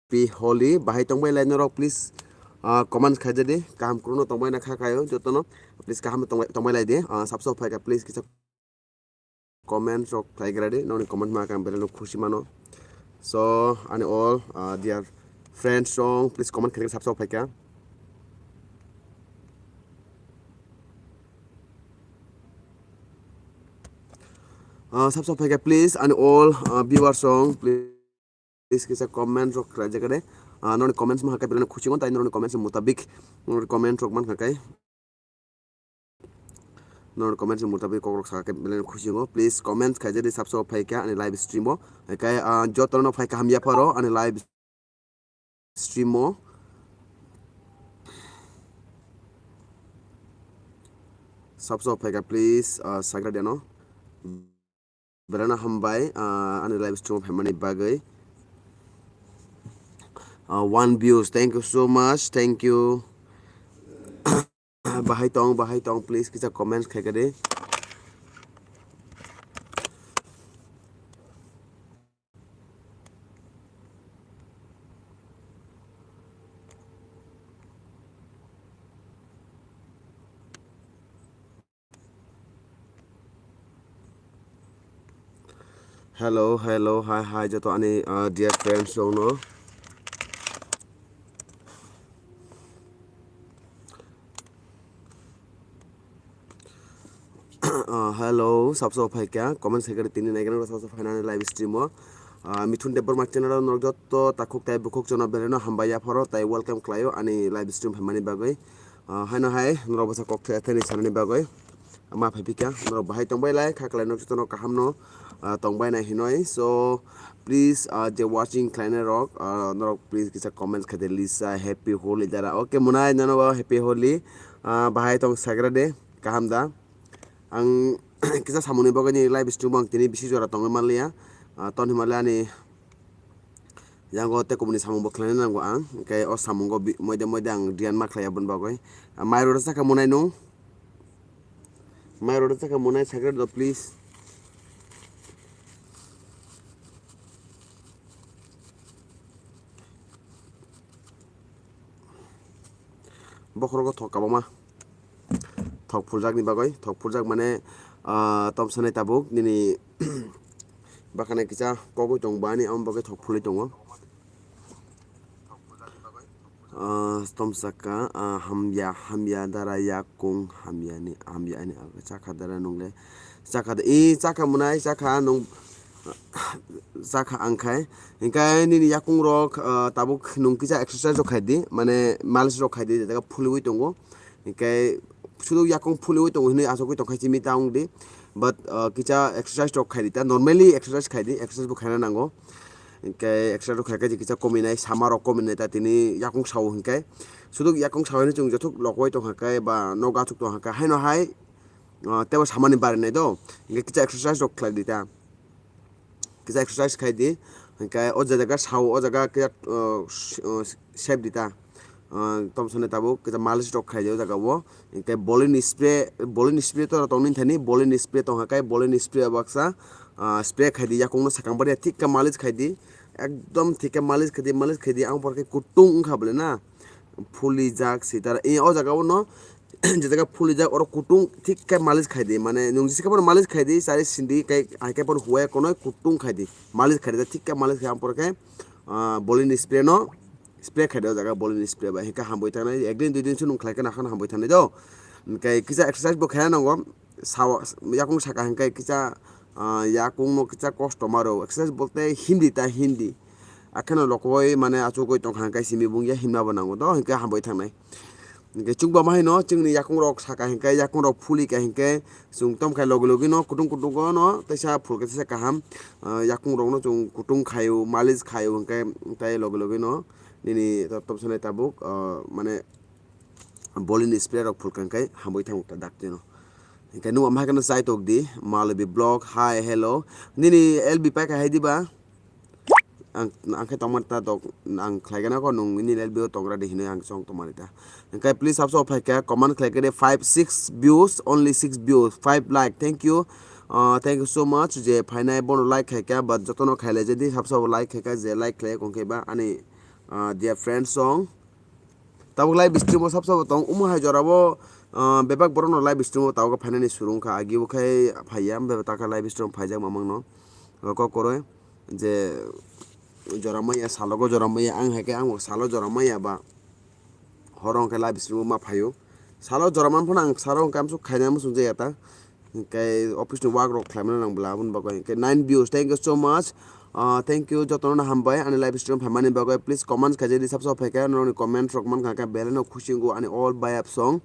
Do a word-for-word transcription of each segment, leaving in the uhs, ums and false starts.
Happy Holi. Bahai tongbai lai norok, please, ah, comment khaijadi. Kaham kwrwngno tongbai na kha kaio jotono. Please kaham tongbai, tongbai lai di. Ah, sabso phaikha, please kisa comment rok khlai gra di. Noni comment ma kang belai no khusi mano. So, ani all, ah, dear friends rok, please comment khaina sabso phaikha. Ah, sabso phaikha, please, ani all, ah, viewers rok, please. Please kisa comment rok khlai jakade. Ah, noni comments ma hakai belai khusi ngo, tai noni comments mutabik, noni comment rok man hakai. Noni comments mutabik kok rok sa hakai belai khusi ngo. Please comment khai jadi sabso phaikha ani live stream o. Hakai, ah, joto no phaikha hamya pharo ani live stream o. Sabso phaikha please, ah, sagra diano. Belai no hambai, ah, ani live stream phaimani bagwi. Ah, one views, thank you so much, thank you. Bahai tong, bahai tong, please kisa comments khai kadi. Hello, hello, hi, hi, joto ani, uh, dear friends rokno. Uh, hello, sabso phaikha, comment section tini naigra sabso phainani live stream o. Uh, Mithun Debbarma channel o norok joto takhuk tai bukhuk jono belai no hambai yapharo tai welcome khlaio ani live stream phaimani bagwi. Ah, haino hai norok bwsa kok thani sanani bagwi ma phai phika norok bahai tongbai lai kha kwlai nok jotono kaham no, ah, tongbai nai hinoi. So please, ah, je watching khlainai rok, ah, norok please kisa comment khai de Lisa happy Holi dara. Okay, munai nono bo happy Holi, ah, bahai tong sagra de kaham da. Ang kisa samungni bagwi ni live stream bo ang tini bisi jora tongwi manliya. Ah, ton himalaya ani Yango tei kubuni samung bo khlaina nango ang, hwnkhe o samungo bi-, moide moide ang diyan ma khlai aboni bagwi. Ah, mai rwda chakha munai nung? Mai rwda chakha munai, sagra do please. Bokhorogo thok kabangma. Thok phuljakni bagwi, thok phuljak mane, ah, tomsanai tabuk nini bakhana kisa kogwi tong bani, amo bagwi thok phulwi tongo. Ah, tomsaka, ah, hamya, hamya dara yakung, hamyani, hamyani, ah, chakha dara nungle, chakha da, i chakha munai, chakha nung, chakha angkhai, hingkai nini yakung rok, ah, tabuk nung kisa exercise rok khaidi, mane malis rok khaidi, jaga phulwi tongo. Hingke sudu yakung phulwi tongo hinui achugwi tongkha simi ta wngdi. But, uh, kisa exercise rok khaidi ta, normally exercise khaidi, exercise bo khaina nango. Hingke exercise rok khaikhe je kisa kominai, sama rok kominai ta tini yakung sao hingke. Sudu yakung sao hinui chwng jothok lokoi tongkha khe ba nogo achuk tongkha khe haino hai, uh, tebo samani barinai do. Hingke kisa exercise rok khlaidi ta. Kisa exercise khai di, hingke o jaga sao, o jaga kisa, uh, s-, uh, sep di ta. Uh, tomsonai tabuk kisa malis rok khai di o jaga o. Hingke bolin spray, bolin spray to tongni thani, bolin spray tongkha kai, bolin spray baksa, uh, spray khai di, yakung no sakang baria thik khe malis khai di. Ekdom thik khe malis khai di, malis khai di, ang por khe kutung wngkha bole na. Phuli jak sitara, e o jaga o no je jaga phuli jak oro kutung thik khe malis khai di, mane nwng jesa khe bono malis khai di, chari sindi kai hai khe bono huwaya kono kutung khai di, malis khai di, thik khe malis khai, ampor khe, ah, bolin spray no spray khai di o jaga bolin spray bai, hingke hambai thangnai, ek din dui din se nwng khlai khe nakhano hambai thangnai do. Hingke kisa exercise bo khaina nango, sao, yakung saka hingke kisa, ah, yakung no kisa kosto maro, exercise bolte hindi ta hindi. Akheno lokoi mane achugoi tongkha hingke simi bung ya himna bo nango do, hingke hambai thangnai. Hingke chwngbo ma haino chwngni yakung rok saka hingke yakung rok phuli ka hingke chwng tomkha logi logi no kutung kutung no teisa phulke teisa kaham, ah, yakung rok no chwng kutung khaio, malis khaio hingke tai logi logi no nini tomsonai tabuk, ah, mane bolin spray rok phulka hingke hambai thango ta dakti no. Hingke nung ama haikhe no chai tok di, Malvi Vlog, hi, hello. Nini L B paikha hai diba? Ang, ang khe tongmani ta dok, ang khlai gana kho nung nini L B o tongra di hinui ang chong tongmani ta. Hingke please sabso phaikha, comment khlai khe de five, six views, only six views, five like, thank you. Uh, thank you so much, je phainai bono like khaikha, but jotono khailai jadi sabso like khaikha, je like khlai kong khe ba ani Ah, dear friends song, tabuk live stream o sab sabo tong, omo hai jora bo, ah, bebak borok no live stream o tabuk phainani surung kha, agi bo khai phaiya, bebak taka live stream phaijak mamang no, kok koroi je jora maya, salogo jora maya, ang hai khe ang bo salo jora maya ba, horo hwnkhe live stream o ma phaio, salo jora man phano ang salo hwnkhe amsuk khaina muchung jaya ta. Hwnkhe office ni work rok khlaimani nang bwla aboni bagwi. Hwnkhe nine views, thank you so much. Ah, thank you, jotono hambai ani live stream phaimani bagwi. Please comment khaijadi, sabsa phaikha norokni comment rok mankha khe belai no khusi wngo ani all bayap song.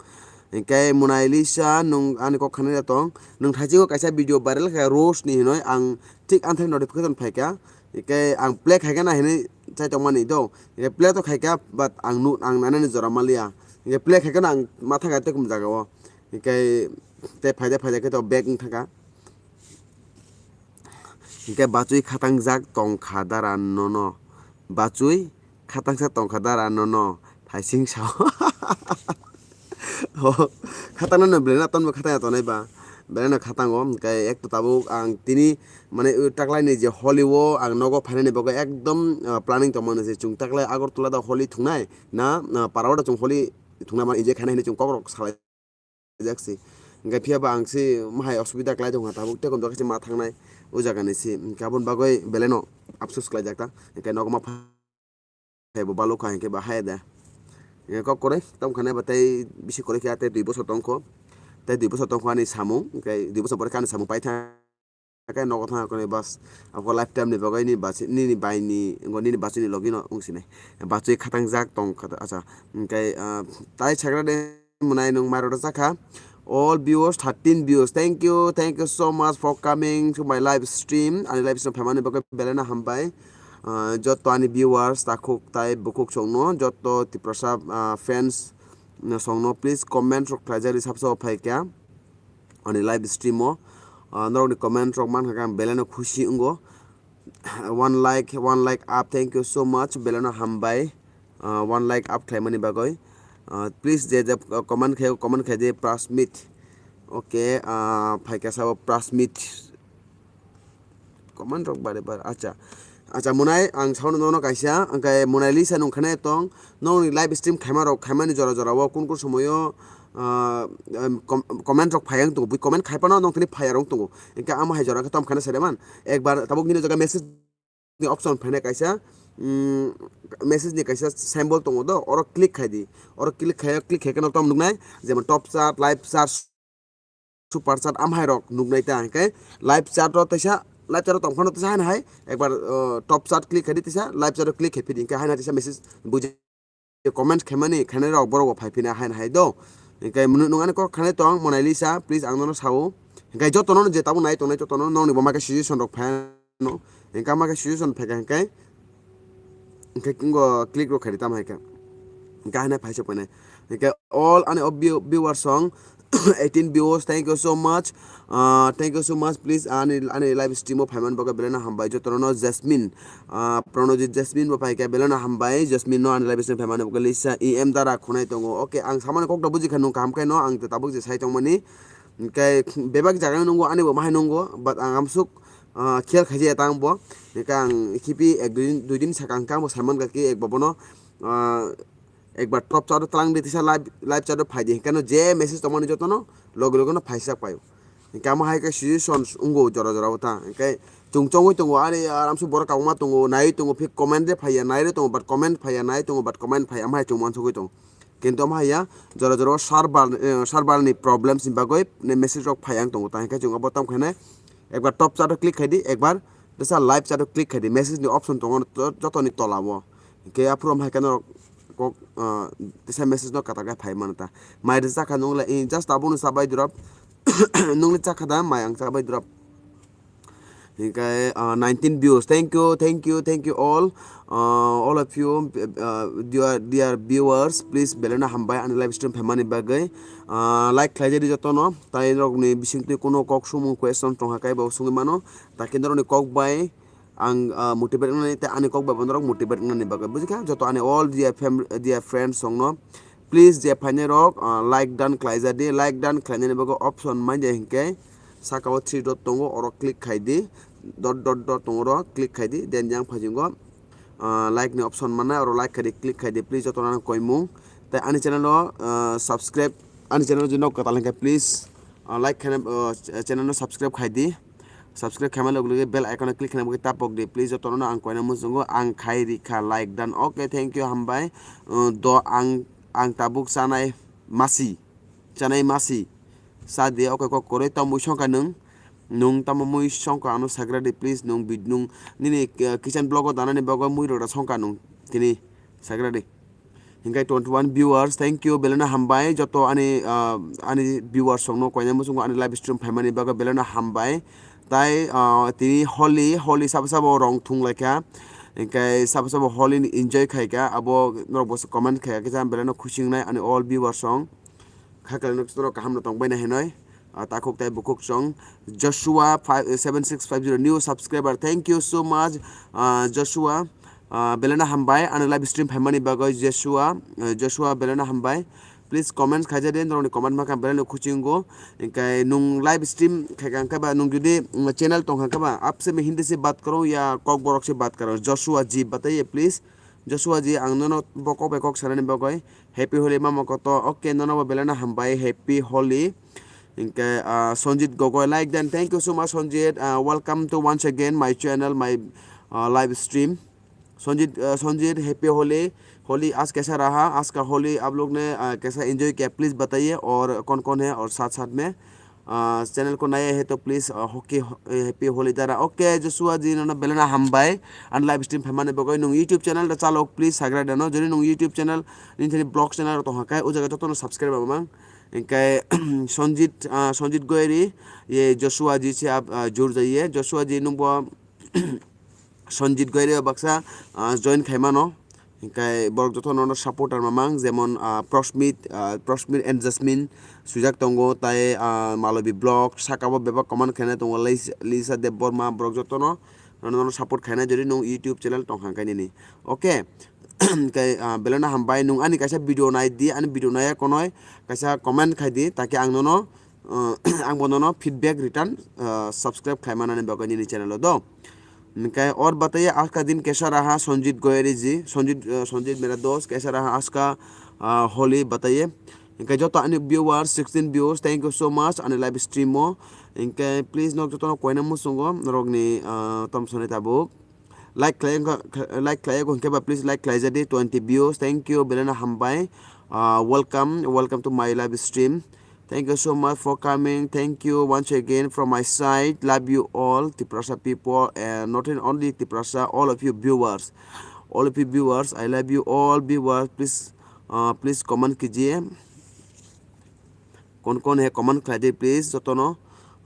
Hwnkhe Mona Lisa nwng ani kok khanai tong, nwng thaisingo kaisa video viral kha roast ni hinwi, ang thik anthai notification phaikha. Hwnkhe ang play khaikha na hinwi chai tongmani do. Hwnkhe play to khaikha, but ang nu-, ang nanani jora maliya. Hwnkhe play khaikha na ang matha kha tei kum jaga o. Hwnkhe tei phaida phaida khe to back wng thangkha. Hwnkhe bachwi khatangjak tongkha dara nono. Bachwi khatangsa tongkha dara nono. Thaising sao. Khatangno no belai no tonbo khatang ya tonai ba. Belai no khatango. Hwnkhe ek to tabuk ang tini mane o taklaini je holi o ang nogo phainani bagwi ekdom, ah, planning tongmani se chwng taklai Agartala da holi thungnai na, na para o da chwng holi thungnai mani je khainai hinwi chwng kok rok salai jak si. Hwnkhe phiya ba ang si mahai osubida klai tongkha tabuk tei komjak se ma thangnai o jaga ni si. Hwnkhe aboni bagwi belai no apsus klai jak ta. Hwnkhe nogo ma phai bo balukha hwnkhe ba haya da. Hwnkhe kok koroi tongkha nai ba tei bisi koroi khe tei dui bosor tongkho. Tei dui bosor tongkho ani samung, hwnkhe dui bosor pore khe ani samung paitha. Khe nogo thangkha khe bas, abo lifetime ni bagwi nini bachwi, nini bai ni, wngkha nini bachwi ni logi no wng sinai. Bachwi khatang jak tong kha, acha, hwnkhe, ah, tai sagra de mwnai nwng mai rwda chakha. All viewers, thirteen views. Thank you, thank you so much for coming to my live stream. Ani live stream phaimani bagwi belai no hambai. Ah, joto ani viewers, takhuk tai bukhuk songno, joto Tiprasa, ah, fans, no songno, please comment rok khlaijak ri sabsa o phaikha. Ani live stream o, ah, norokni comment rok mankha khe ang belai no khusi wngo. One like, one like up, thank you so much, belai no hambai, ah, one like up khlaimani bagwi. Ah, please je je, ah, comment khai, comment khai di Prasmit. Okay, ah, phaikha sabo Prasmit. Comment rok bare bare, acha. Acha, Monai, ang sauna nono kaisa, hwnkhe Monai Lisa nung khana tong, nongni live stream khaima rok, khaimani jora jora o, kun kun somoyo, ah, em, com-, comment rok phai ang tongo, bui comment khai phano nong tini phai rong tongo. Hwnkhe amo hai jora khe tom khana sere man, ekbar tabuk nini jaga message ni option phainai kaisa, mm, message ni kaisa symbol tongo do, oro click khai di, oro click khai, click khai khe no tom nuknai, jemon top chat, live chat, super chat amhai rok nuknai ta, hwnkhe live chat o teisa, live chat o tongphano teisa haino hai ekbar, uh, top chat click khai di, teisa live chat o click khai phidi, hwnkhe haino teisa message buji comment khaimani khainai rok borok bo phai phina haino hai do. Hwnkhe mwnwi nwng ani kok khanai tong Monai Lisa, please ang nono sao. Hwnkhe jotono je tabuk nai tongnai jotono nongni bo ma khe suggestion rok phai no. Hwnkhe ma khe suggestion phai kha hwnkhe, hwnkhe kingo click rok khai di tamo hai khe. Hwnkhe haino phai se phainai. Hwnkhe all ani o view-, viewers song eighteen views, thank you so much. Ah, thank you so much. Please, ani, ani live stream o phaiman bagwi belai no hambai. Jotono no Jasmine, ah, Pranojit Jasmine bo phaikha, belai no hambai. Jasmine no ani live stream phaimani bagwi Lisa E M Dara khunai tongo. Okay, ang samani kok da buji kha nung kaham khai no, ang tabuk je sai tongmani. Hwnkhe bebak jaga nungo, ani bo mahai nungo, but ang amsuk, ah, khel khaijaya tang bo. Hwnkhe ang khibi ek dui din, dui din saka hwnkhe ang bo saiman kha ki ek bo bono, ah, ekbar top chat o tlang di, tisa live, live chat o phai di. Hwnkhe no je message tongmani jotono loge loge no phaisak paio. Hwnkhe amo hai khe suggestions wngo jora jora o ta. Hwnkhe chwng chongwi tongo, ani aramsuk borok kabangma tongo, naiwi tongo, phik comment de phaiya, naiwi tongo, but comment phaiya, naiwi tongo, but comment phaiya, amo hai chwng uansugwi tongo. Kintu amo hai ya, jora jora o server, eh, server ni problems ni bagwi ne message rok phai ang tongo. Ta hwnkhe chwng abo tam khainai ekbar top chat o click khai di, ekbar tisa live chat o click khai di, message ni option tongo to-, joto ni tola o. Hwnkhe aphuru amo hai khe norok kok, ah, tisa message no kwtal khe phai mano ta. Mai rwchak kha nung le, eh, just abo no chabai drop. Nung le chakha da, mai ang chabai drop. Hingke, ah, nineteen views. Thank you, thank you, thank you all. Ah, all of you, ah, dear, dear viewers, please belai no hambai ani live stream phaimani bagwi. Ah, like khlai jadi jotono. Tai rokni bisingtwi kuno kok sumung question tongha kaibo sungwi mano. Ta khe norokni kok bai ang, ah, motivate wngnani tei ani kok bai bo norok motivate wngnani bagwi. Bujikha? Joto ani all dear fam-, dear friends songno. Please je phainai rok, ah, like done khlaijadi, like done khlainani bagwi option manya hinkhe saka o three dot tongo, oro click khaidi, dot dot dot tongo, oro click khaidi, then yang phaijingo, ah, like ni option mannai, oro like khaidi, click khaidi, please jotono ang koimung. Tai ani channel o, ah, subscribe, ani channel o jodi nok kwtal hwnkhe, please, ah, like khaina, ah, channel no subscribe khaidi. Subscribe khaima loge loge bell icon o click khaina bagwi tapok di, please jotono ang koina muchungo, ang khai rikha like done. Okay, thank you, hambai. Uh, do ang, ang tabuk chanai masi, chanai masi sa di. Okay, kok kwrwi tamo mui songkha nwng, nwng tamo mui songkha ano sagra di, please. Nwng bid-, nwng nini, uh, kitchen vlog o danani bagwi mui rok da songkha nwng tini sagra di. Hinkhe twenty one viewers, thank you, belai no hambai joto ani, ah, ani viewers rokno koina muchungo ani live stream phaimani bagwi belai no hambai. Tai, ah, tini Holi, Holi sabo sabo rong thung laikha, hinkhe sabo sabo Holi ni enjoy khaikha, abo norok bo comment khaikha, kisa belai no khusi wngnai ani all viewers rok. Kha kalaino jotono kaham no tongbaina hinoi, ah, takhuk tai bukhuk song. Joshua five, seven six five zero new subscriber, thank you so much, ah, Joshua. Ah, belai no hambai ani live stream phaimani bagwi Joshua, ah, Joshua belai no hambai. Please comment khaijadi, norokni comment makha belai no khuchingo. Hinkhe nwng live stream khaikha hinkhe ba nwng jodi, mm, channel tongkha hinkhe ba, aap se main Hindi se baat karo ya Kokborok se baat karo, Joshua ji bataiye please. Joshua ji, ang nono bo kok bai kok sanani bagwi. Happy Holi mama koto. Okay, nono bo belai no hambai, Happy Holi. Hinkhe, ah, Sanjit Gogoi like done. Thank you so much, Sanjit. Ah, welcome to once again my channel, my, ah, live stream. Sanjit, ah, Sanjit, Happy Holi. Holi आज कैसा रहा? आज का होली आप लोग ने, ah, कैसा enjoy किया? Please बताइए, और कौन कौन है और साथ साथ में, ah, channel ko naya hai to please, ah, hoki, eh, Happy Holi dara. Okay, Joshua ji, nono belai no hambai. Ani live stream phaimani bagwi nwng YouTube channel da chalok, please, sagra dano. Jodi nwng YouTube channel, nini thani vlog channel rok tongkha khe, o jaga jotono subscribe rwmang. Hinkhe, Sanjit, ah, Sanjit Goyari, ye Joshua ji se ap, ah, jur jaiye. Joshua ji nwng bo Sanjit Goyari o baksa, ah, join khaimano. Hinkhe borok joto nono supporter mamang, jemon, ah, Prosmit, ah, Prosmit and Jasmine swijak tongo, tai, ah, Malobi Vlog, saka bo bebak comment khainai tongo, Lis-, Lisa Debbarma, borok jotono nono, nono support khainai, jodi nwng YouTube channel tongkha khe nini. Okay, hinkhe, ah, belai no hambai, nwng ani kaisa video nai di, ani video naiya konoi kaisa comment khai di, taki ang nono, ah, ang bo nono feedback return, ah, subscribe khlai manani bagwi nini channel o do. Hinkhe, और बताइए आज का दिन कैसा रहा, संजीत गोयरी जी? संजीत, ah, संजीत मेरा दोस्त, कैसा रहा आज का, ah, होली बताइए। Hinkhe joto ani viewers, sixteen views, thank you so much ani live stream o. Hinkhe please nok jotono koina muchungo norokni, ah, tom sonai tabuk. Like khlai wngkha, like khlai wngkha ba please like khlai jadi, twenty views. Thank you, belai no hambai. Ah, welcome, welcome to my live stream. Thank you so much for coming. Thank you once again from my side. Love you all, Tiprasa people, and not only Tiprasa, all of you viewers. All of you viewers, I love you all viewers. Please, ah, please comment kijiye. Kon kon he comment khlai di please jotono.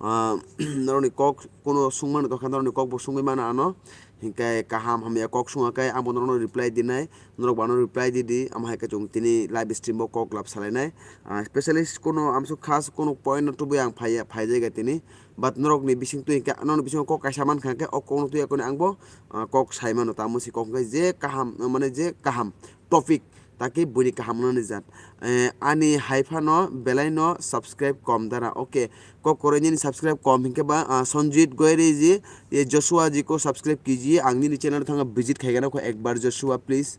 Ah, norokni kok kuno sungmani tongkha, norokni kok bo sungwi mano ano. Hinkhe kaham hamya kok sungya khe abo norokno reply dinai, norok bo ano reply di di, amo hai khe chwng tini live stream o kok lab salainai. Ah, specialist kuno amsuk khas kuno point no tubui ang phaiya, phaijaiga tini. But norokni bising twi hinkhe norokni bisingo kok kaisa mankha hinkhe o kokno twi yakoni ang bo, ah, kok sai mano, tamo se kok hinkhe je kaham, mane je kaham topic, taki buini kaham wngnani jat. Eh, ani hai phano belai no subscribe kom dara. Okay, kok kwrwi nini subscribe kom hinkhe ba, ah, Sanjit Goyari ji, ye Joshua ji ko subscribe kijiye, ang nini channel thango visit khaigana kho ekbar Joshua please.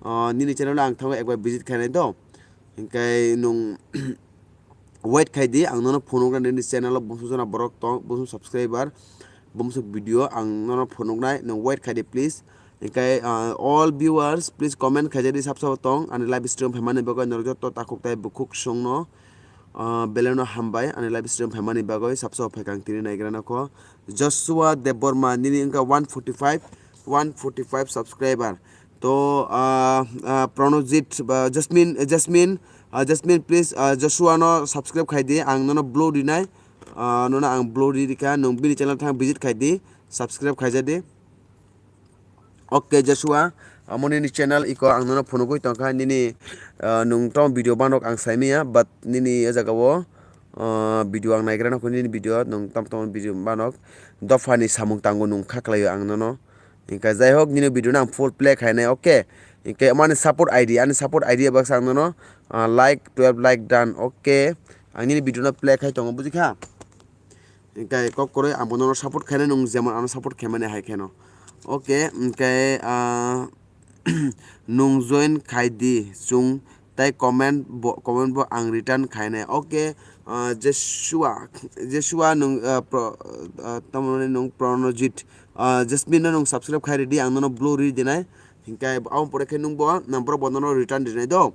Ah, nini channel ang thango ekbar visit khainai do. Hinkhe nwng wait khai di, ang nono phunuknai nini channel o bumswk jona borok tong, bumswk subscriber, bumswk video ang nono phunuknai, nwng wait khai di please. Hinkhe, ah, all viewers, please comment khai jadi sab sabo tong, ani live stream phaimani bagwi norok joto takhuk tai bukhuk songno, ah, belai no hambai, ani live stream phaimani bagwi sab sabo phaikha ang tini naigrana kho. Joshua Debbarma, nini wngkha one forty five, one forty five subscriber. To, ah, ah, Pranojit, ba, Jasmine, Jasmine, ah, Jasmine, please, ah, Joshua no subscribe khai di, ang nono blue rinai, ah, nono ang blue ri rikha, nwng bini channel thang visit khai di, subscribe khai jadi. Okay, Joshua, amo nini channel iko ang nono phunugwi tongkha, nini, ah, nwng tamo video banok ang saimaya, but nini o jaga o, ah, video ang naigrana kho, nini video nwng tamo tamo video banok dophani samung tango nwng kha khlaio ang nono. Hinkhe jai hok, nini video no ang full play khainai, okay? Hinkhe mani support I D, ani support I D baksa ang nono, ah, like, twelve like done, okay? Ang nini video no play khai tongo, bujikha? Hinkhe kok kwrwi ang bo nono support khainai, nwng jemon ano support khaimani hai kheno. Okay, hwnkhe, ah, nung join khai di, chwng tai comment bo, comment bo ang return khainai. Okay, ah, Joshua, Joshua nung, ah, pro, ah, tamoni nung Pranojit, ah, Jasmine no nung subscribe khai ridi, ang nono blue ri dinai. Hwnkhe abo pore khe nung bo, nang borok bo nono return dinai do.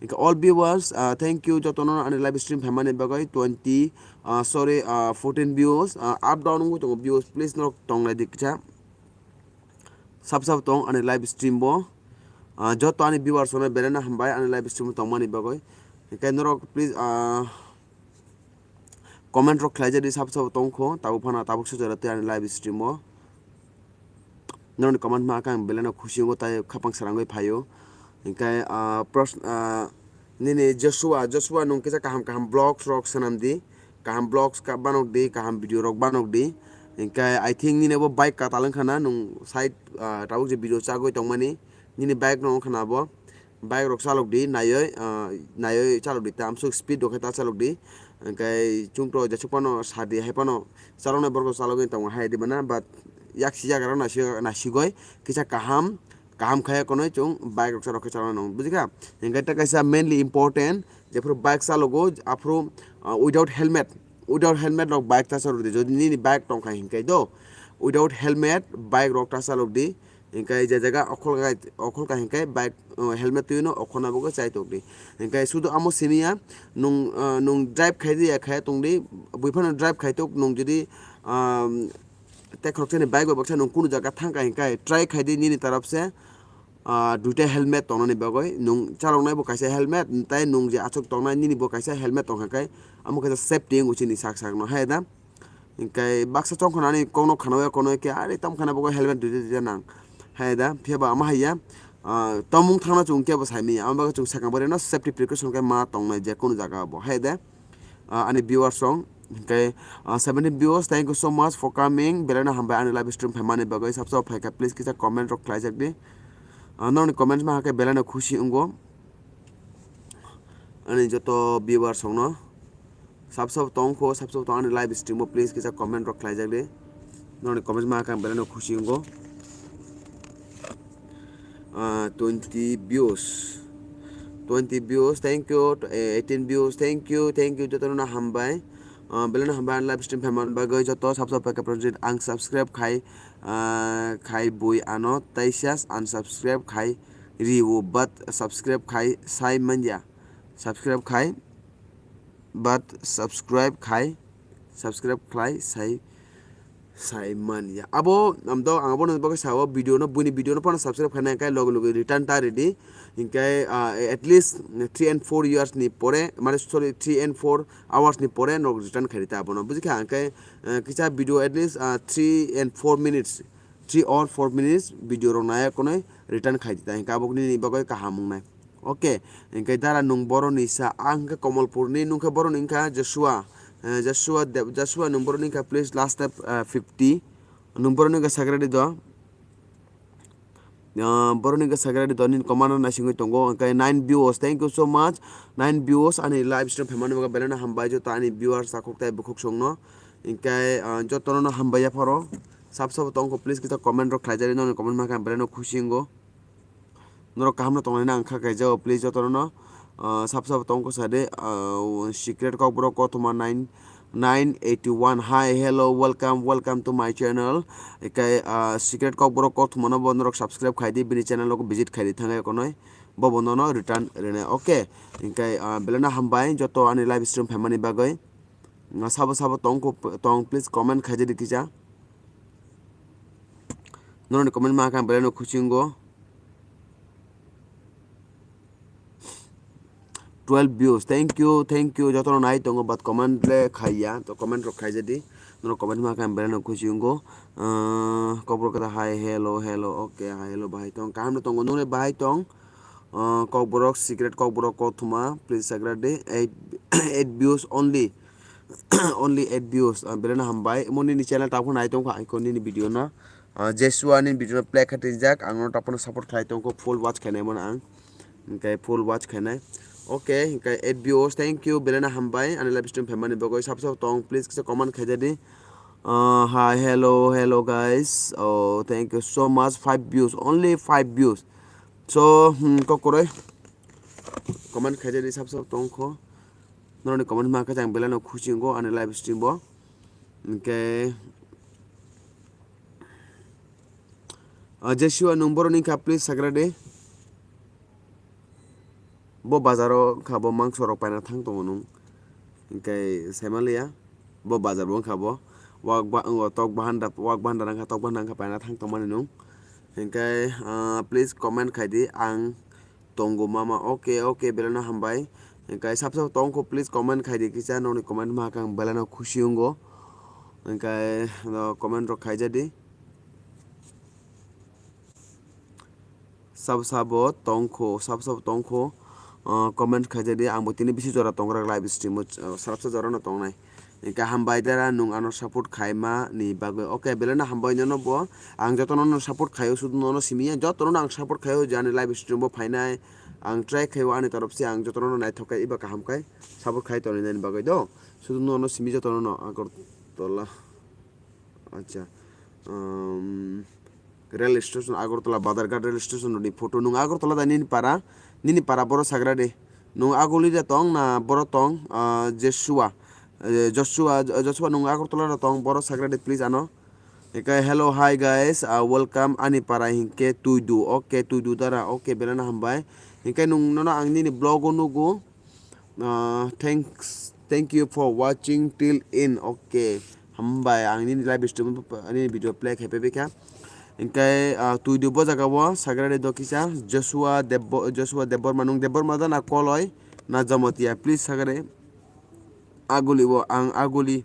Hwnkhe all viewers, ah, thank you jotono ani live stream phaimani bagwi twenty, ah, sorry, ah, fourteen views, ah, up down wngwi tongo views, please norok tonglai di kisa. Sab sab tong ani live stream bo. Ah, joto ani viewers no belai no hambai ani live stream tongmani bagwi. Hwnkhe norok please, ah, comment rok khlai jadi sab sab tong kho, tabuk phano tabuk se jora tei ani live stream o. Norokni comment ma khe ang belai no khusi wngo tai khapang srangwi phaio. Hwnkhe, ah, pros-, ah, nini Joshua, Joshua nung kisa kaham kaham vlogs rok swnam di, kaham vlogs ka banok di, kaham video rok banok di. Hwnkhe I think nini bo bike katal wngkha na, nung side, ah, tabuk je video chagwi tongmani, nini bike no wngkha na bo. Bike rok chalok di, naiwi, ah, naiwi chalok di, tamsuk speed rok khe ta chalok di. Hwnkhe chwng to jesuk phano sa di, hai phano chaloknai borok rok chalogwi tongo hai di mano, but yaksi yagra naisi-, naisigwi kisa kaham, kaham khai konwi chwng bike rok chalok khe chaloknai nang, bujikha? Hwnkhe ta kaisa mainly important, jephuru bike chalogo, aphuru, ah, without helmet, without helmet rok bike ta chalok di, jodi nini bike tongkha hinkhe do, without helmet bike rok ta chalok di. Hwnkhe je jaga okhol khai, okhol khai hwnkhe bike, uh, helmet twiwi no okhorna bagwi chai tok di. Hwnkhe sudu amo simi ya, nung, uh, nung drive khai di ya khai tong di, bui phano drive khai tok nung jodi, um, tekhorok chani bike bai baksa nung kunu jaga thang khai hwnkhe try khai di nini taraf se, uh, duita helmet tongnani bagwi. Nung chaloknai bo kaisa helmet, tai nung je aswk tongnai nini bo kaisa helmet tongkha khai amo kaisa safety wngo chini sak sak no hai da. Hwnkhe baksa chongkhornani kokno khanaui ya kono khe, "Are tamo khana bo helmet duita duita nang." Hai da, phiya ba ama hai ya, ah, tomung thangna chwng kebo sai manya. Amo bagwi chwng sakang barino safety precaution khe ma tongnai je kunu jaga bo. Hai da, ah, ani viewers rok, hwnkhe, ah, seventeen viewers, thank you so much for coming. Belai no hambai ani live stream phaimani bagwi, sabsa phaikha, please kisa comment rok khlaijak di. Ah, norokni comments ma hakhe belai no khusi wngo. Ani joto viewers rokno sab sab tong kho, sab sab tong ani live stream o please kisa comment rok khlaijak di. Norokni comments ma khe ang belai no khusi wngo. Ah, twenty views, twenty views, thank you. Eh, eighteen views, thank you, thank you, jotono hambai. Ah, belai no hambai ani live stream phaimani bagwi joto sab sab paikha project ang subscribe khai, ah, khai bui ano taisas unsubscribe khai riwo, but subscribe khai sai manya. Subscribe khai, but subscribe khai, subscribe khlai sai, sai manya. Abo, am, do, ang abono bagwi sao, video no, buini video no phano subscribe khaina khe loge loge return ta ridi. Hinkhe, ah, at least three and four years ni pore, mane, sorry, three and four hours ni pore no return khairita abono. Bujikha, hinkhe, eh, kisa video at least, ah, three and four minutes, three or four minutes video rok naya konoi return khai dita, hinkhe abo nini bagwi kaham wngnai. Okay, hinkhe dara nung boroni sa, ang khe Komolpur ni, nung khe boroni wngkha Joshua, eh, Joshua Deb-, Joshua nung boroni wngkha please last step, eh, fifty, nung boroni wngkha sagradi do, ah, boroni wngkha sagradi do, nini comment no naisingwi tongo, hinkhe nine views, thank you so much, nine views ani live stream phaimani bagwi belai no hambai joto ani viewers takhuk tai bukhuk songno, hinkhe, ah, jotono no hambai yapharo. Sab sabo tongkho, please kisa comment rok khlaijadi, nokni comment ma khe ang belai no khusi wngo. Norok kaham no tongnai na ang kha kaijao, please jotono no, ah, sab sabo tongkho sadi, ah, secret kokborok kothoma nine, nine eighty one. Hi, hello, welcome, welcome to my channel. Ekai, ah, secret kokborok kothoma no bo norok subscribe khaidi, bini channel rok visit khaidi thangai konoi, bo bo nono return rene. Okay, ekai, ah, belai no hambai joto ani live stream phaimani bagwi. Nga sabo sabo tong ko, tong, please comment khaijadi kisa. Norokni comment ma khe ang belai no khusi wngo. Twelve views, thank you, thank you, jotono nai tongo, but comment le khaiya, to comment rok khaijadi. Norok comment ma khe ang belai no khusi wngo. Ah, kokborok kata hi, hello, hello, okay, hi, hello, bahai tong, kaham no tongo, nung le bahai tong. Ah, kokborok, secret kokborok kothoma, please subscribe di, eight, eight views only. Only eight views, ah, belai no hambai. Omo nini channel taphano nai tongkha, aiko nini video no, ah, Joshua ni video no play khatinjak, ang no taphano support khlai tongkho, full watch khainai mano ang. Hinkhe full watch khainai. Okay, hinkhe eight views, thank you, belai no hambai. Ani live stream phaimani bagwi sab sab tong, please kisa comment khaijadi. Uh, hi, hello, hello guys. Oh, thank you so much. Five views, only five views. So, hmm, kokoroi comment khaijadi sab sab tongkho. Noroni comment ma khe jang belai no khusi wngo ani live stream bo. Okay. Uh, Joshua nung boroni kha please sagra de. Bo bazaro kha bo mangso rok paina thang tongo nung. Hinkhe saimaliya. Bo bazar bo wngkha bo. Wak ba, o, tok bahanda, wak bahanda wngkha, tok bahanda wngkha paina thang tongmani nung. Hinkhe, ah, please comment khaidi ang tongo mama. Okay, okay, belai no hambai. Hinkhe sab sab tongkho please comment khaidi kisa nokni comment ma khe ang belai no khusi wngo. Hinkhe, no, comment rok khaijadi. Sabo sabo tongkho, sabo sabo tongkho, ah, comment khaijadi, ang bo tini bisi jora tongrok live stream o, ah, sarabsa jora no tongnai. Hinkhe hambai dara nung ano support khaima ni bagwi. Okay, belai no hambai nono bo, ang joto nono support khaio, sudu nono simi ya, joto nono ang support khaio, je ani live stream bo phainai, ang try khaio ani torop se, ang joto nono naithok khe, eba kaham khai support khai tonwi nani bagwi do, sudu nono simi joto nono Agartala. Acha, um, rail station, Agartala Badharghat rail station ni photo. Nung Agartala da nini para, nini para boro sagra de. Nung Aguli da tong na boro tong, ah, Joshua, eh, Joshua, Joshua nung Agartala da tong boro sagra de please ano. Hinkhe hello, hi guys, ah, welcome ani para hinkhe Tuidu. Okay, Tuidu dara. Okay, belai no hambai. Hinkhe nung nono ang nini blog o nugo. Ah, thanks, thank you for watching till end. Okay, hambai ang nini live stream, nini video play khai phaikha. Hinkhe, ah, Tuidu bo jaga o sagra de do kisa Joshua Debbo-, Joshua Debbarma, nung Debbarma da na Koloi na Jamatia, please sagra de. Aguli o ang Aguli.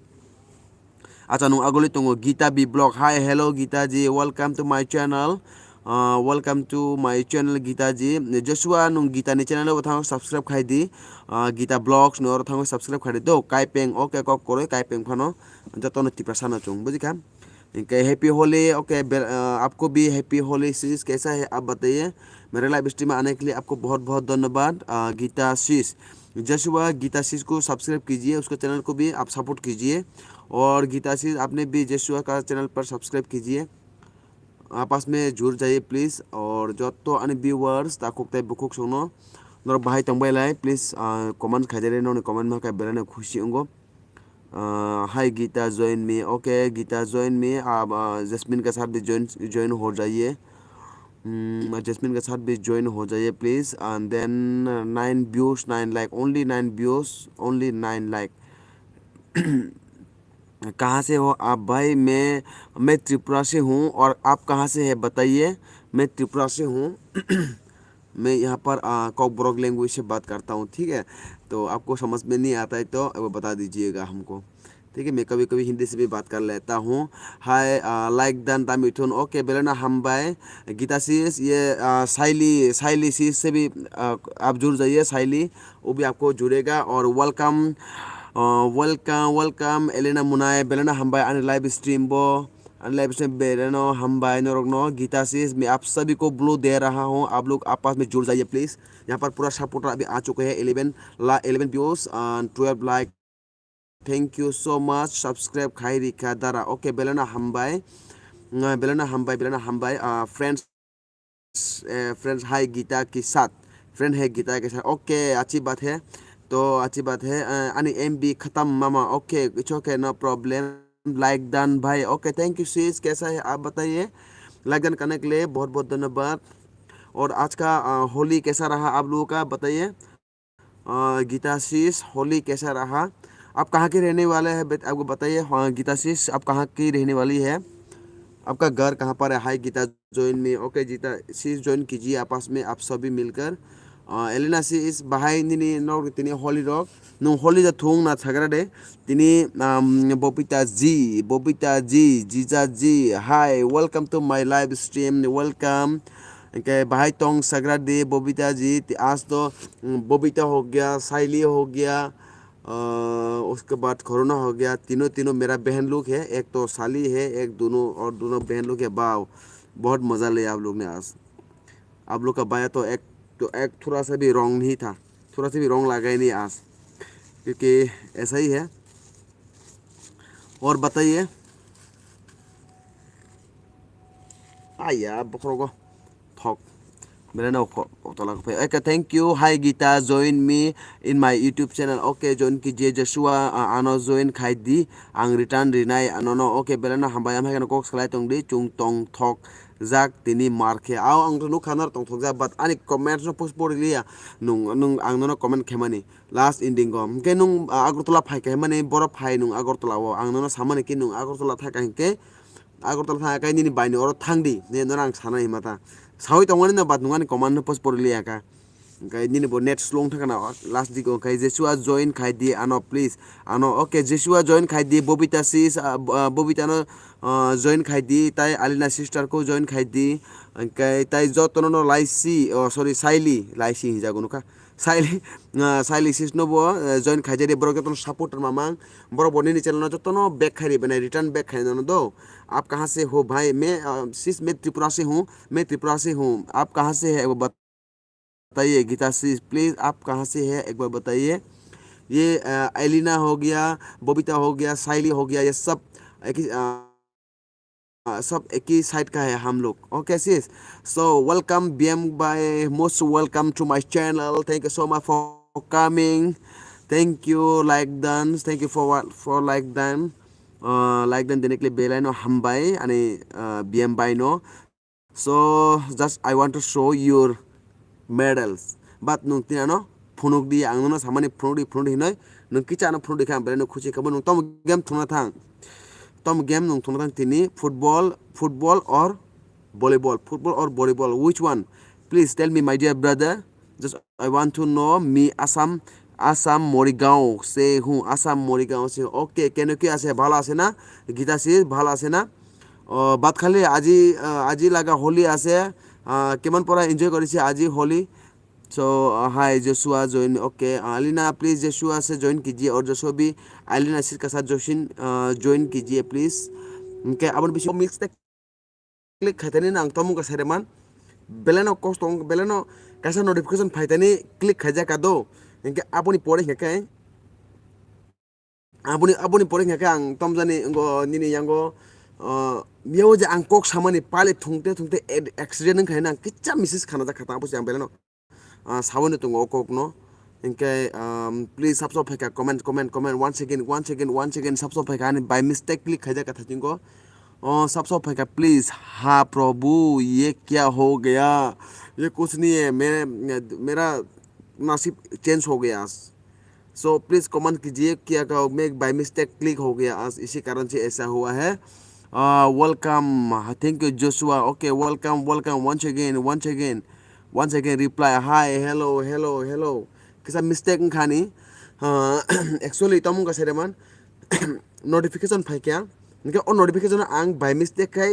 Acha, nung aguli tongo Gita B Vlog. Hi, hello Gita ji, welcome to my channel. Uh, welcome to my channel Gita ji. Joshua, nung Gita ni channel o thang subscribe khai di. Uh, Gita Vlogs no thang subscribe khai di do. Kaipeng, okay, kok koroi Kaipeng phano. Joto no Tiprasa no chung, buji kha? Hinkhe happy Holi, okay, bel-, uh, apko bhi happy Holi sis, kaisa hai aap bataiye? Mere live stream mein aane ke liye apko bahut bahut dhanyabad, uh, Gita sis. Joshua, Gita sis को subscribe कीजिए, उसका चैनल को भी आप सपोर्ट कीजिए। और गीता sis, आपने भी जोशुआ का चैनल पर सब्सक्राइब कीजिए। आपस में जुड़ जाइए प्लीज। और joto ani viewers, takhuk tei bukhuk songno norok bahai tongbai lai, please, ah, comment khaidere, nokni comment ma khe belai no khusi wngo. Ah, hi Gita, join me. Okay, Gita, join me. Ah, ah, Jasmine ka sath bhi join, join ho jaiye. Hmm, Jasmine ka sath bhi join ho jaiye, please. And then, uh, nine views, nine like, only nine views, only nine like. कहाँ से हो आप भाई? मैं, मैं त्रिपुरा से हूँ और आप कहाँ से है बताइए? मैं त्रिपुरा से हूँ। मैं यहाँ पर, आ, कॉकबोरोक लैंग्वेज से बात करता हूँ, ठीक है? तो आपको समझ में नहीं आता है तो एक बार बता दीजिएगा हमको, ठीक है? मैं कभी-कभी हिंदी से भी बात कर लेता हूँ। Hi, आ, लाइक दान दामिथुन, ओके, बेलेना हमबाय। गीता sis, ये, आ, साइली, साइली sis से भी, आ, आप जुड़ जाइए, साइली, वो भी आपको जुड़ेगा। और वेलकम, आ, वेलकम, वेलकम, एलेना मुनाय, बेलेना हमबाय, आनी लाइव स्ट्रीम बो। Unless से बेरे नो हम भाई नोरक नो गीता sis, मैं आप सभी को ब्लू दे रहा हूँ, आप लोग आपस में जुड़ जाइए प्लीज। यहाँ पर पूरा सपोर्टर अभी आ चुके हैं, इलेवन ला, eleven views and twelve like. Thank you so much, subscribe खाई रिखा दारा। ओके, बेलेना हम भाई, अ, बेलेना हम भाई, बेलेना हम भाई, अ, फ्रेंड्स, अ, फ्रेंड्स हाय गीता के साथ, फ्रेंड है गीता के साथ। ओके, अच्छी बात है, तो अच्छी बात है। अ, आनी एमबी खत्म मामा। Okay, it's okay, no problem। Like done भाई। ओके, thank you sis, कैसा है आप बताइए। लाइक डन करने के लिए बहुत बहुत धन्यवाद। और आज का, अ, होली कैसा रहा आप लोगों का, बताइए। अ, गीता sis, होली कैसा रहा? आप कहाँ के रहने वाले हैं, बत-, आपको बताइए। हाँ, गीता sis, आप कहाँ की रहने वाली है? आपका घर कहाँ पर है? Hi Geeta, join me। Okay, Geeta sis, join कीजिए आपस में आप सभी मिलकर। अ, Elena sis, bahai nini nok tini होली रॉक। Nung होली da thung na sagra de. Tini, um, Bobita ji, Bobita ji, Jija ji, hi, welcome to my live stream, welcome। इनके भाई तोंग सगरा दे बबीता जी, आज तो, उम, बबीता हो गया, साइली हो गया, अ, उसके बाद कोरोना हो गया। तीनों, तीनों मेरा बहन लोग है, एक तो साली है, एक दोनों, और दोनों बहन लोग है। वाओ, बहुत मज़ा लिया आप लोग ने आज। आप लोग का बाया तो एक, तो एक थोड़ा सा भी रॉन्ग नहीं था, थोड़ा सा भी रॉन्ग लगा ही नहीं आज, क्योंकि ऐसा ही है। और बताइए, Aya, bokhorogo. Thok. Belai no ko-, kotola ko phai. Okay, thank you. Hi Gita, join me in my YouTube channel. Okay, join kiji Joshua, uh, ano join khai di. Ang return rinai ano no. Okay, belai no hambai, amhai kok salai tong di. Chung tong thok jak tini mar khe. Ao ang to nukha nar tong thok jak, but ani comments no post pori liya. Nung, nung ang nono comment khe mani. Last ending go. Hingke nung, uh, Agartala phai khe mani boro phai nung Agartala o. Ang nono samani ki nung Agartala thai ka hingke Agartala thang kai nini bai ni oro thang di. Ne no ang sana hima ta. Sawi tongmani no bat nungani command no post pori liya ka. Kai nini bo net slow thang na last digo kai Joshua join khai di ano please. Ano okay Joshua join khai di Bobita sis, ah, Bo-, ah, Bobita no, ah, join khai di tai Alina sister ko join khai di. Kai tai joto no no Laisi, oh sorry Saili, Laisi hinjago nukha. Saili, ah, Saili sis no bo, eh, join khai jadi borok joto no supporter mamang. Borok bo nini channel no joto no back khai ri bwnai return back khai no do. आप कहाँ से हो भाई? मैं, अ, sis, मैं त्रिपुरा से हूँ, मैं त्रिपुरा से हूँ। आप कहाँ से है? एक बार बताइए। गीता sis, please, आप कहाँ से है? एक बार बताइए। ये, अ, एलिना हो गया, बबीता हो गया, साइली हो गया, ये सब एक ही, अ, अ, सब एक ही side का है हम लोग। Okay, sis। So, welcome, B M by, most welcome to my channel। Thank you so much for coming। Thank you, like done। Thank you for what, for like done। Uh, like done, directly belai no hambai, ani, uh, B M by no। So, just I want to show your medals। But nung tini ano phunuk di, ang nono samani phunuk di, phunuk di hinoi, nung kicha ano phunuk di khe ang belai no khusi kha bo, nung tom game thungna thang. Tom game nung thungna thang tini, football, football or volleyball, football or volleyball, which one? Please tell me, my dear brother. Just I want to know, me Assam, Assam Morigaon se हूँ, Assam Morigaon se हूँ। Okay, কেন কি আছে? ভালো আছে না? গীতা sis, ভালো আছে না? ও, ভাত খালি আজি, আহ, আজি লাগা হোলি আছে। আহ, কেমন পড়া enjoy করেছি আজি Holi? So, uh, hi Joshua, join। Okay, uh, Alina, please Joshua से join कीजिए और Joshua भी Alina sis का साथ जोशिन, uh, join कीजिए please। Okay, aboni bisingo mix te click khaitani nang tomung ka saireman, beleno kostong, beleno kaisa notification phaitani click khaijak ka do, hinkhe aboni pore hinkhe, aboni, aboni pore hinkhe ang tomjani ngo nini yango, uh, miyao je ang kok samani pale thungte thungte ad-, accident wngkha hinwi ang kicha message khanajak kha tang, abo se ang beleno, ah, sawi no tongo o kok no. Hinkhe, um, please sabso phaikha comment, comment, comment, once again, once again, once again, sabso phaikha ani by mistake click khaijak kha thatingo. Oh, sabso phaikha, please। हाँ प्रभु, ये क्या हो गया? ये कुछ नहीं है, मेरे, मेरा नसीब change हो गया। So please comment कीजिए, क्या का मैं by mistake click हो गया आज, इसी कारण से ऐसा हुआ है। Uh, welcome, thank you Joshua। Okay, welcome, welcome once again, once again, once again reply, hi, hello, hello, hello। Kisa mistake wngkha ni, uh, actually tomung ka saireman notification phaikha, hinkhe o notification ang by mistake khai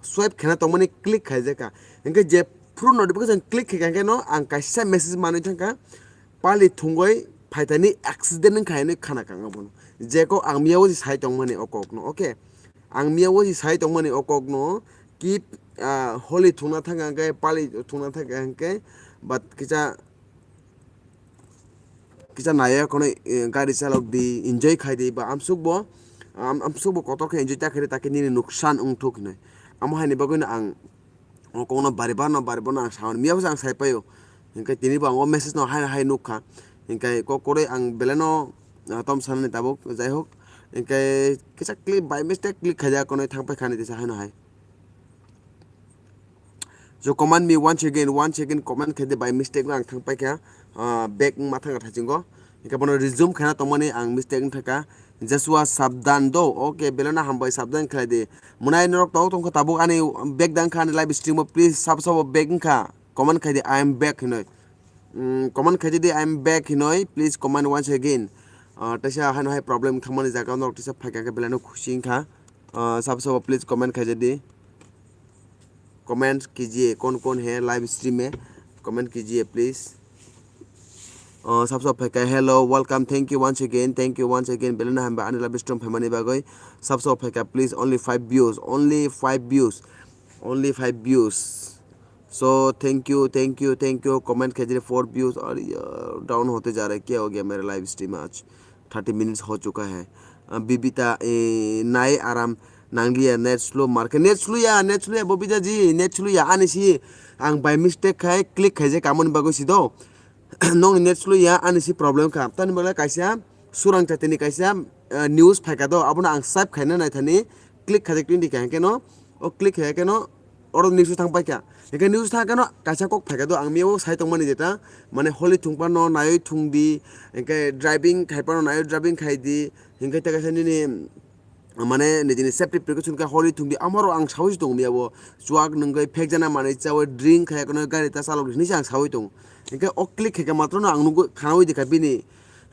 swipe khena tongmani click khaijak kha, hinkhe je phuru notification click khaikha hinkhe no ang kaisa message manwi thangkha, pali thungwi phaitani accident wngkha hinwi khana kang abono, je kok ang miyao je sai tongmani o kokno, okay, ang miyao je sai tongmani o kokno ki, ah, holi thungna thangkha hinkhe pali thungna thangkha hinkhe, but kisa kisa naya kono, eh, gari chalok di, enjoy khai di, ba amsuk bo, am-, amsuk bo kotor khe enjoy ta khe di, ta khe nini nuksan wngthuk hinwi. Amo haini bagwi no ang o kokno bari bar no, bari bar no ang sao, miya bo ang sai paio. Hinkhe tini bo ang o message no hai hai nukha. Hinkhe kok kwrwi ang belai no, ah, tom sanani tabuk, jai hok. Hinkhe kisa click by mistake click khaijak kono thang paikha ni tisa haino hai. So comment me once again, once again comment khe de by mistake no ang thang paikha, ah, back wngma thang kha thasingo. Hinkhe bono resume khaina tongmani ang mistake wng thangkha. Joshua sabdan do, okay, belai no hambai, sabdan khlai di. Mwnai norok tok tongkha tabuk ani back dang kha ani live stream o, please sab sabo back wngkha. Comment khai di, I am back hinoi. Mm, comment khai di, I am back hinoi, please comment once again. Ah, teisa haino hai problem thangmani jaga norok teisa phaikha khe belai no khusi wngkha. Ah, sab sabo please comment khai di। Comment कीजिए, कौन कौन है live stream में, comment कीजिए please। Uh, sab sabo phaikha, hello, welcome, thank you once again, thank you once again। Belai no hambai ani live stream phaimani bagwi, sab sabo phaikha, please, only five views, only five views, only five views। So thank you, thank you, thank you। Comment khai di, four views, अरे यार, down होते जा रहा है, क्या हो गया मेरा live stream आज? Thirty minutes हो चुका है। Uh, Bibita, eh, nai aram Nangliya, net slow market. Net slow ya, net slow ya, Bobita ji, net slow ya. Ani si ang by mistake khai click khaijak amoni bagwi si do. Nongni net slow ya, ani si problem kha. Tani bagwi kaisa surang chatini kaisa, eh, news phaika do. Abono ang save khaina naithani click khaijak tini kha hwnkhe no. O click khaikhe no oro news thang paikha. Hwnkhe news thang khe no kaisa kok phaikha do. Ang miyao sai tongmani jeta mane holi thung phano naiwi thung di. Hwnkhe driving khai phano naiwi driving khai di. Hwnkhe tei kaisa nini mane nijini safety precaution khe holi thung di. Amoro ang saui tongo miyabo. Chuak nungwi phekjana manwi chaui drink khai kono gari ta chalok hinwi se ang saui tongo. Hwnkhe o click khaikhe matro no ang nugwi khanaui dikha bini,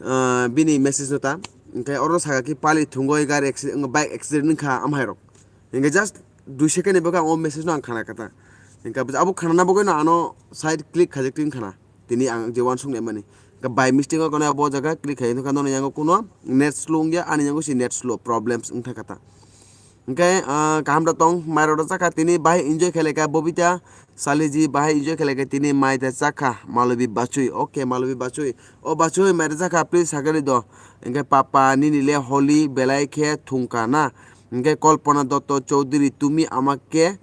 ah, bini message no ta. Hwnkhe oro saka ki pali thungwi gari accident, bike accident wngkha amhairok. Hwnkhe just dui second ni bagwi ang o message no ang khana kha ta. Hwnkhe abo khana na bagwi no ano side click khaijak tin khana. Tini ang je uansuk naimani. Hwnkhe by mistake o kono abo jaga click khai wngkha nono yango kuno net slow wngya, ani yango si net slow problems wngkha kha ta. Hwnkhe, ah, kaham rok tong, mai rok rw chakha tini bahai enjoy khe laikha Bobita Saliji, bahai enjoy khe laikha tini mai da chakha Malobi Bachui. Okay, Malobi Bachui. O Bachui mai da chakha, please sakari do. Hwnkhe papa nini le holi belai khe thungkha na. Hwnkhe Kalpana Dotto Chowdhury, tumi ama khe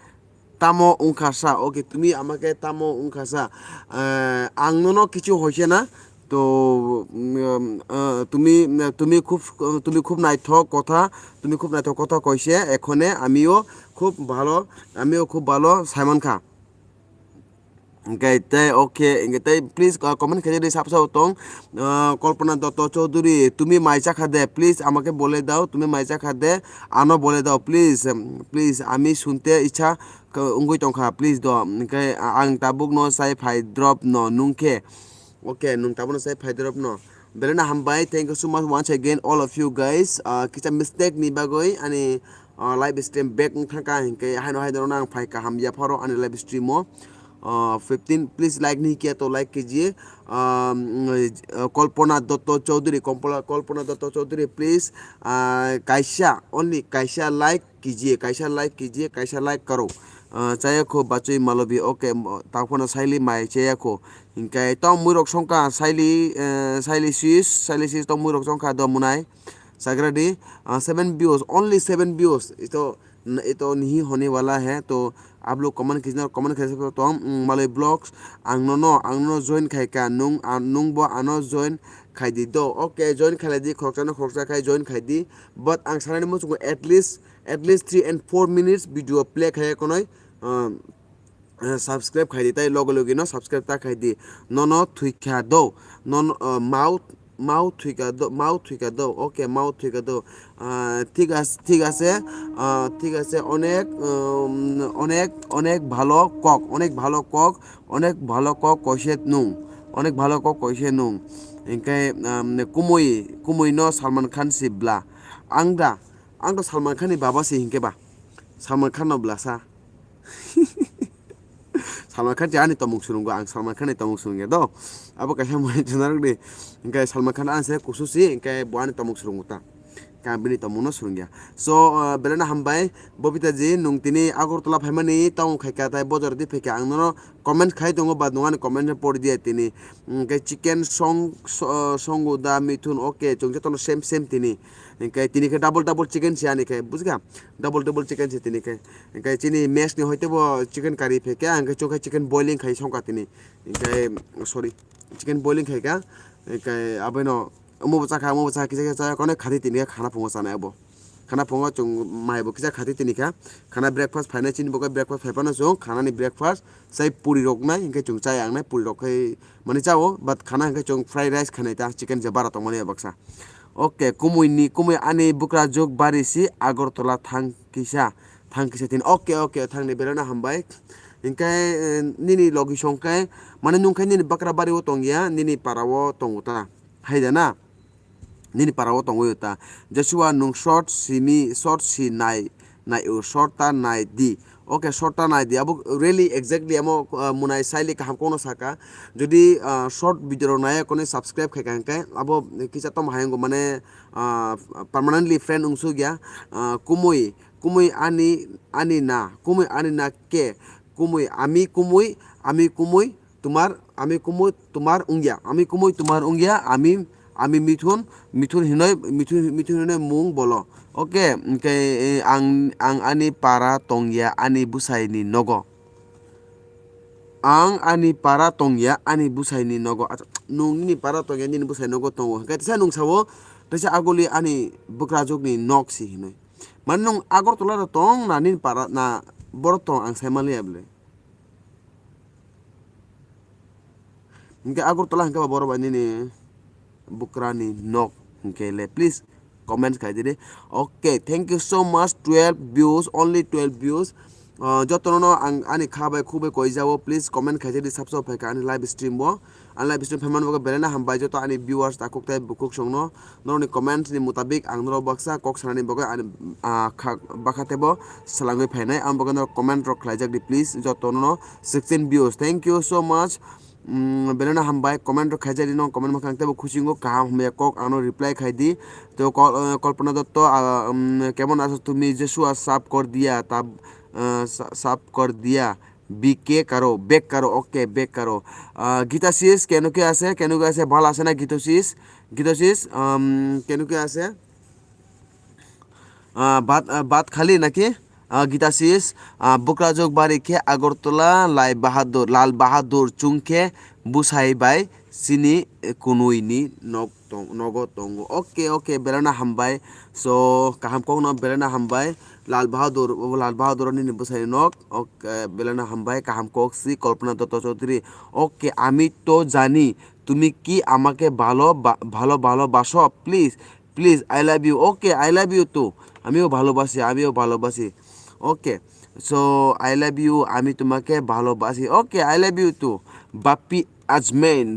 tamo wngkha sa? Okay, tumi ama khe tamo wngkha sa? Eh, ang nono kichu hoise na. To, mm, eh, tumi, tumi khub, tumi khub naithok kotha, tumi khub naithok kotha koise, ekhone amiyo khub bhalo, amiyo khub bhalo saimankha. Hwnkhe tei, okay, hwnkhe tei please, uh, comment khaidi sap sap tong. Uh, Kalpana Dotto Chowdhury, tumi mai chakha de, please, amake bole dao, tumi mai chakha de, ano bole dao, please, um, please, ami sunte ichha wngwi tongkha, please do. Hwnkhe ang tabukno sai phai drop no nungkhe. Okay, nung tabukno sai phai drop no. Belai no hambai, thank you so much once again all of you guys. Ah, kisa mistake ni bagwi ani, ah, live stream back wng thangkha, hinkhe haino hai dorokno ang phai kaham yapharo ani live stream o. Ah, fifteen, please like ni khe to like kiji. Um, ah, Kalpana Dotto Chowdhury, Kompola-, Kalpana Dotto Chowdhury, please, ah, kaisa, only kaisa like kiji, kaisa like kiji, kaisa like karo. Ah, chaya kho Bachui Malobi, okay, taphano saili mai chaya kho. Hinkhe tong muirok songkha saili, eh, saili sis, saili sis tong muirok songkha do munai. Sagradi, ah, seven views, only seven views. Ito, ito nahi hone wala hai, to aap log comment kijna, comment khai sakte ho. Mm, Maloi Vlogs, ang nono, ang nono join khaikha, nung, ah, nungbo ano join khaidi do. Okay, join khailai di, khoroksa no khoroksa khai join khaidi. But ang sanani muchungo at least, at least three and four minutes video play khai konoi, ah, eh, subscribe khaidi, tai loge loge no subscribe ta khaidi. Nono thwikha do. Nono, eh, mau, mau thwikha do, mau thwikha do. Okay, mau thwikha do. Ah, thik as-, thik ase, ah, thik ase, onek, um, onek, onek bhalo kok, onek bhalo kok, onek bhalo kok koise nung, onek bhalo kok koise nung. Hinkhe, um, kumui, kumui no Salman Khan si bla. Ang da, ang to Salman Khan ni baba si hinkhe ba. Salman Khan no bla sa. Salman Khan je ani tomung swrwngo, ang Salman Khan ni tomung swrwngya do. Abo kaisa mui chwna rwgdi. Hinkhe Salman Khan ani se kusu si, hinkhe bo ani tomung swrwngo ta. Khe ang bini tomung no swrwngya. So, uh, belai no hambai, Bobita ji, nung tini Agartala phaimani tong khaikha, tai bojor di phaikha, ang nono comment khai tongo, but nung ani comment no pori diya tini. Hinkhe chicken song, so-, songo da Mithun, okay, chwng jotono same same tini. Hinkhe tini khe double double chicken si ani khe, bujikha? Double double chicken si tini khe. Hinkhe chini mess ni hoite bo chicken curry phaikha, hinkhe chwng khe chicken boiling khai songkha tini. Hinkhe, sorry, chicken boiling khaikha. Hinkhe abono omo bo chakha, omo bo chakha, kisa kisa chaya, kono khati tini khe khana phungo chanai abo. Khana phungo chwng mai bo kisa khati tini kha. Khana breakfast phainai chini bo khe breakfast phai phano chwng khanani breakfast chai puri rok nai, hinkhe chwng chai ang nai puri rok khai mani chao, but khana hinkhe chwng fried rice khainai ta chicken je bara tongmani baksa. Okay, kumui ni, kumui ani bukrajwk bari si Agartala thang kisa, thang kisa tini. Okay, okay, thang ni belai no hambai. Hinkhe, eh, nini logi song khe, mane nung khe nini bakra bari o tong ya, nini para o tongo ta. Hai da na? Nini para o tongwi ta. Joshua nung short simi, short si nai, nai o, short ta nai di. Okay, short ta nai di. Abo really exactly amo, uh, munai saili kaham kono saka. Jodi, uh, short video rok nai kono subscribe khai kha hinkhe abo kisa tom hayung mane, uh, permanently friend wngsuk ya. Uh, kumui, kumui ani, ani na, kumui ani na ke, kumui ami kumui, ami kumui, tumar, ami kumui tumar wngya, ami kumui tumar wngya, ami, Ami Mithun, Mithun hinoi, Mithun, Mithun hinoi mung bolo. Oke, hingke, eh, ang, ang ani para tongya ani bwsaini nogo. Ang ani para tongya ani bwsaini nogo. Acha, nung nini para tongya nini bwsai nogo tongo. Hingke tesa nung sao, tesa aguli ani bwkrajwkni nok si hinoi. Mane nung Agartala da tong na nini para na borok tong ang sai manliya bwle. Hingke Agartala hingke ba borok bai nini bukrani nok hingke le, please comment khai diri. Okay, thank you so much, twelve views, only twelve views. Ah, jotono no ang ani kha bai khuk bai koi jao, please comment khai diri, subscribe khai kha ani live stream o. Ani live stream phaimani bagwi belai no hambai joto ani viewers takhuk tei bukhuk songno. Norokni comment ni mutabik ang norok baksa kok sanani bagwi ani, ah, kha, bakha tebo swlangwi phainai. Ang bagwi norok comment rok khlaijak di, please, jotono no sixteen views. Thank you so much. Mm, belai no hambai, comment rok khaijak di, no comment mwkhang tebo khusingo kaham hamya kok ano reply khai di. To Kol-, eh, Kalpana Dotto, ah, mm, kemon aso tumi? Joshua sab kor diya, tab, eh, sa-, sab kor diya. B K karo, back karo, okay, back karo. Ah, Gita sis, kenu ke ase, kenu ke ase, bhal ase na Gita sis? Gita sis, um, kenu ke ase? Ah, bat, ah, bat khali naki? Ah, Gita sis, ah, Bukrajwk bari khe Agartala, Lai Bahadur, Lal Bahadur chung khe bwsai bai chini, eh, kunui ni nok tong-, nogo tongo. Okay, okay, belai no hambai. So, kaham kok no belai no hambai. Lal Bahadur, Lal Bahadur nini bwsai nok. Okay, belai no hambai, kaham kok si Kalpana Dotto Chaudhary. Okay, আমি তো জানি তুমি কি আমাকে ভালো বা-, ভালো ভালোবাসো, please, please, I love you. Okay, I love you too. আমিও ভালোবাসি, আমিও ভালোবাসি। Okay, so I love you, আমি তোমাকে ভালোবাসি। Okay, I love you too. Bappi আজমিন,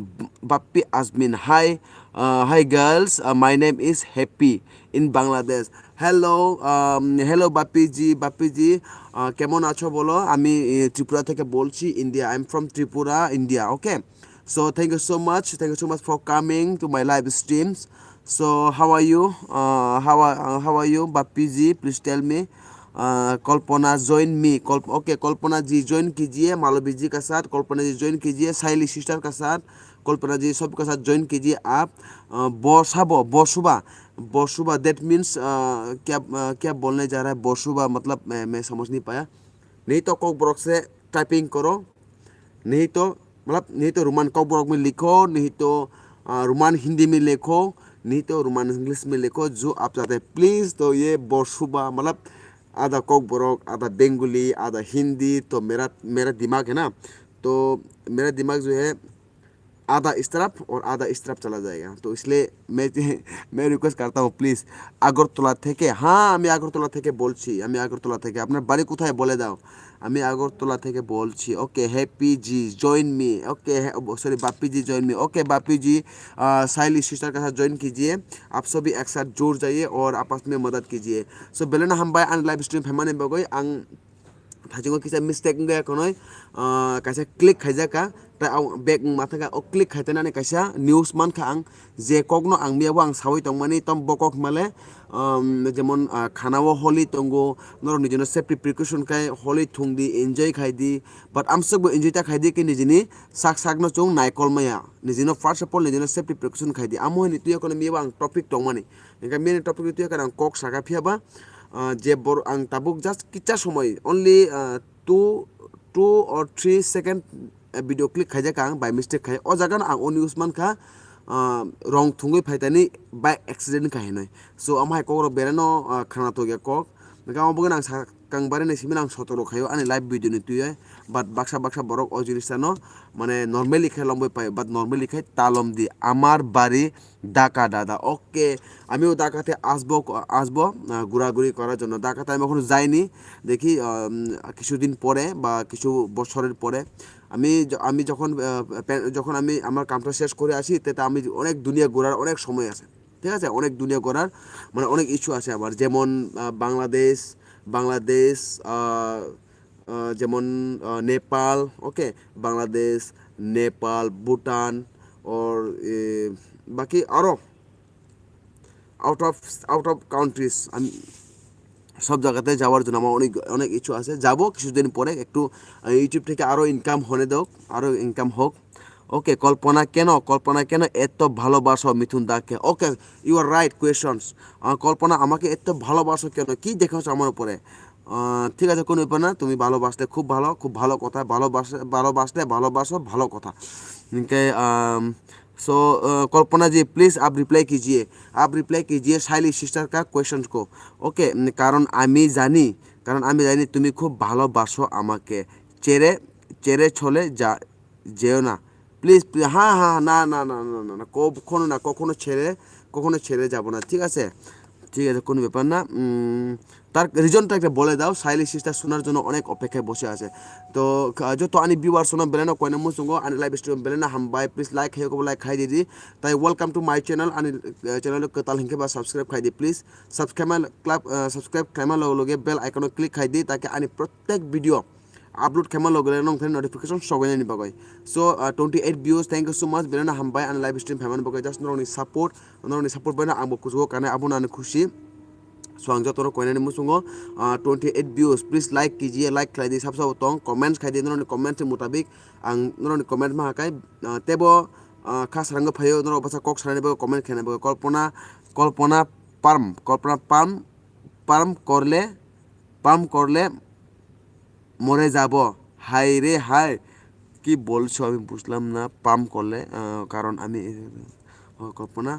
বাপ্পি Azmin, hi, uh, hi girls, uh, my name is Happy in Bangladesh. Hello, um, hello Bappi জি, বাপ্পি জি, uh, কেমন আছো বলো? আমি, এ, ত্রিপুরা থেকে বলছি, India. I'm from Tripura, India. Okay. So thank you so much. Thank you so much for coming to my live streams. So how are you? Uh, how are, uh, how are you, Bappi G? Please tell me. Uh, Kalpana join me. कल्प-, okay, कल्पना जी join कीजिए, मालवी जी का साथ, कल्पना जी join कीजिए, साइली सिस्टर का साथ, कल्पना जी सबका साथ join कीजिए आप। Uh, বসাবো, বসুবা, বসুবা, that means, uh, क्या, uh, क्या बोलने जा रहा है? বসুবা मतलब मैं, मैं समझ नहीं पाया। नहीं तो Kokborok से typing करो। नहीं तो, मतलब, नहीं तो रोमन Kokborok में लिखो, नहीं तो, आ, रोमन हिंदी में लिखो, नहीं तो रोमन इंग्लिश में लिखो, जो आप चाहते हैं। प्लीज, तो ये बसुबा, मतलब, आधा Kokborok, आधा बंगाली, आधा हिंदी, तो मेरा, मेरा दिमाग है ना, तो मेरा दिमाग जो है, आधा इस तरफ और आधा इस तरफ चला जाएगा। तो इसलिए मैं, मैं रिक्वेस्ट करता हूँ, प्लीज, আগরতলা থেকে, হ্যাঁ, আমি আগরতলা থেকে বলছি, আমি আগরতলা থেকে। আপনার বাড়ি কোথায় বলে দাও। আমি আগরতলা থেকে বলছি। ওকে, হ্যাপি জি, join me। ওকে, হ্যাঁ, ও, সরি, বাপ্পি জি, join me। ওকে, বাপ্পি জি, আহ, সাইলি সিস্টার के साथ join कीजिए। आप सभी एक साथ जुड़ जाइए और आपस में मदद कीजिए। So, belai no hambai ani live stream phaimani bagwi. Ang thaichungo kisa mistake wngya khwnwi, ah, kaisa click khaijak kha, tei ang back wngma thangkha, o click khaitani kaisa news mankha ang, je kokno ang miyabo ang saui tongmani, tamo bo kok himale, um, jemon, ah, khanao holi tongo, norok nijino safety precaution khai holi thungdi, enjoy khaidi, but amsukbo enjoy ta khaidi khe nijini sak sakno chwng naikol maya, nijino first of all nijino safety precaution khaidi, amo hini twiyo kheno miyabo ang topic tongmani, hingkhe miyani topic ni twiyo kheno ang kok saka phiyaba, ah, je bor-, ang tabuk just kicha somoi, only, ah, two, two or three second, eh, video click khaijak ang by mistake khai. O jaga no ang o news mankha, ah, rong thungwi phaitani by accident khai hinwi. So, amo hai kok rok belai no, ah, khana tokya kok. Hingkhe amo bagwi ang sa kang barani simi ang sotoro khaio ani live video ni twiwi. But baksa baksa borok o jinis no mane normally khai lomwi pai, but normally khai ta lomdi. আমার বাড়ি ঢাকা দাদা। ওকে, আমিও ঢাকাতে আসবো, আসবো, আহ, ঘোরাঘুরি করার জন্য। ঢাকাতে আমি এখনো যাইনি। দেখি, আহ, উম, কিছুদিন পরে বা কিছু বছরের পরে আমি য-, আমি যখন, আহ, প্যা-, যখন আমি আমার কামটা শেষ করে আসি, তে, তে আমি অনেক দুনিয়া ঘোরার অনেক সময় আছে। ঠিক আছে? অনেক দুনিয়া ঘোরার, মানে, অনেক ইচ্ছা আছে আমার। যেমন, আহ, বাংলাদেশ, বাংলাদেশ, আহ, আহ, যেমন, আহ, নেপাল, ওকে? বাংলাদেশ, নেপাল, ভুটান, ওর, এ, বাকি আরও out of, out of countries, আমি সব জায়গাতে যাওয়ার জন্য আমার অনেক, অনেক ইচ্ছা আছে। যাব কিছুদিন পরে, একটু, আহ, YouTube থেকে আরও ইনকাম হনে দেওক, আরও ইনকাম হোক। ওকে, কল্পনা কেন, কল্পনা কেন এত ভালোবাসো মিথুন দাকে? ওকে, you are right questions. আহ, কল্পনা আমাকে এত ভালোবাসো কেন? কি দেখেছো আমার উপরে? আহ, ঠিক আছে, কোনো ব্যাপার না, তুমি ভালোবাসলে খুব ভালো, খুব ভালো কথা, ভালোবাসলে, ভালোবাসলে ভালোবাসো, ভালো কথা। ওকে, আম, so, আহ, কল্পনা জি, please আপ রিপ্লাই কিজিয়ে, আপ রিপ্লাই কিজিয়ে সাইলি সিস্টার কা কোয়েশ্চেন্স কো। ওকে, উম, কারণ আমি জানি, কারণ আমি জানি তুমি খুব ভালোবাসো আমাকে। চেরে, চেরে চলে যা, যেও না। প্লিজ, প্লিজ, হ্যাঁ, হ্যাঁ, না, না, না, না, না, না, কখনো না, কখনো ছেড়ে, কখনো ছেড়ে যাব না, ঠিক আছে? ঠিক আছে, কোনো ব্যাপার না। উম, তার রিজনটা একটা বলে দাও, সাইলি সিস্টার শোনার জন্য অনেক অপেক্ষায় বসে আছে। তো, কা-, যত আনি ভিউয়ার্স শোনো, বেলেনো কয়না মুসুঙ্গো, আনি লাইভ স্ট্রিম বেলেনো হামবাই, প্লিজ লাইক খাইও, লাইক খাই দিদি। তাই welcome to my channel, আনি, আহ, চ্যানেল কাতাল হিংকে বা সাবস্ক্রাইব খাই দি, প্লিজ। সাবস্ক্রাইব ক্লাব, আহ, সাবস্ক্রাইব খাইমা লগে লগে বেল আইকনো ক্লিক খাই দি, তাকে আনি প্রত্যেক video upload khaima loge loge nong thani notification sogoinani bagwi. So, uh, twenty eight views, thank you so much, belai no hambai ani live stream phaimani bagwi, just norokni support, norokni support baino ang bo kuchugo kanai, abono ani khusi. So, ang jotono koinani muchungo, uh, twenty eight views, please like kijiye, like khlai di, sab sabo tong, comments khai di, norokni comments ni mutabik ang norokni comment ma hakai, uh, tebo, uh, kha sarangwi phaio, norok bwsa kok sanani bagwi comment khainai bagwi, Kalpana, Kalpana Parm, Kalpana Parm, Parm korle, Parm korle, মরে যাব। হায় রে হায়, কি বলছো আমি বুঝলাম না। পাম করলে, আহ, কারণ আমি, আহ, কল্পনা,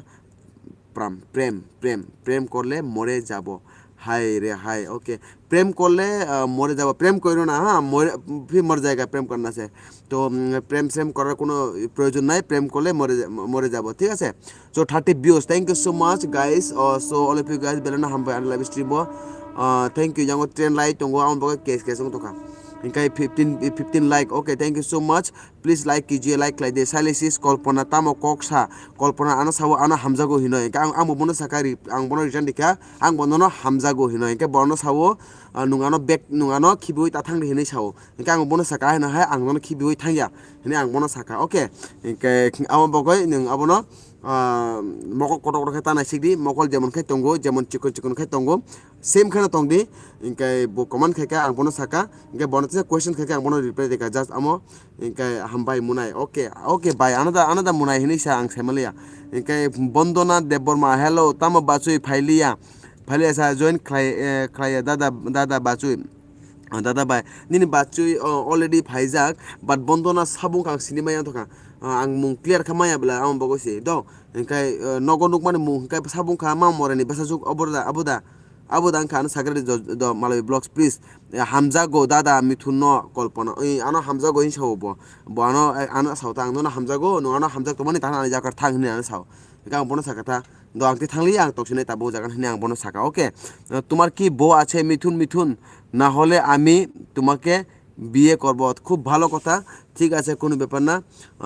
প্রাম, প্রেম, প্রেম, প্রেম করলে মরে যাব। হায় রে হায়, ওকে। প্রেম করলে, আহ, মরে যাব। প্রেম করো না, হ্যাঁ, মরে, ফির মর জায়গা, প্রেম করনা সে। তো, উম, প্রেম সেম করার কোনো প্রয়োজন নাই। প্রেম করলে মরে যা-, মরে যাব, ঠিক আছে? So thirty views, thank you so much, guys. Uh, so all of you guys, belai no hambai ani live stream o. Uh, thank you. Yango trend lai tongo, ang bagwi case case wng tongkha. Hingkai fifteen, fifteen like. Okay, thank you so much. Please like kijiye, like khlai di. Sailisis Kalpana tamo kok sa. Kalpana ano sao ano hamjago hino. Hingkai ang, ang bo bono saka ri-, ang bono return dikha. Ang bono no hamjago hino. Hingkai bono sao, uh, nung ano back, nung ano khibiwi ta thang di hinwi sao. Hingkai ang bono saka hino hai ang bono khibiwi thangya. Hinwi ang bono saka. Okay. Hingkai amo bagwi nung abono ah, mokol kotor kotor khe ta naisik di, mokol jemon khai tongo, jemon chikon chikon khai tongo, same kheno tong di, hingke bo comment khai kha, ang bono saka, hingke bono tisa question khai kha, ang bono reply rikha, just amo, hingke hambai munai, okay, okay, bai, ano da, ano da munai hinui sa ang sai manliya, hingke Bondona Debbarma, hello, tamo bachoi phailiya, phailiya sa join khlai, eh, khlaiya, dada, dada bachoi. Ah, dada bai, nini bachwi, oh, already phaijak, but Bondona sabung kha ang sini maya tongkha. Ah, ang mung clear kha maya bwla, ang bagwi se do. Hingkai, eh, nogo nukmani mung hingkai sabung kha ma morani bwsajwk obo da, abo da. Abo da wngkha ano sakra do, do Malawi Vlogs, please. Eh, hamjago dada Mithun no Kalpana. Oi, ano hamjago hin sao bo. Bo ano, eh, ano sao ta, ang nono hamjago, no ano hamjak tongmani ta ano ani jakar thang hinwi ano sao. Hingkai ang bono sakha ta. Do ang twi thangliya, ang toksinai tabuk jagan hinwi ang bono saka, okay? Uh, তোমার কি বউ আছে মিথুন মিথুন? না হলে আমি তোমাকে বিয়ে করব। খুব ভালো কথা, ঠিক আছে, কোনো ব্যাপার না।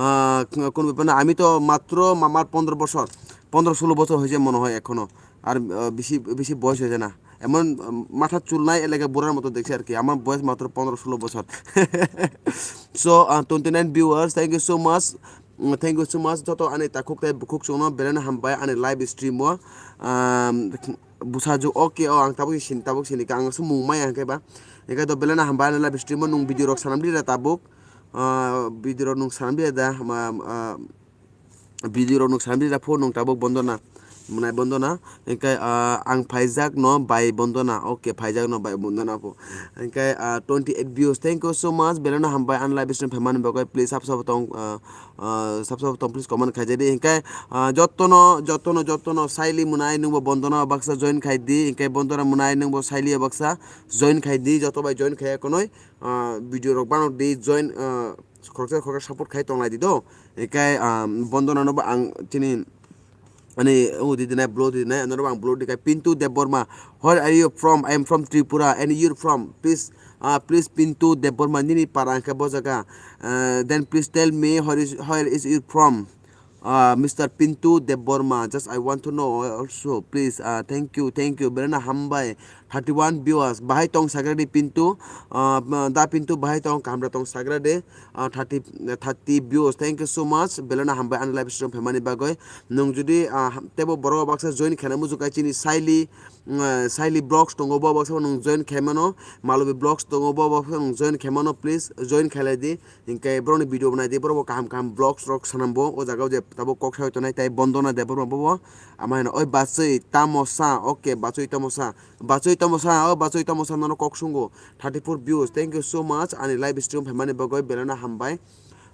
আহ, কোনো ব্যাপার না। আমি তো মাত্র আমার পনেরো বছর, পনেরো ষোলো বছর হয়েছে মনে হয় এখনো। আর, আহ, বেশি, বেশি বয়স হয়েছে না। এমন, উম, মাথার চুল নাই, এলাকা বুড়ার মতো দেখছি আর কি। আমার বয়স মাত্র পনেরো ষোলো বছর। So, uh, twenty nine viewers, thank you so much. Mm, thank you so much. Joto ani takhuk tei bukhuk chwngno belai no hambai ani live stream o. Um, bwsajwk, okay, o ang tabuk sin, tabuk sini ka ang se mung maya hwnkhe ba. Hwnkhe to belai no hambai ani live stream o nwng video rok sanam di da tabuk. Ah, video rok nwng sanam di da, ma, ah, video rok nwng sanam di da phone nwng tabuk Bondona. Mwnai Bondona. Hwnkhe, ah, ang phaijak no bai Bondona. Okay, phaijak no bai Bondona pho. Hwnkhe, ah, twenty eight views. Thank you so much. Belai no hambai ani live stream phaimani bagwi. Please sab sabo tong, ah, ah, sab sabo tong, please comment khaijadi. Hwnkhe, ah, jotono, jotono, jotono saili mwnai nwngbo Bondona baksa join khaidi. Hwnkhe Bondona mwnai nwngbo saili baksa join khaidi. Joto bai join khaiya konoi, ah, video rok banok di join, ah, khoroksa khoroksa support khai tonglai di do. Hwnkhe, ah, Bondona no bo ang chini Ani, oh, di dinai, bro, di dinai, ano bang bro di kai. Pintu Debbarma, where are you from? I am from Tripura, and you're from? Please, uh, please, Pintu Debbarma, nini para angke bo jaga. Uh, then please tell me, where is, where is you from? Uh, Mister Pintu Debbarma, just I want to know also, please. Uh, thank you, thank you. Belai no hambai. thirty one viewers. Bahai tong sagra di Pintu, ah, da Pintu bahai tong, kaham da tong sagra de, ah, thirty, thirty views. Thank you so much. Belai no hambai ani live stream phaimani bagwi. Nwng jodi, ah, tebo borok baksa join khaina muchung kha chini Saili, mm, Saili Vlogs tongo, bo baksa nwng join khaimano. Malobi Vlogs tongo, bo baksa nwng join khaimano. Please join khailai di. Hinkhe borokni video bo naidi, borok bo kaham kaham vlogs rok sanambo, o jaga o je tabuk kok sawi tongnai tei Bondona Debbarma bobo. Ama hino, "Oi bachwi tamo sa?" Okay, bachwi tamo sa? Bachwi tamo sa, o bachwi tamo sa, nono kok sungo. Thirty four views, thank you so much, ani live stream phaimani bagwi belai no hambai.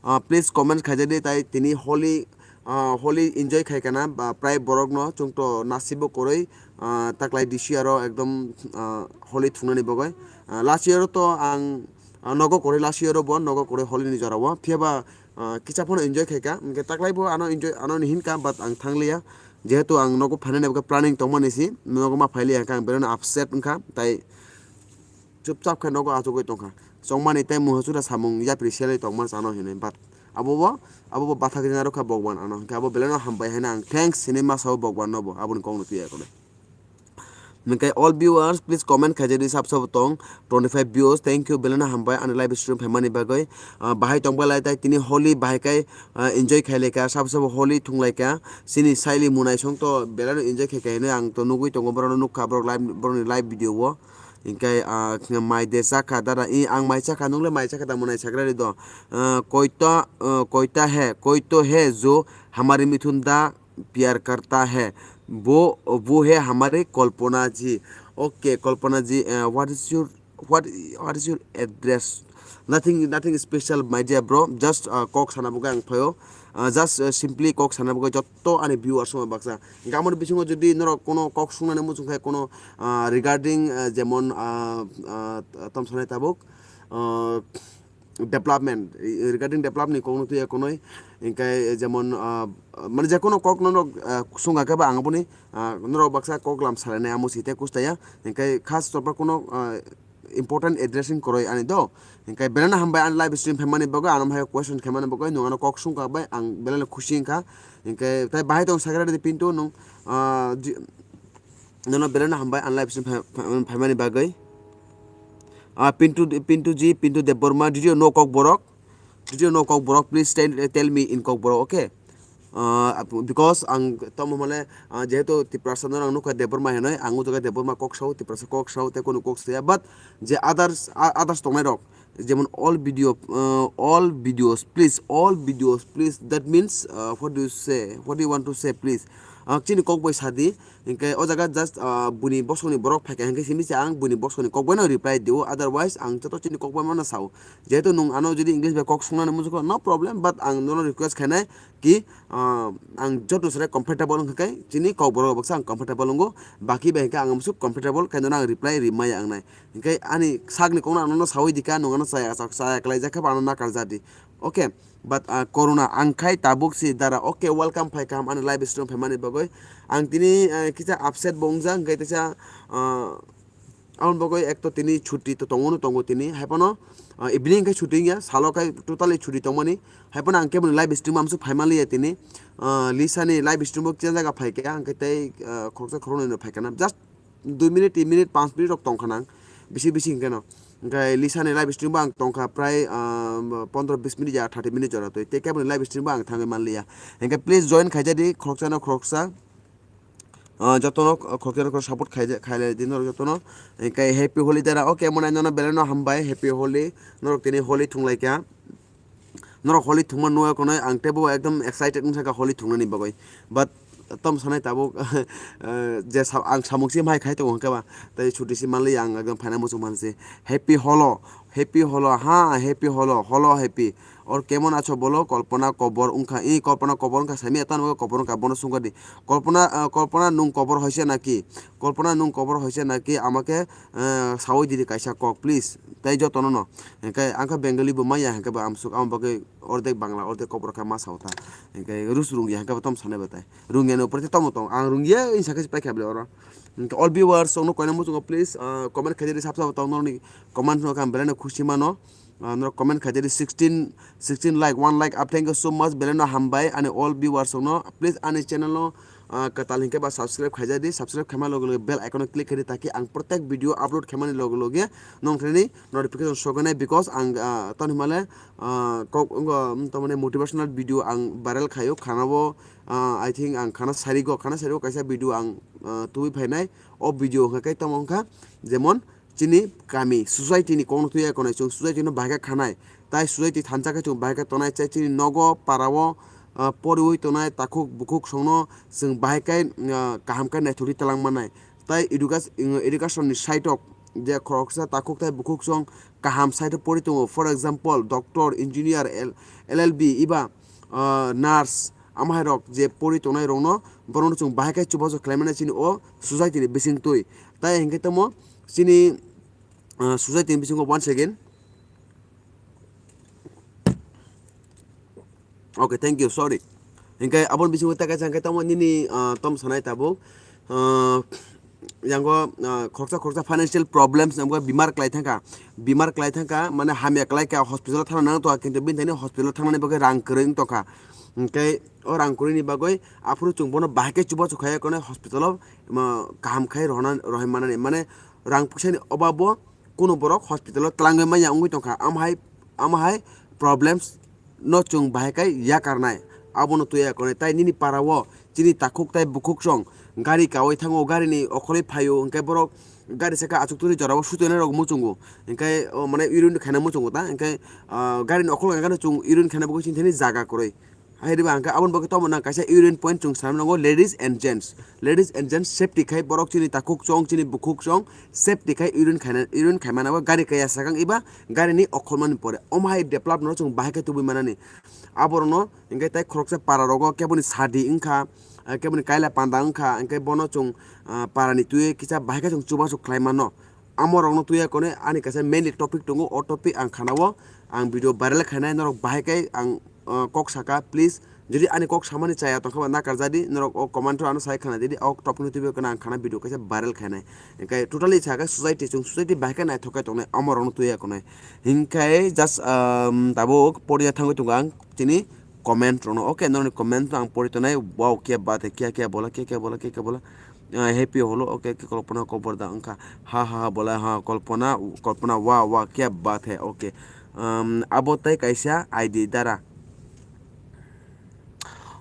Ah, please comment khaijadi, tai tini Holi, ah, Holi enjoy khai kana, ba prai borok no chwng to nasibo kwrwi, ah, taklai D C aro ekdom, ah, Holi thungnani bagwi. Ah, last year to ang, ah, nogo kwrwi, last year bo nogo kwrwi Holi ni jora o. Phiya ba, ah, kisa phano enjoy khai ka. Hinkhe taklai bo ano enjoy, ano ni hinka, but ang thangliya. Jehetu ang nogo phainani bagwi planning tongmani si, nogo ma phailiya hinkhe ang belai no upset wngkha. Tai chupchap khe nogo achugwi tongkha. Chongmani tei muhasura samung yapri selai tongma chano hinwi, but abo bo, abo bo bathak rina rwkha Bhagwan ano, hinkhe abo belai no hambai haino ang thanks hinwi ma sao Bhagwan no bo, aboni kok no twiya kole. Hinkhe all viewers, please comment khaijadi sab sabo tong, twenty five views, thank you, belai no hambai ani live stream phaimani bagwi. Ah, bahai tongbai lai tai tini Holi bahai kai, ah, enjoy khailai ka, sab sabo Holi thunglai ka, chini Saili Munai song to belai no enjoy khai ka hinwi ang to nugwi tongo, borok no nukha, borok live, borok ni live video o. Hinkhe, ah, mai de chakha dada, i ang mai chakha, nungle mai chakha da Munai sagra ri do. Ah, koita, ah, koita hai, koi to hai jo hamari Mithun da pyar karta hai, wo, wo hai hamari Kalpana ji. Okay, Kalpana ji, eh, what is your, what, what is your address? Nothing, nothing special, my dear bro. Just, uh, kok sana bagwi ang phaio. Uh, just, uh, simply kok sana bagwi jotto ani viewers rok baksa. Gamoni bisingo jodi norok kono kok sungnani muchung khai kono, uh, regarding, uh, jemon, uh, uh, tom sanai tabuk, uh, development, i-, regarding develop ni kok no twiya konoi, hinkhe jemon, uh, mane jekono kok no, uh, sungha khe ba ang boni, uh, norok baksa kok lam salainai amo site kustaya, hinkhe khas chopra kono, uh, important addressing kwrwi ani do. Hinkhe belai no hambai ani live stream phaimani bagwi, ano hai question khaimani bagwi, nwng ano kok sungkha bai ang belai no khusi wngkha. Hinkhe tai bahai tong sagra di Pintu nwng, ah, ji-, nono belai no hambai ani live stream phai-, phai-, phaimani bagwi. Ah, Pintu, Pintu ji, Pintu Debbarma, did you know Kokborok? Did you know Kokborok? Please tell, tell me in Kokborok, okay? Ah, ap-, because ang tamo mane, ah, jehetu Tiprasa no ang nukha Debbarma hinoi, ang o jaga Debbarma kok sao, Tiprasa kok sao, tei kunu kok saya, but je others, a-, others tongnai rok, jemon all video, ah, all videos, please, all videos, please, that means, ah, what do you say, what do you want to say, please? Ah, chini kok bai sadi, hinkhe o jaga just, ah, buni bosongni borok phaikha hinkhe simi se ang buni bosongni kok bai no reply dio, otherwise ang joto chini kok bai mano sao. Jehetu nwng ano jodi English bai kok sungnani muchukha, no problem, but ang nono request khainai ki, ah, ang joto sere comfortable wngkha khe chini kokborok baksa ang comfortable wngo, baki bai hwnkhe ang amsuk comfortable khe nono ang reply rimaya wngnai. Hinkhe ani sakni kokno ang nono sawi dikha, nwng ano chaya, chaya kwlaijak khe ba ano nakarjadi. Okay, but, ah, corona ang khai tabuk si dara. Okay, welcome phai kaham ani live stream phaimani bagwi. Ang tini, ah, kisa upset bo wngjak, hinkhe teisa, ah, Aboni bagwi ek to tini chuti to tongo no tongo tini, hai phano, ah, evening khe chuti wngya, salo khe totally chuti tongmani, hai phano ang keboni live stream amsuk phaimanliya tini, ah, Lisa ni live stream o kisa jaga phaikha, ang khe tei, ah, khoroksa khoroknwi no phaikha na, just dui minute, tin minute, panch minute rok tongkha nang, bisi bisi hwnkhe no, hwnkhe Lisa ni live stream bo ang tongkha prai, ah, pondro bis minute ya thirty minute jora twi, tei keboni live stream bo ang thangwi manliya, hwnkhe please join khaijadi khoroksa no khoroksa. Ah, jotono, ah, khoroksa khoroksa support khaijak, khailai di norok jotono. Hinkhe happy Holi dara. Okay, mwnai nono belai no hambai, happy Holi. Norok tini Holi thunglaikha. Norok Holi thungma nugwi konoi ang teibo ekdom excited wngkha Holi thungnani bagwi. But tom sanai tabuk, eh, je sa-, ang samung si mai khai tongo hinkhe ba. Tei chuti si manliya ang ekdom phaina muchung mansi. Happy Holo, happy Holo, ha, happy Holo, Holo happy. Or kemon acho bolo? Kolpona kobor wngkha. I Kolpona kobor wngkha, saimya tano kobor wngkha, bono sungkha di. Kolpona, ah, Kolpona nwng kobor hoise naki? Kolpona nwng kobor hoise naki? Ama khe, eh, sawi didi kaisa kok, please. Tai jotono no. Hinkhe ang khe Bengali bo manya, hinkhe bo amsuk, amo bagwi ordek Bangla, ordek kobor kha ma sao ta. Hinkhe rus rung ya, hinkhe bo tom sanai batai. Rung ya no pore tomo tong. Ang rung ya, insa khe paikha bole oro. Hinkhe all viewers, songno koina muchungo, please, ah, comment khaidi sab sab tong noni comment no kam belai no khusi mano. Ah, norok comment khaijadi sixteen, sixteen like, one like up. Thank you so much. Belai no hambai ani all viewers rokno. Please ani channel no, ah, kwtal hinkhe ba subscribe khaijadi, subscribe khaima loge loge bell icon o click khaidi, taki ang protek video upload khaimani loge loge nong thani notification sogenai, because ang, ah, tamo hinmale, ah, kok wngkha, um, tamani motivational video ang viral khaio, khana bo, ah, I think ang khana sarigo, khana sarigo kaisa video ang, ah, tubui phainai. O video hwnkha khe tamo wngkha jemon chini kami, society ni kokno twiya konai, chwng society no bahai khe khanai, tai society thansa khe chwng bahai khe tongnai, chai chini nogo, para o, ah, poriwi tongnai takhuk bukhuk songno chwng bahai khe, ah, kaham khe naithokwi twlang mannai. Tai educa-, education ni side o je khoroksa takhuk tai bukhuk song kaham side o pori tongo, for example, doctor, engineer, L-, L L B, iba, ah, nurse, amhairok je pori tongnai rokno, borokno chwng bahai khe chubachu khlai mani chini o society ni bising twi. Tai hinkhe tamo chini, ah, society ni bisingo once again. Okay, thank you, sorry. Hinkhe aboni bisingo ta kaisa hinkhe tamo nini, ah, tom sanai tabuk, ah, yango, ah, khoroksa khoroksa financial problems, yango bimar klai thangkha, bimar klai thangkha, mane hamya klai kha, hospital o thangna nang tongkha, kintu bini thani hospital o thangnani bagwi rang kwrwi wng tongkha. Hinkhe o rang kwrwini bagwi aphuru chwng bono bahai khe chubachu khaiya konai hospital o, ma, kaham khai rohorna, rohoi manani, mane rang puisani obabo kunu borok hospital o twlangwi manya wngwi tongkha, amhai, amhai problems no chwng bahai khe yakarnai, abono twiya konai. Tai nini para o chini takhuk tai bukhuk song gari kawi thango, gari ni okhorwi phaio, hinkhe borok gari saka achuk twi jorao sutoinai rok muchungo, hinkhe o mane urine khaina muchungo ta, hinkhe, ah, gari ni okhorwi hwnkheno chwng urine khaina bagwi chini thani jaga kwrwi. Hai riba hwnkhe aboni bagwi tamo nang kaisa urine point chwng sanai nango, ladies and gents. Ladies and gents, safety khai borok chini takhuk chong, chini bukhuk chong, safety khai urine khaina, urine khaimani abo gari kaya sakang iba gari ni okhormani pore. Omo hai develop no chwng bahai khe tubui manani. Aborokno hinkhe tai khoroksa para rogo keboni sadi wngkha, eh, keboni kaila panda wngkha, hinkhe bono chwng, ah, para ni twi kisa bahai khe chwng chubachu khlai mano. Amo rokno twiya konai ani kaisa mainly topic tongo, o topic ang khana o ang video viral khainai, norok bahai khe ang, uh, kok saka, please. Jodi ani kok samani chaya tongkha ba nakarjadi, norok o comment o ano sai khana didi, o topic no twiwi khana ang khana video kaisa viral khainai. Hinkhe totally saka society, chwng society bahai khe naithok khe tongnai, amo rokno twiya konai. Hinkhe just, um, tabuk poriya thangwi tongo ang chini comment rokno. Okay, norokni comment no ang pori tonai. Wow, kya baat hai, kya kya bola, kya kya bola, kya kya bola. Ah, happy holo, okay, okay, Kalpana kobor da wngkha. Ha, ha, ha, bola, ha, Kalpana, Kalpana, wow, wow, kya baat hai, okay. Um, abo tai kaisa I D dara.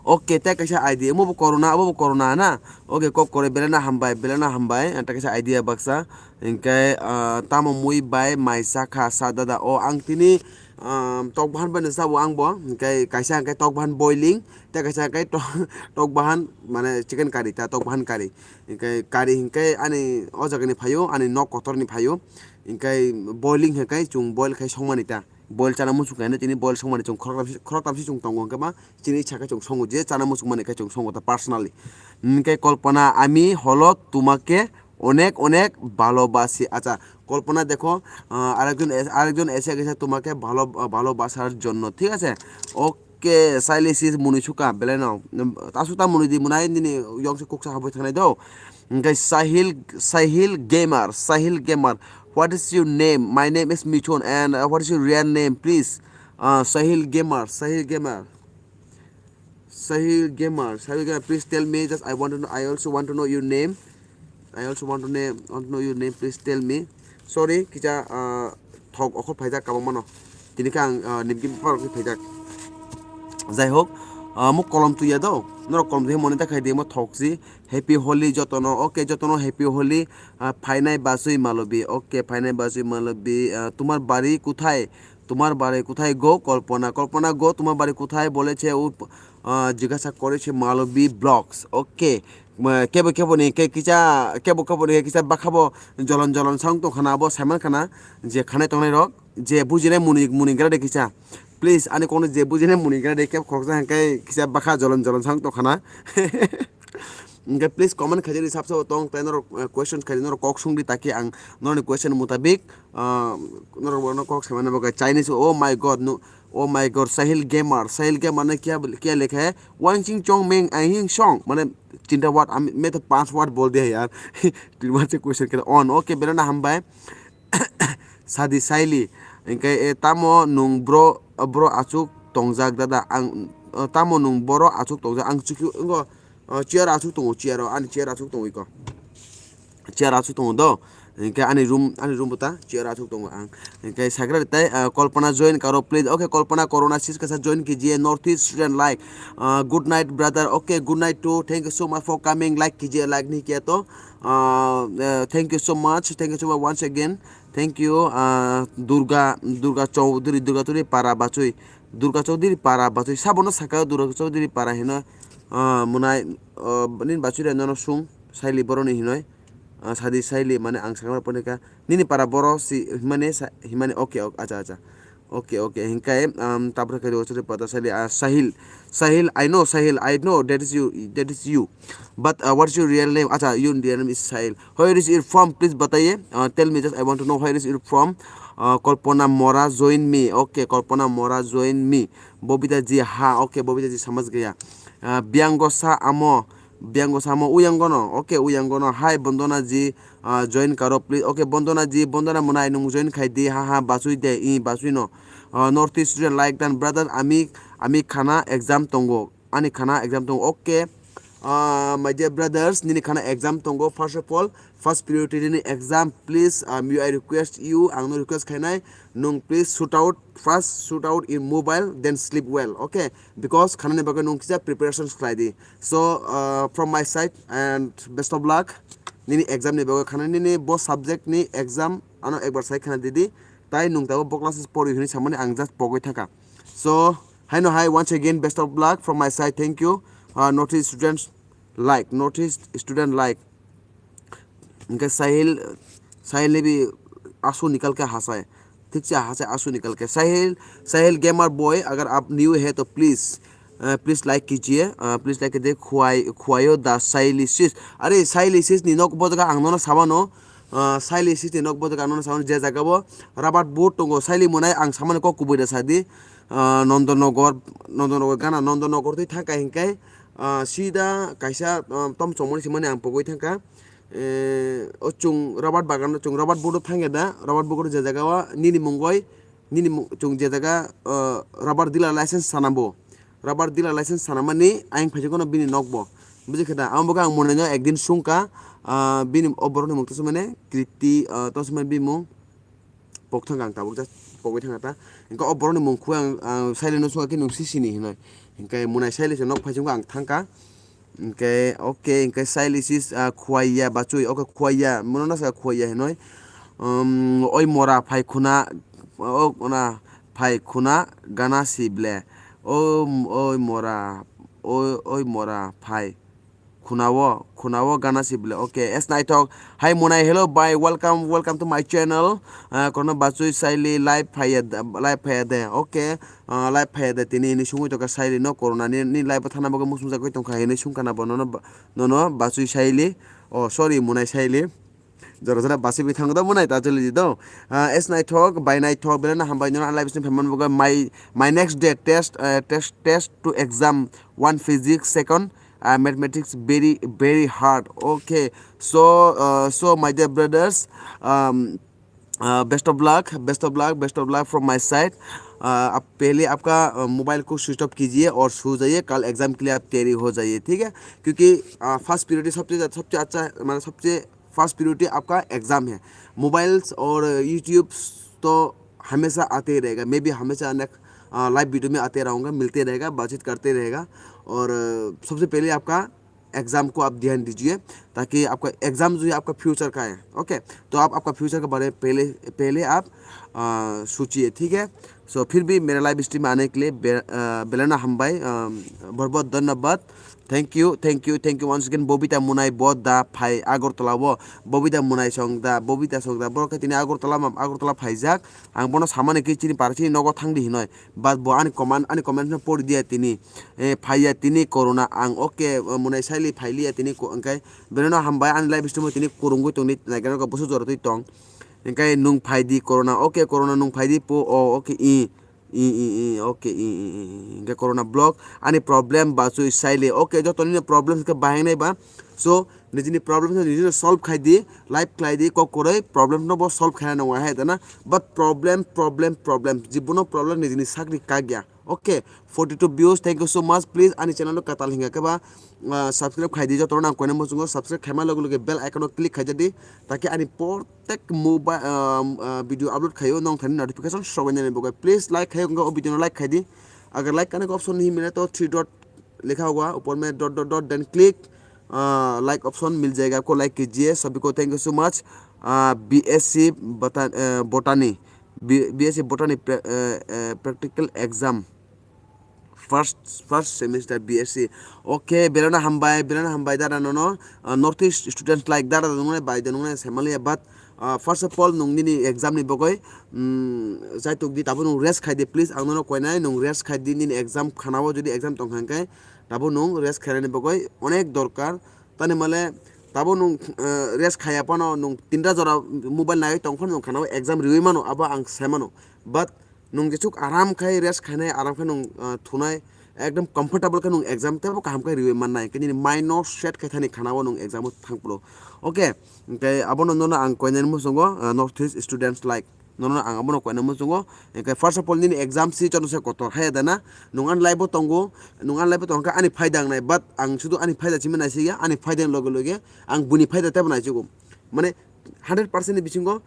Okay, tai kaisa I D, amo bo corona, abo bo corona na. Okay, kok kore, belai no hambai, belai no hambai, ah, tai kaisa idea baksa. Hinkhe, ah, tamo mui bai mai sakha sa dada. O ang tini, ah, tok bahan bai no sabo ang bo. Hinkhe kaisa hinkhe tok bahan boiling, tei kaisa hinkhe to-, tok bahan mane chicken curry ta, tok bahan curry. Hinkhe curry hinkhe ani o jaga ni phaio, ani nok kotor ni phaio. Hinkhe boiling hinkhe chwng boil khai songmani ta. Boil chana muchung khe tini boil songmani chwng khoroktam si, khoroktam si chwng tongo hinkhe ma chini saka chwng songo, je chana muchung mani khe chwng songo ta personally. Hinkhe Kalpana, ami holo tumake onek onek bhalobasi. Acha, Kalpana dekho, ah, arekjon es-, arekjon ese kaisa tumake bhalo-, ah, bhalobasar jonno, thik ase? Okay, Saili sis mwnwi suka, belai no. Aswk ta mwnwi di mwnai nini yong se kuksa habwi thangnai do. Hinkhe Sahil, Sahil Gamer, Sahil Gamer. What is your name? My name is Michun and, uh, what is your real name, please? Uh, Sahil Gamer, Sahil Gamer. Sahil Gamer, Sahil Gamer, please tell me, just I want to know, I also want to know your name. I also want to name, want to know your name, please tell me. Sorry, kisa, ah, thok okhor phaijak kabang mano. Tini khe ang, ah, nimki bipar khe phaijak. Jai hok, ah, mo kolom tuya do. Norok kolom tuya moni ta khai de mo thok si. Happy Holi jotono. Okay, jotono Happy Holi. Ah, phainai basui malobi. Okay, phainai basui malobi. Ah, tumar bari kuthai? Tumar bari kuthai go? Kalpana. Kalpana go, tumar bari kuthai? Boleche u, ah, jigasa koreche Malobi Vlogs. Okay. Ma, kebo kebo ni ke kisa, kebo kebo ni ke kisa bakha bo jolon jolon sound tong khana, abo saiman khana je khanai tongnai rok, je bujinai muni, muni gra de kisa. Please, ani kono je bujinai muni gra de, kebo khoroksa hingke kisa bakha jolon jolon sound tong khana. Hingke please comment khaijadi, sab sabo tong, tai norok, eh, question khaidi, norok kok sungdi, taki ang norokni question mutabik, ah, norok bono kok saimano bagwi Chinese, oh my God, no, oh my God, Sahil Gamer, Sahil Gamer ne kya, kya lekha hai? Wang Ching Chong Meng Aing Song, mane tinta word, ami, main to panch word bol diya yaar. Tin word se question kare on, okay, belai no hambai. Sadi Saili, hingke, eh, tamo nung bro, bro achuk tongjak dada, ang, eh, tamo nung boro achuk tongjak, ang chukyu, wngkha, Oh, chair asuk tongo, chair o, ani chair asuk tongo iko. Chair asuk tongo do. Hingke ani room, ani room bota chair asuk tongo ang. Hingke sakra tai, ah, Kalpana join karo please. Okay, Kalpana Corona sis kasa join kijiye North East student like. Ah, good night brother. Okay, good night too. Thank you so much for coming. Like kijiye, like ni kiya to. Ah, eh, thank you so much. Thank you so much once again. Thank you. Ah, Durga, Durga Chaudhary, Durga Chaudhary para bachoi. Durga Chaudhary para bachoi. Sabono saka Durga Chaudhary para hino. Ah, munai, ah, nin bachoi re nono sung. Saili boroni hinoi. Ah, sadi saili mane ang sakma ponika. Nini para boro si himane sa-, himane okay, okay, acha, acha. Okay, okay. Hingkai, um, tapra kari ochore pada saili, ah, Sahil. Sahil, I know Sahil, I know that is you, that is you. But, uh, what's your real name? Acha, your real name is Sahil. Where is your from? Please bataiye. Uh, tell me just, I want to know where is your from. Uh, Kalpana Mora join me. Okay, Kalpana Mora join me. Bobita ji ha. Okay, Bobita ji samaj gaya. Uh, Biango sa amo. Biango samo uyangono. Okay, uyangono. Hi, Bondona ji, ah, join karo, please. Okay, Bondona ji, Bondona munai nung join khai di. Ha, ha, basui de, i, basui no. Ah, North East student like dan, brother, ami, ami khana exam tongo. Ani khana exam tongo. Okay. Ah, my dear brothers, nini khana exam tongo. First of all, first priority nini exam, please. Um, you, I request you, ang no request khainai, nung please shoot out, first shoot out in mobile, then sleep well. Okay, because khana ni bagwi nung kisa preparations khlai di. So, uh, from my side and best of luck. Nini exam ni bagwi khana nini bo subject ni exam ano ekbar sai khana didi. Tai nung tabo bo classes pori hini samani ang just pogwi thaka. So, haino hai once again best of luck from my side. Thank you. Uh, North East students like, North East student like. Hingke Sahil, Sahil ni bi asu nikal ke hasai. Thik se hasai asu nikal ke. Sahil, Sahil gamer boy, agar aap new hai to please, uh, please like kijiye, uh, please like kijiye. Khwai, khwayo da Saili sis. Are Saili sis ni nok bo jaga ang nono sabano. Uh, Saili sis ni nok bo jaga ang nono sabano. Je jaga bo rabat boot tongo. Saili monai ang samani kok kubui da sadi. Uh, Nondonogor, Nondonogor gana, Nondonogor twi thangka hingke. Ah, sida kaisa, ah, tom chongmani simani ang pogwi thangka. Eh, o chung rabar bagan, chung rabar bodo thangya da, rabar bodo je jaga o nini mungoi, nini mu-, chung je jaga, ah, rabar dealer license sanambo. Rabar dealer license sanamani ayang phaijak no bini nokbo. Buji khe da, amo bo ang monai no ekdin sungka, ah, bini o borok ni mung to sumane Kriti, ah, to sumane bini mung. Pok thangka ang tabuk just pogwi thangka ta. Hingke o borokni mung khua ang, ang Saili no sungka khe nung si sini hinoi. Hingke monai Saili se nok phai sungka ang thangka. Hingke, okay, hingke Saili sis, ah, Khwaiya bachoi, okay, Khwaiya, mono no sa Khwaiya hinoi. Um, oi mora phai khuna, o, ona phai khuna gana si ble. O, oi mora, o, oi mora phai. Khunao, khunao gana si bole. Okay, S Naithok. Hi Monai, hello bhai, welcome, welcome to my channel. Ah, kono bachoi Saili live phaiya, live phaiya de. Okay, ah, live phaiya de. Tini ini sungui toka Saili no corona ni, ni live thana bogo musung jagoi tongkha ini sungkana bo nono ba-, nono bachoi Saili. Oh, sorry, Monai Saili. Jora jora basi bi thango do, monai ta choli di do. Ah, S Naithok, bai Naithok, belai no hambai nono live stream phaimani bogo. My, my next day test, ah, test, test to exam one physics, second, uh, mathematics very, very hard. Okay, so, uh, so my dear brothers, um, uh, best of luck, best of luck, best of luck from my side. Uh, आप पहले आपका, uh, mobile को switch off कीजिए और सो जाइए, कल एग्जाम के लिए आप तैयारी हो जाइए, ठीक है? क्योंकि, uh, फर्स्ट प्रायोरिटी सबसे ज्यादा, सबसे अच्छा, मतलब, सबसे फर्स्ट प्रायोरिटी आपका एग्जाम है। मोबाइल्स और यूट्यूब्स तो हमेशा आते ही रहेगा, मैं भी हमेशा अनेक, अ, लाइव वीडियो में आते रहूँगा, मिलते रहेगा, बातचीत करते रहेगा। और, अ, सबसे पहले आपका एग्जाम को आप ध्यान दीजिए, ताकि आपका एग्जाम जो है आपका फ्यूचर का है, ओके? तो आप आपका फ्यूचर के बारे में पहले, पहले आप, अ, सोचिए, ठीक है? So, फिर भी मेरा लाइव स्ट्रीम में आने के लिए बे-, अ, बेलाना हम भाई, अ, बहुत बहुत धन्यवाद। Thank you, thank you, thank you once again, Bobita Munai bo da phai Agartala o, Bobita Munai song da, Bobita song da, borok khe tini Agartala ma, Agartala phaijak, ang bono samani khe chini para chini nogo thangdi hinoi, but bo ani comment, ani comment no pori dia tini, eh, phaiya tini corona, ang okay, eh, Munai Saili phailiya tini ko, hingkai belai no hambai ani live stream o tini kurungwi tongdi, naikhe no bwswk jora twi tong, hingkai nwng phaidi corona, okay, corona nwng phaidi po, o, okay, i. I, i, i, okay, i, i, i, i, hingke corona block, ani problem bachoi Saili, okay, joto nini problem khe bahai nai ba, so, nijini problem khe nijino solve khai di, live khlai di, kok kwrwi, problem no bo solve khaina nangya hai dana, but problem, problem, problem, jibono problem nijini sakni kak ya, Okay, forty two views, thank you so much. Please ani channel no kwtal hingka khe ba, ah, subscribe khai di, joto no ang koina muchungo subscribe khaima loge loge bell icon o click khai di, taki ani protek mobile, ah, ah, video upload khayo nong thani notification sobai nani bagwi. Please like khayo wngkha o video no like khai di. Agar like kana option nahi mile to three dot लिखा हुआ ऊपर में dot dot dot, then click, आ, like option मिल जाएगा आपको, like कीजिए सभी को। Thank you so much. आ, बीएससी बता, अ, बोटानी, बी, बीएससी बोटानी प्रे-, अ, अ, practical exam first, first semester BSc. Okay, belai no hambai, belai no hambai dada nono, uh, North East students like dada nungnai bai de nungnai saimanliya, but, uh, first of all nung nini exam ni bagwi, um, jaituk di tabo nung rest khai di please, ang nono koinai nung rest khai di nini exam khana o jodi exam tong kha hwnkhe tabo nung rest khainani bagwi onek dorkar, tani male tabo nung, uh, rest khaiya phano nung tinta jora mobile naiwi tong phano nung khana o exam riwi mano, abo ang sai mano, but Nwng jesuk aram khai rest khainai, aram khe nwng, ah, thunai, ekdom comfortable khe nwng exam teibo kaham khe riwi mannai. Hwnkhe nini mind no set khai thani khana o nwng exam o thang phuru. Okay, hwnkhe abono nono ang koinani muchungo, ah, North East students like. Nono ang abono koinani muchungo. Hwnkhe first of all nini exam si joto se kotor haya dana. Nwng ani life o tongo, nwng ani life o tongkha ani phaida wngnai. But ang sudu ani phaida simi naisikya, ani phaida ni loge loge ang buini phaida teibo naisikgo. Mane hundred percent ni bisingo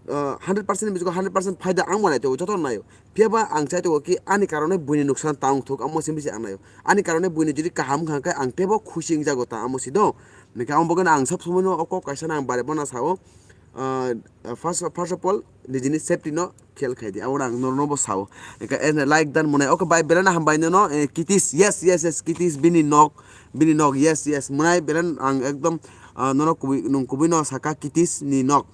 ah, hundred percent ni bisingo hundred percent phaida ang bo naithogo, joto naio. Phiya ba ang chaithogo ki ani karone buini nuksan ta wngthok, amo simi se ang naio. Ani karone buini jodi kaham wngkha khe ang teibo khusi wngjago ta, amo si do. Hwnkhe amo bagwino ang sob somoi no o kok kaisa no ang bare bono sao. Ah, first, first of all, nijini safety no khel khai di. Abono ang norokno bo sao. Hwnkhe ene like dan mwnai. Okay, bye, belai no hambai nono, eh, Kitis. Yes, yes, yes, Kitis bini nok, bini nok. Yes, yes, mwnai belai no ang ekdom, ah, nono kubui, nwng kubui no saka Kitis ni nok.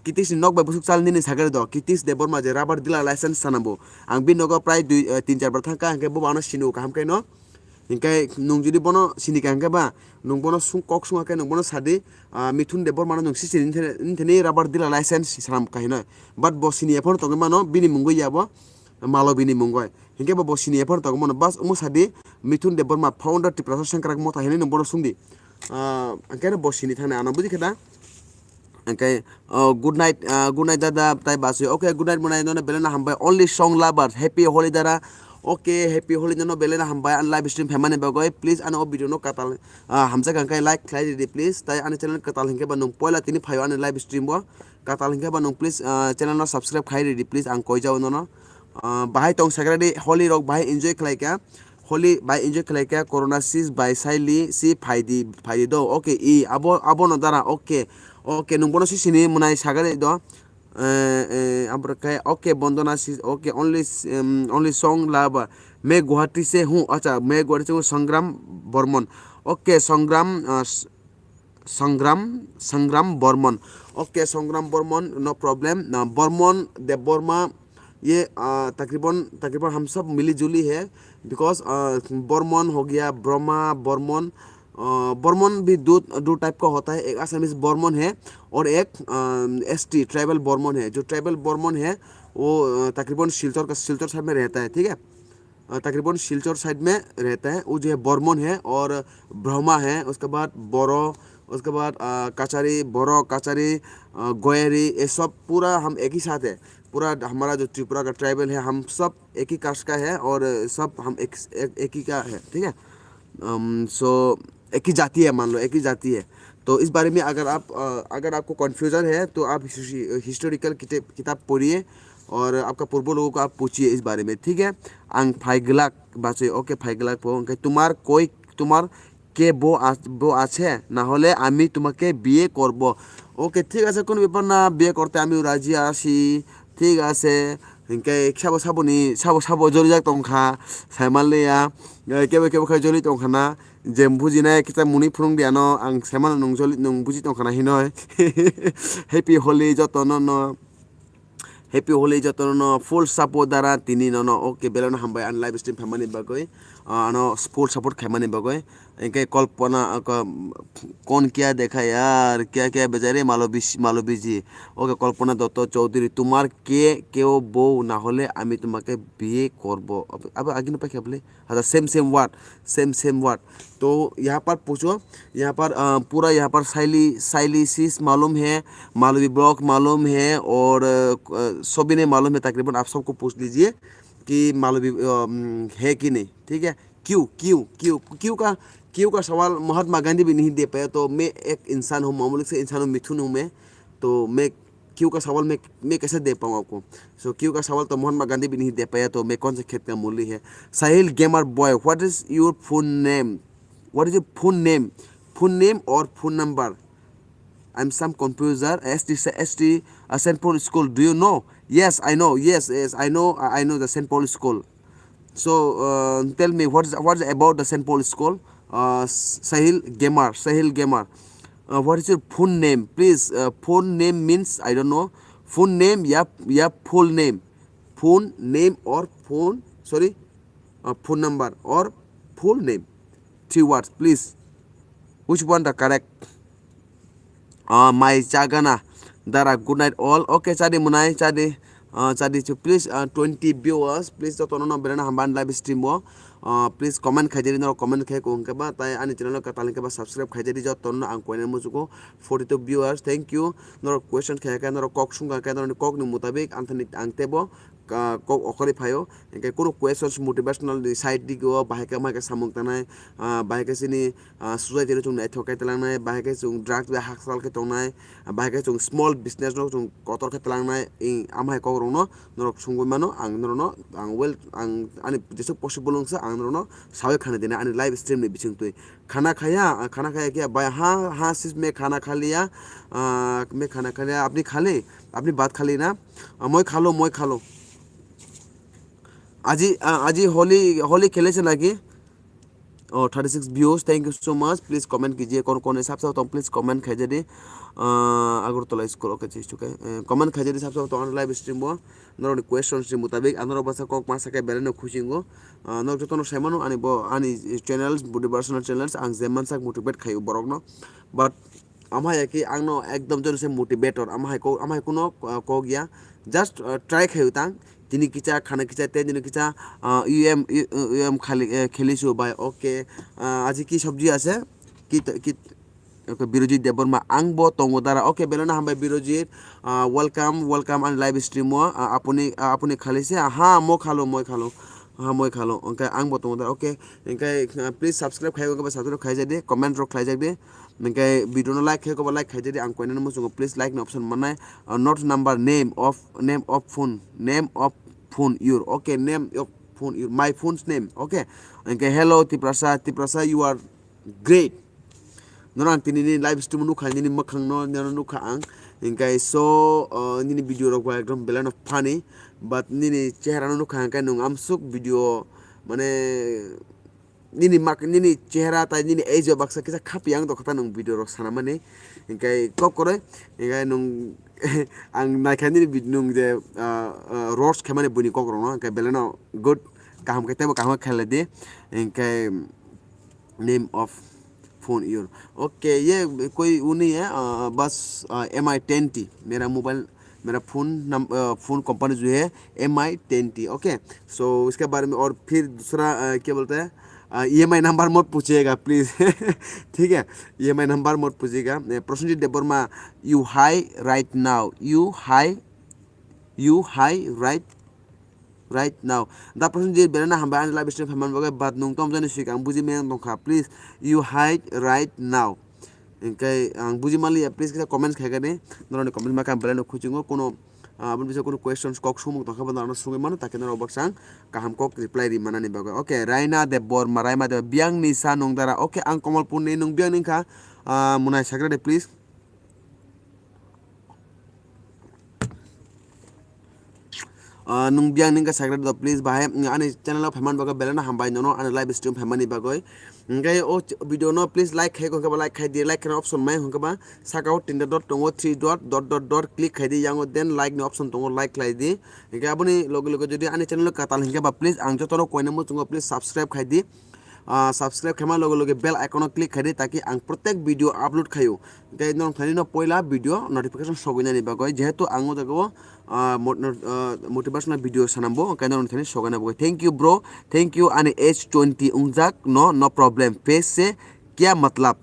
Kitis ni nok bai bwswk chal nini sagari do. Kitis Debbarma je rubber dealer license sana bo. Ang bini nogo prai dui, eh, tin char bar thangkha, hwnkhe bo bo ano sini o kaham khe no. Hwnkhe nwng jodi bono sini kha hwnkhe ba, nwng bono sung kok sung khe nwng bono sadi, ah, Mithun Debbarma no nwng sisini nini thani rubber dealer license sanam kha hino. But bo sini ephano tongwi mano, bini mungwi ya bo, Malobini mungwi. Hwnkhe bo, bo sini ephano tongwi mano. Bas omo sadi Mithun Debbarma, founder Tiprasa Sengkrak Motha hinwi nwng bono sungdi. Ah, hwnkhe bo sini thani ano buji khe da? Hwnkhe, oh, good night, ah, good night dada, tai basui. Okay, good night mwnai, nono belai no hambai. Only song lovers, happy Holi dada. Okay, happy Holi nono belai no hambai. Ani live stream phaimani bagwi, please, ani o video no kwtal, ah, hamjak hwnkhe like khlai ridi, please. Tai ani channel kwtal hwnkhe ba nwng poila tini phaio ani live stream bo. Kwtal hwnkhe ba nwng, please, ah, channel no subscribe khlai ridi, please. Ang koijao nono. Ah, bahai tong sagra di, Holi rok bahai enjoy khlai kha. Holi bai enjoy khlai kha, corona sis bai saili si phaidi, phaidi do. Okay, i, abo, abono dara. Okay, okay, nwng bono si sini mwnai sagari do. Eh, eh, abro khe, okay, Bondona sis, okay, only, um, only song laba. मैं गुवाहाटी से हूँ, अच्छा, मैं गुवाहाटी से हूँ, संग्राम बर्मन। Okay, संग्राम, ah, Sangram, Sangram Bormon. Okay, Sangram Bormon, no problem. Na Bormon, Debbarma, ये, आ, तकरीबन, तकरीबन हम सब मिली जुली है, because, आ, बर्मन हो गया, ब्रह्मा, बर्मन, आ, बर्मन भी दो, दो टाइप का होता है, एक असमीज बर्मन है और एक, आ, एसटी, ट्राइबल बर्मन है। जो ट्राइबल बर्मन है, वो, आ, तकरीबन सिलचर का, सिलचर साइड में रहता है, ठीक है। अ, तकरीबन सिलचर साइड में रहता है। वो जो है बर्मन है और ब्रह्मा है, उसके बाद बोरो, उसके बाद, अ, कचारी, बोरो, कचारी, अ, गोयरी, ये सब पूरा हम एक ही साथ है। पूरा हमारा जो त्रिपुरा का ट्राइबल है, हम सब एक ही कास्ट का है और सब हम एक, एक, एक ही का है, ठीक है? अम, so, एक ही जाति है, मान लो, एक ही जाति है। तो इस बारे में अगर आप, अ, अगर आपको कन्फ्यूजन है, तो आप हिस्ट्री-, हिस्टोरिकल किताब, किताब पढ़िए और आपका पूर्व लोगों को आप पूछिए इस बारे में, ठीक है? Ang phai glak, bachoi, okay, phai glak po. Hwnkhe, তোমার কই, তোমার কে বউ আ-, বউ আছে? না হলে আমি তোমাকে বিয়ে করব। Okay, ঠিক আছে, কোনো ব্যাপার না, বিয়ে করতে আমিও রাজি আছি, ঠিক আছে। Hwnkhe, sabo saboni, sabo sabo jolijak tongkha, saimanliya, eh, kebo kebo khai joli tongkha na. Je bujinai kisa muni phwrwng di ano, ang sai mano nwng joli, nwng buji tongkha na hinoi. Happy Holi jotono no. Happy Holi jotono no. Full support dara tini nono. Okay, belai no hambai ani live stream phaimani bagwi. Ah, ano full support khaimani bagwi. Hwnkhe Kalpana, ah, ka-, कौन क्या देखा यार, क्या क्या बेचारे मालवी, मालवी जी। Okay, Kalpana Dotto Chowdhury, তোমার কে কেউ বউ না হলে আমি তোমাকে বিয়ে করব। Abo, abo agini paikha bwle? Acha, same, same word, same, same word. तो यहाँ पर पूछो, यहाँ पर, अ, पूरा यहाँ पर साइली, साइली sis मालूम है, मालवी ब्लॉग मालूम है और, अ, अ, सभी ने मालूम है तकरीबन, आप सबको पूछ लीजिए। कि मालवी, अ, उम, है कि नहीं, ठीक है? क्यों, क्यों, क्यों, क्यों का, क्यों का सवाल महात्मा गांधी भी नहीं दे पाया, तो मैं एक इंसान हूँ, मामूली से इंसान हूँ, मिथुन हूँ मैं, तो मैं क्यों का सवाल मैं, मैं कैसे दे पाऊँ आपको? So, क्यों का सवाल तो महात्मा गांधी भी नहीं दे पाया, तो मैं कौन से खेत का मूली है? Sahil gamer boy, what is your phone name? What is your phone name? Phone name or phone number? I'm some composer, S T, S T, uh, Saint Paul School. Do you know? Yes, I know. Yes, yes, I know. I I know the Saint Paul School. So uh, tell me, what is what is about the Saint Paul School? Uh, S- Sahil Gamer, Sahil Gamer. Uh, what is your phone name? Please, uh, phone name means I don't know. Phone name, yeah, yeah, full name. Phone name or phone, sorry, uh, phone number or full name. Three words, please. Which one the correct? Uh, my chagana dara, good night all. Okay, chadi munai, chadi, uh, chadi chu, please, uh, twenty viewers, please, jotono no berana hamban live stream o. Uh, please comment khaijari, norok comment khai ko hwnkhe ba, tai ani channel o katal hwnkhe ba subscribe khaijari, jotono ang koina muchugo forty two viewers, thank you. Norok question khai khe, norok kok sung khe, norok kok ni mutabik ang thani ang tebo ka-, kok okori phaio. Hingke kunu questions motivational ni side digi o bahai khe, bahai khe samung tangnai, ah, bahai khe chini, ah, society no chwng naithok khe twlangnai, bahai khe chwng drugs bai hakchal khe tongnai, ah, bahai khe chwng small business no chwng kotor khe twlangnai, ing, amhai kok rok no norok sungwi mano, ang norok no, ang well, ang ani jesuk possible wngsa ang norok no sawi khana dina ani live stream ni bisingtwi. Khana khaya, ah, khana khaya khe bai ha, ha sis me khana khaliya, ah, me khana khaliya, apni khali, apni baat khali na, ah, moi khalo, moi khalo. আজি, আ, আজি হোলি, হোলি খেলেছে নাকি? Oh, thirty six views, thank you so much. Please comment कीजिए, कौन कौन है, साफ साफ तो please comment khaijadi. Uh, Agartala school, okay, chis chukai. Uh, comment khaijadi, साफ साफ तो live stream bo. Norok ni questions ni mutabik, anorok basa kok masa khe belai no khusingo. Uh, norok jotono saimano ani bo, ani channels, body personal channels, ang je mansak motivate khayo borok no. But ama ya ki ang no ekdom jono se motivator, ama hai ko, ama hai kuno, uh, kok ya. Just, uh, try khayo tang. Tini kicha khana kicha te, tini kicha, ah, U M, U-, U M khali, eh, kheli su bai, okay. Ah, aji ki sabji ase? Ki, ki, okay, Birojit Debbarma, ang bo tongo dara. Okay, belona hambai Birojit. Ah, welcome, welcome ani live stream o. Ah, apuni, ah, apuni khali se? Ah, ha, mo khalo, moi khalo. Ha, moi khalo. Engkai ang bo tongo dara. Okay, engkai, ah, please subscribe khai, subscribe khai jadi, comment rok khai jadi. Hingke video no like khe koba like khaijadi, ang koinani muchungo please like ni option mannai, uh, not number, name of, name of phone, name of phone your, okay, name of phone your, my phone's name, okay. Hingke hello Tiprasa, Tiprasa you are great. Nono ang tini ni live stream nukha, nini mwkhang no, nono nukha ang. Hingke so, uh, nini video rok ba ekdom belai no funny, but nini chehra no nukha hingke nwng amsuk video mane nini mak, nini chehra tai nini age o baksa kisa khapi ang dokha ta nwng video rok sana mani. Hingke kok koroi, hingke nwng ang naikha nini vid-, nwng je, ah, ah, roast khaimani buini kok rok no, hingke belai no good, kaham khe teibo kaham khe khailai di. Hingke name of phone your, okay, ye koi uni hai, ah, bas, ah, M I ten T mera mobile मेरा फोन नम-, अ, phone company जो है M I ten T, okay। So इसके बारे में और फिर दूसरा, अ, क्या बोलते हैं, अ, E M I नंबर मत पूछिएगा प्लीज। ठीक है, E M I नंबर मत पूछिएगा। ए, प्रसन्नजीत Debbarma, you high right now, you high, you high right, right now। Da Prosenjit belai no hambai ani live stream phaimani bagwi, but nwng tamo jani swikang buji maya wng tongkha, please, you high right now। Hingke ang buji manliya, please kisa comments khaikani, norokni comments ma khe ang belai no khuchingo, kuno, ah, aboni bising kuno questions kok sumung tongkha bo norokno sungwi mano, takhe norok baksa ang kaham kok reply ri manani bagwi. Okay, Raina Debbarma, Raima Debbarma, biyang ni sa nwng dara? Okay, ang Kamalpur ni, nwng biyang ni wngkha, ah, mwnai sakra de please. Ah, nwng biyang ni wngkha sakra de please, bahai, mm, ani channel o phaimani bagwi belai no hambai nono, ani live stream phaimani bagwi. Hingke o ch-, video no please like khai, hwnkhe ba like khai di, like khai option mai, hwnkhe ba saka o tinta dot tongo, three dot, dot, dot, dot, click khai di, yango then like ni option tongo, like khlai di. Hingke aboni loge loge jodi ani channel o katal hingke ba please ang jotono koina muchungo please subscribe khai di. Ah, subscribe khaima loge loge bell icon o click khai di, taki ang protek video upload khaio. Hingke norok thani no poila video notification sogwi nani bagwi, jehetu ang o jaga o ah, mo-, no-, ah, motivational video sanambo, hingke norok thani sogana bo. Thank you, bro. Thank you, ani age twenty wngjak, no, no problem. Face se kya matlab?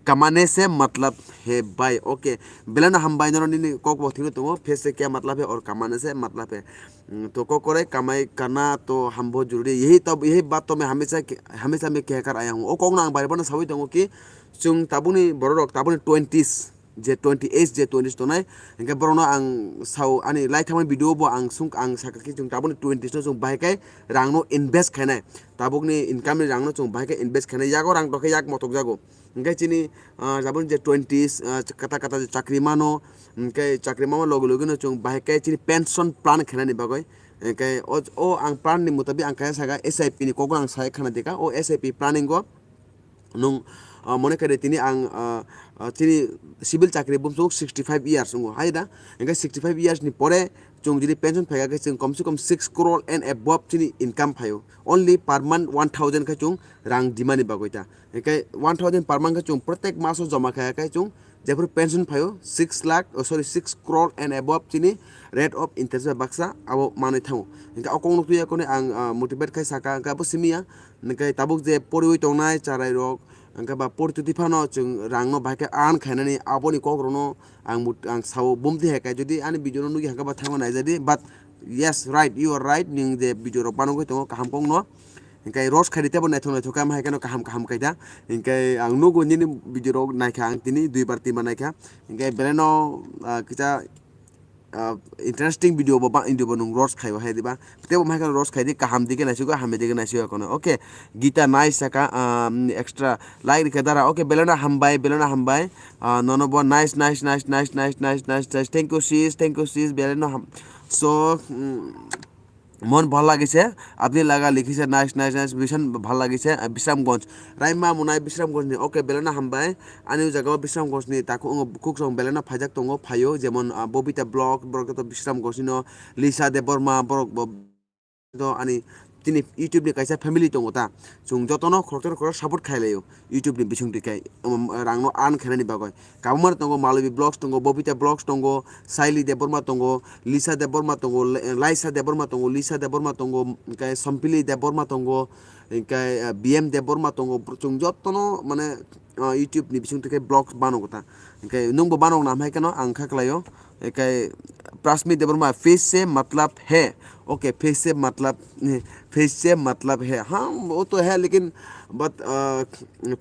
Kamane se matlab hai bhai. Okay. Belai no hambai, norok nini kok bo thikno tongo. Face se kya matlab hai or kamane se matlab hai. Mm, to kok korai kamai kana to hambo jururi. Yei to, yei bat to me hamisa ke-, hamisa me kehkar ayang. O kok no ang bari bana sawi tongo ki, chung tabuni borok rok tabuni twenties, je twenty age je twenties tonai. Hingke borok no ang sao ani lai thangmani video bo ang sung ang saka ki chung tabuni twenties no chung bahai kai rang no invest khainai. Tabuk ni income ni rang no chung bahai kai invest khainai. Yago rang tokhe yak motok jago. Hingke chini, ah, jabon je twenties, ah, kata kata je chakri mano, hingke chakri mano loge loge no chung bahai kai chini pension plan khainani bagoi. Hingke o, o ang plan ni mutabik ang kaya saka S I P ni kok ang sai khana deka. O S I P planning go nung, ah, mone kare tini ang, ah, ah, chini civil chakri bumsuk sixty five years wngo hai da. Hingke sixty five years ni pore chung jodi pension phaika khe chung kom se kom six crore and above chini income phaio. Only per month one thousand khe chung rang dimani bagoi ta. Hingke one thousand per month khe chung protek maso joma khe, khe chung jephuru pension phaio six lakh, oh, sorry, six crore and above chini rate of interest bai baksa abo manwi thango. Hingke o kok nuktuya kone ang, ah, motivate khai saka, hingke abo simi ya. Hingke tabuk je poriwi tongnai charai rok, hingke ba porituti phano chung rang no bahai khe earn khainani aboni kok rok no ang mut-, ang sao bumti hai khe jodi ani video no nugui hingke ba thango naijadi, but yes, right, you are right, ning je video rok banogoi tongo kaham kok no. Hingke roast khaidi tebo naithok naithok khe, ama hai kheno kaham kaham khaida. Hingke ang nugo nini video rok naikha, ang tini duibar tinbar naikha. Hingke belai no, ah, kisa, ah, interesting video bo ba, video bo nung roast khaibo hai diba. Tebo hai kheno roast khaidi, kaham dike naisiko, hamya dike naisiko kono. Okay, Gita nice saka, ah, extra like rikha dara. Okay, belai no hambai, belai no hambai. Ah, nono bo nice, nice, nice. Thank you sis, thank you sis, belai no ham. So, mm, মন ভাল লাগিছে, আপনি লাগা লিখিছে, nice, nice, nice, ভীষণ ভাল লাগিছে, আহ, বিশ্রামগঞ্জ। রাইমা মুনাই Bishramganj ni, okay, belai no hambai, ani o jaga o Bishramganj ni takhuk wngo, bukhuk song belai no phaijak tongo, phaio, jemon, ah, Bobita Vlog, borok joto Bishramganj ni no, Lisa Debbarma, borok bo, to ani tini YouTube ni kaisa family tongo ta, chung joto no khoroksa khoroksa support khai laio, YouTube ni bising twi khai, um, rang no earn khainani bagoi. Kabangma tongo, Malobi Vlogs tongo, Bobita Vlogs tongo, Saili Debbarma tongo, Lisa Debbarma tongo, Le-, Laisa Debbarma tongo, Lisa Debbarma tongo, hingke Sompili Debbarma tongo, hingke, eh, B M Debbarma tongo. Chung jotono mane, ah, YouTube ni bising twi khe vlogs bano gota. Hingke nungbo bano nam hai kheno ang kha khlaio. Hingke Prasmi Debbarma, "Face se matlab hai." Okay, face se matlab, eh, face se matlab hai. Haan, wo to hai, lekin, but, ah,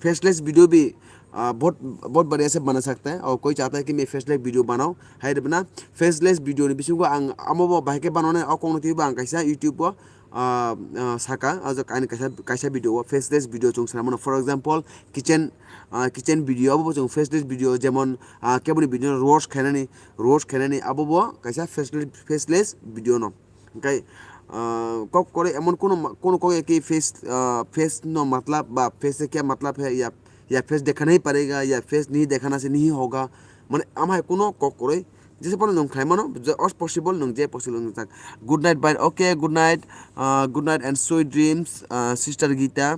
faceless video bhi, ah, bahut, bahut badhiya se bana sakta hai. Aur koi chahta hai ki main faceless video banao, hai de bana. Faceless video ni bisingo ang amo bo bahai khe banao nai, o kok no twi bo ang kaisa YouTube o, ah, ah, saka, o jok ani kaisa, kaisa video o faceless video chung swnam mano. For example, kitchen, ah, kitchen video abo bo chung faceless video, jemon, ah, keboni video no roast khainani, roast khainani abo bo kaisa faceless, faceless video no. Hingke, ah, kok kore emon kono ma-, kono kok ki face, ah, face no matlab ba face se kya matlab hai ya, ya face dekha nahi parega, ya face nahi dekhana se nahi hoga. Mane amhai kono kok koroi. Jese pono nwng khlai mano, je os possible nwng je possible nwng tak. Good night, bye. Okay, good night. Ah, good night and sweet dreams, ah, sister Gita.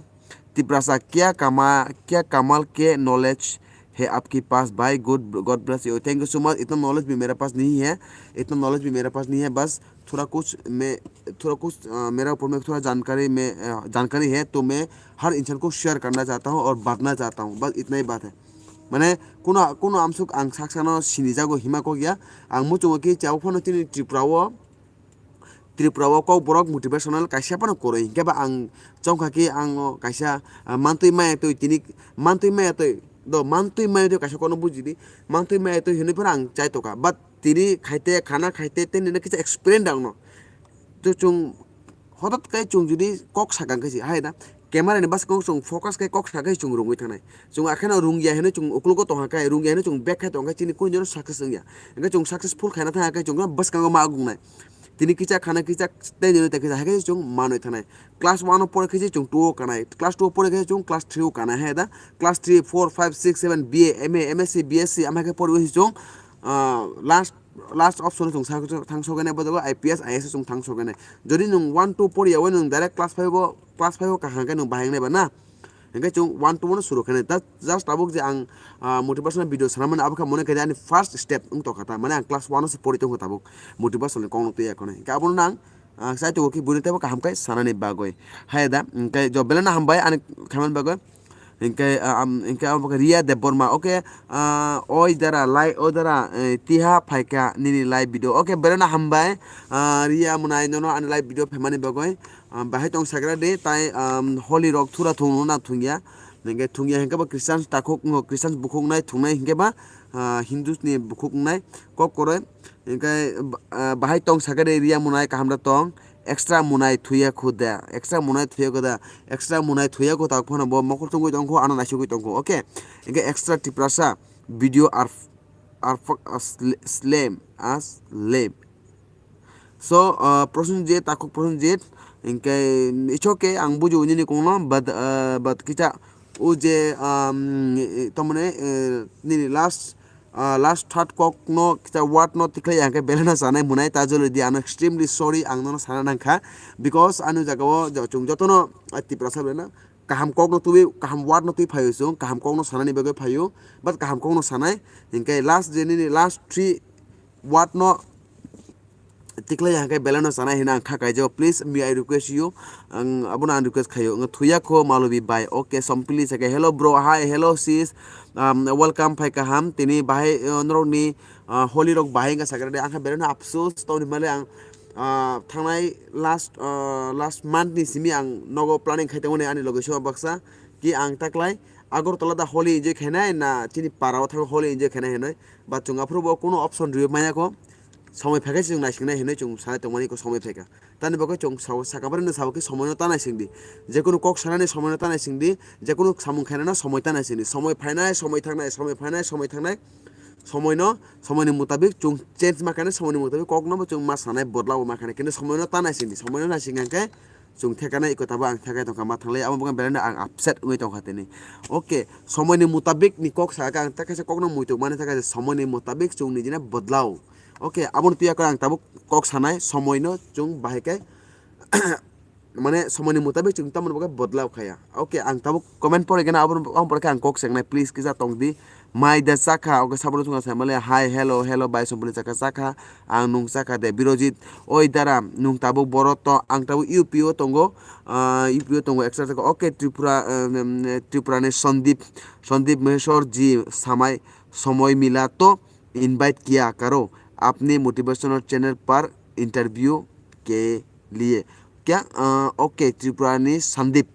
Tiprasa, kya kama, kya kamal ke knowledge hai aapke paas bhai, good, God bless you. Thank you so much. Itna knowledge bhi mere paas nahi hai, itna knowledge bhi mere paas nahi hai, bas थोड़ा कुछ मैं, थोड़ा कुछ, अ, मेरा ऊपर में थोड़ा जानकारी में, अ, जानकारी है, तो मैं हर इंसान को शेयर करना चाहता हूँ और बांटना चाहता हूँ, बस इतना ही बात है। Mane, kono, kono amsuk ang sak sakno sinijago hima kok ya, ang muchungo ki chao phano chini Tripura o, Tripura o kok borok motivational kaisa phano koroi, hingke ba ang chongkha ki ang o kaisa, ah, mantui maya tui tini, mantui maya tui, do mantui maya tui kaisa kono bujidi, mantui maya tui hinui phano ang chai toka, but tini khaite, khana khaite, tei nini kisa experience dang no. To chung hotot kai chung jodi kok sakang kai si, hai na? Camera ni bwskango chung focus kai kok sakai chung rungwi thangnai. Chung akheno rungya hino chung uklogo tongha kai, rungya hino chung back khai tongha kai chini koi jora success wngya. Hingke chung successful khaina thangya kai chung bwskango ma gungnai. Tini kisa khana kisa tei nini tei kisa hai kai chung manwi thangnai. Class one o pore khe se chung two o kanai, class two o pore khe se chung class three o kanai, hai da class three, four, five, six, seven, B A, M A, M S C, B S C, amhai khe poriwi se chung, ah, last, last option o chung sa-, thang sogwi nai, bo jago I P S, I A S o chung thang sogwi nai. Jodi nwng one, two poriya oi nwng direct class five o, class five o kaham khe nwng bahai wngnai ba na? Hingke chung one, two no suru khe nai. Ta-, just tabuk je ang, ah, motivational video sana mani abo khe mone khe ani first step wng tongkha ta. Mane ang class one o se pori tongkha tabuk motivational ni kok no twi ya khonai. Hingke abono nang, ah, sai tongo ki buini teibo kaham khe sanani bagwi. Hai da, hingke jo belai no hambai ani khaimani bagwi. Hinkhe, ah, am, hinkhe abo khe Riya Debbarma. Okay, ah, oi dara, lai, oi dara, eh, tiha phaikha nini live video. Okay, berena hambai. Ah, Riya Munai, nono ani live video phaimani bagwi. Ah, bahai tong sagra de, tai, um, holi rok thura thung na thungya. Hinkhe thungya hinkhe ba Christian takhuk, ngo Christian bukhuk nai thungnai hinkhe ba, ah, Hindus ni bukhuk nai kok koroi. Hinkhe, ah, bahai tong sagra de Riya Munai kaham da tong. Extra munai thuya kho da, extra munai thuya kho da, extra munai thuya kho tak phano bo mokol tongwi tongkho, ano naisugwi tongkho, okay? Hinkhe extra Tiprasa video are, are fuck a sl-, slame, a slame. So, uh, Prosenjit, takhuk Prosenjit, hinkhe it's okay, ang bujo nini kongno, but, uh, but kita o je, um, tamone, uh, nini last ah, last third kok no kisa word no tikhlai ang khe belai no sanai munai ta joloi di, ano extremely sorry ang nono sana nangkha, because ani jaga o jo-, chwng jotono, ah, Tiprasa belai no kaham kok no tubui, kaham word no twi phaio chwng, kaham kok no sanani bagwi phaio, but kaham kok no sanai, hinkhe last je nini last three word no tikhlai hwnkhe belai no sanai hino ang kha kaijao. Please, may I request you, ang abono ang request khaio. Wngkha thuya kho Malobi bai. Okay, Sompili sakhe, "Hello bro, hi, hello sis, um, welcome phai kaham." Tini bahai, uh, norokni, uh, holi rok bahai wngkha sakhe de. Ang kha belai no apsos, tongni male ang, uh, thangnai last, uh, last month ni simi ang nogo planning khai tongmani ani loge soba baksa ki ang taklai Agartala da holi enjoy khainai na chini para o thang holi enjoy khainai hinoi. Ba chwng aphuru bo kuno option rwi manya kho. Somoi phaikhe chwng naisingnai hinwi chwng sanai tongmani kho somoi phaikha. Tani bagwi chwng sao saka barino sabo khe somoino ta naisingdi. Jekunu kok sanani somoino ta naisingdi, jekunu samung khainano somoi ta naisingdi. Somoi phainai, somoi thangnai, somoi phainai, somoi thangnai. Somoino, somoini mutabik chwng change ma khainai, somoini mutabik kokno bo chwng ma sanai bodlabo ma khainai. Kintu somoino ta naisingdi, somoino naising hwnkhe chwng thekanai eko tabo ang thekai tongkha ma thanglai. Abo bwkha belai no ang upset wngwi tongkha tini. Okay, somoini mutabik ni kok saka ang ta kaisa kokno muitok mani ta kaisa somoini mutabik chwng nijina bodlao. Okay, aboni twi ang tabuk kok sanai, somoino chwng bahai khe, mane, somoini mutabik chwng tamoni bagwi bodlao khaya. Okay, ang tabuk comment pore gana, aboni, aboni pore khe ang kok sengnai, please, kisa tongdi. Mai da chakha, okay, sabono chwng sai male, "Hi, hello, hello, bai Sompili chakha, chakha, ang nung chakha de, Birojit, oi dara, nung tabuk boro to, ang tabuk U P o tongo, ah, U P o tongo, extra chakha, okay, Tripura, um, um, Tripura ni Sandeep, Sandeep Maheshwar ji samai, somoi mila to, invite kiya karo, apni motivational channel par interview ke liye." Kya? Ah, okay, Tripura ni Sandeep,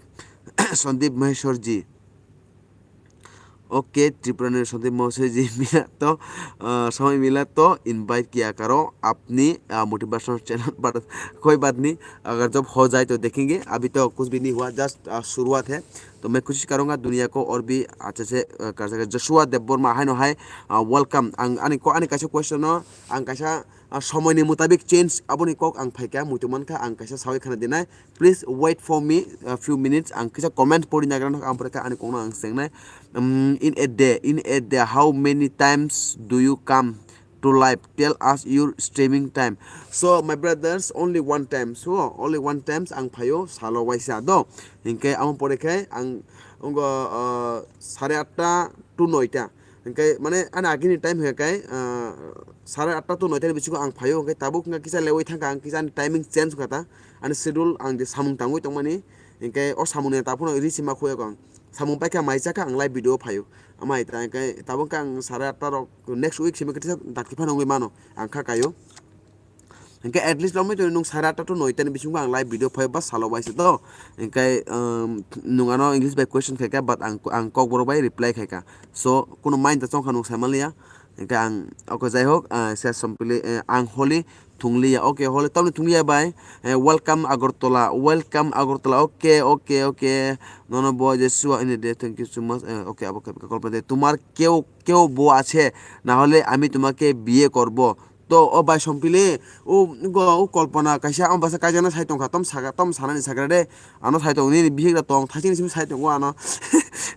Sandeep Maheshwar ji. Okay, Tripura ni Sandeep Maheshwar ji mila to, ah, somoi mila to invite kiya karo, apni, ah, motivational channel par koi baat nahi, agar jab ho jaye to dekhenge, abhi to kuch bhi nahi hua, just, ah, shuruaat hai. तो मैं कोशिश करूंगा दुनिया को और भी अच्छे से, अ, कर सके। Joshua Debbarma, hai no hai, uh, welcome. Ang, ani ko, ani kaisa question no, ang kaisa, uh, somoi ni mutabik change, aboni kok ang phaikha, muitu mankha, ang kaisa sawi khana dinai. Please wait for me a few minutes. Ang kisa comment pori nagra no, ang pore kha ani kok no ang sengnai. Um, in a day, in a day, how many times do you come to live? Tell us your streaming time. So, my brothers, only one time. So, only one times ang phaio salo waisa do. Hinkhe amo pore khe ang ongo, uh, sare atta to noita. Hinkhe mane ani agini time hinkhe, uh, sare atta to noita ni bisingo ang phaio, hinkhe tabuk hinkhe kisa lewi thangkha, ang kisa ani timing change wngkha ta. Ani schedule ang je samung tangwi tongmani, hinkhe o samung ni ta phano ri sima khuya kho ang. Samung paikha mai chakha ang live video phaio. Amai ta hinkhe tabuk khe ang sare atta rok next week simi khe dakti phano wngwi mano, ang kha kaio. Hinkhe at least romwi tongwi nung sare atta to noita ni bisingo ang live video phai ba salo waisa to. Hinkhe, um, nung ano English bai question khaikha, but ang, ang kokborok bai reply khaikha. So, kuno mind ta chongkha nung sai manliya. Hinkhe ang, okay, jai hok, uh, se Sompili, eh, ang holi thungliya. Okay, holi tamni thungliya bai. Eh, welcome Agartala, welcome Agartala. Okay, okay, okay. Nono bo Joshua in the day, thank you so much. Eh, okay, abo khe, khe, khe, তোমার কেউ, কেউ বউ আছে, না হলে আমি তোমাকে বিয়ে করব। To, o bai Sompili, o, go, o Kolpona kaisa, o basa kaijana sai tongkha, tom saka, tom sanani sakra de, ano sai tong, nini bihik da tong, thaisini simi sai tongo ano,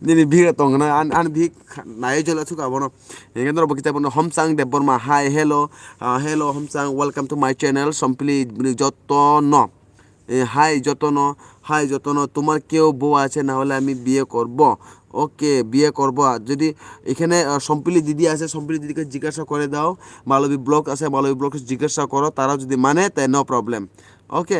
nini bihik da tong, ano, an, an bihik nai jolo suka bono. Hinkhe norok bo kitab bono Homsang Debbarma, hi, hello, ah, hello, Homsang, welcome to my channel, Sompili, bini joto no. এ, হাই যতন, হাই যতন, তোমার কেউ বউ আছে, না হলে আমি বিয়ে করব। ওকে, বিয়ে করব। আর যদি এখানে, আহ, সম্পিলি দিদি আছে, সম্পিলি দিদিকে জিজ্ঞাসা করে দাও, মালবী ব্লগ আছে, মালবী ব্লগকে জিজ্ঞাসা করো, তারা যদি মানে, তাই no problem। Okay,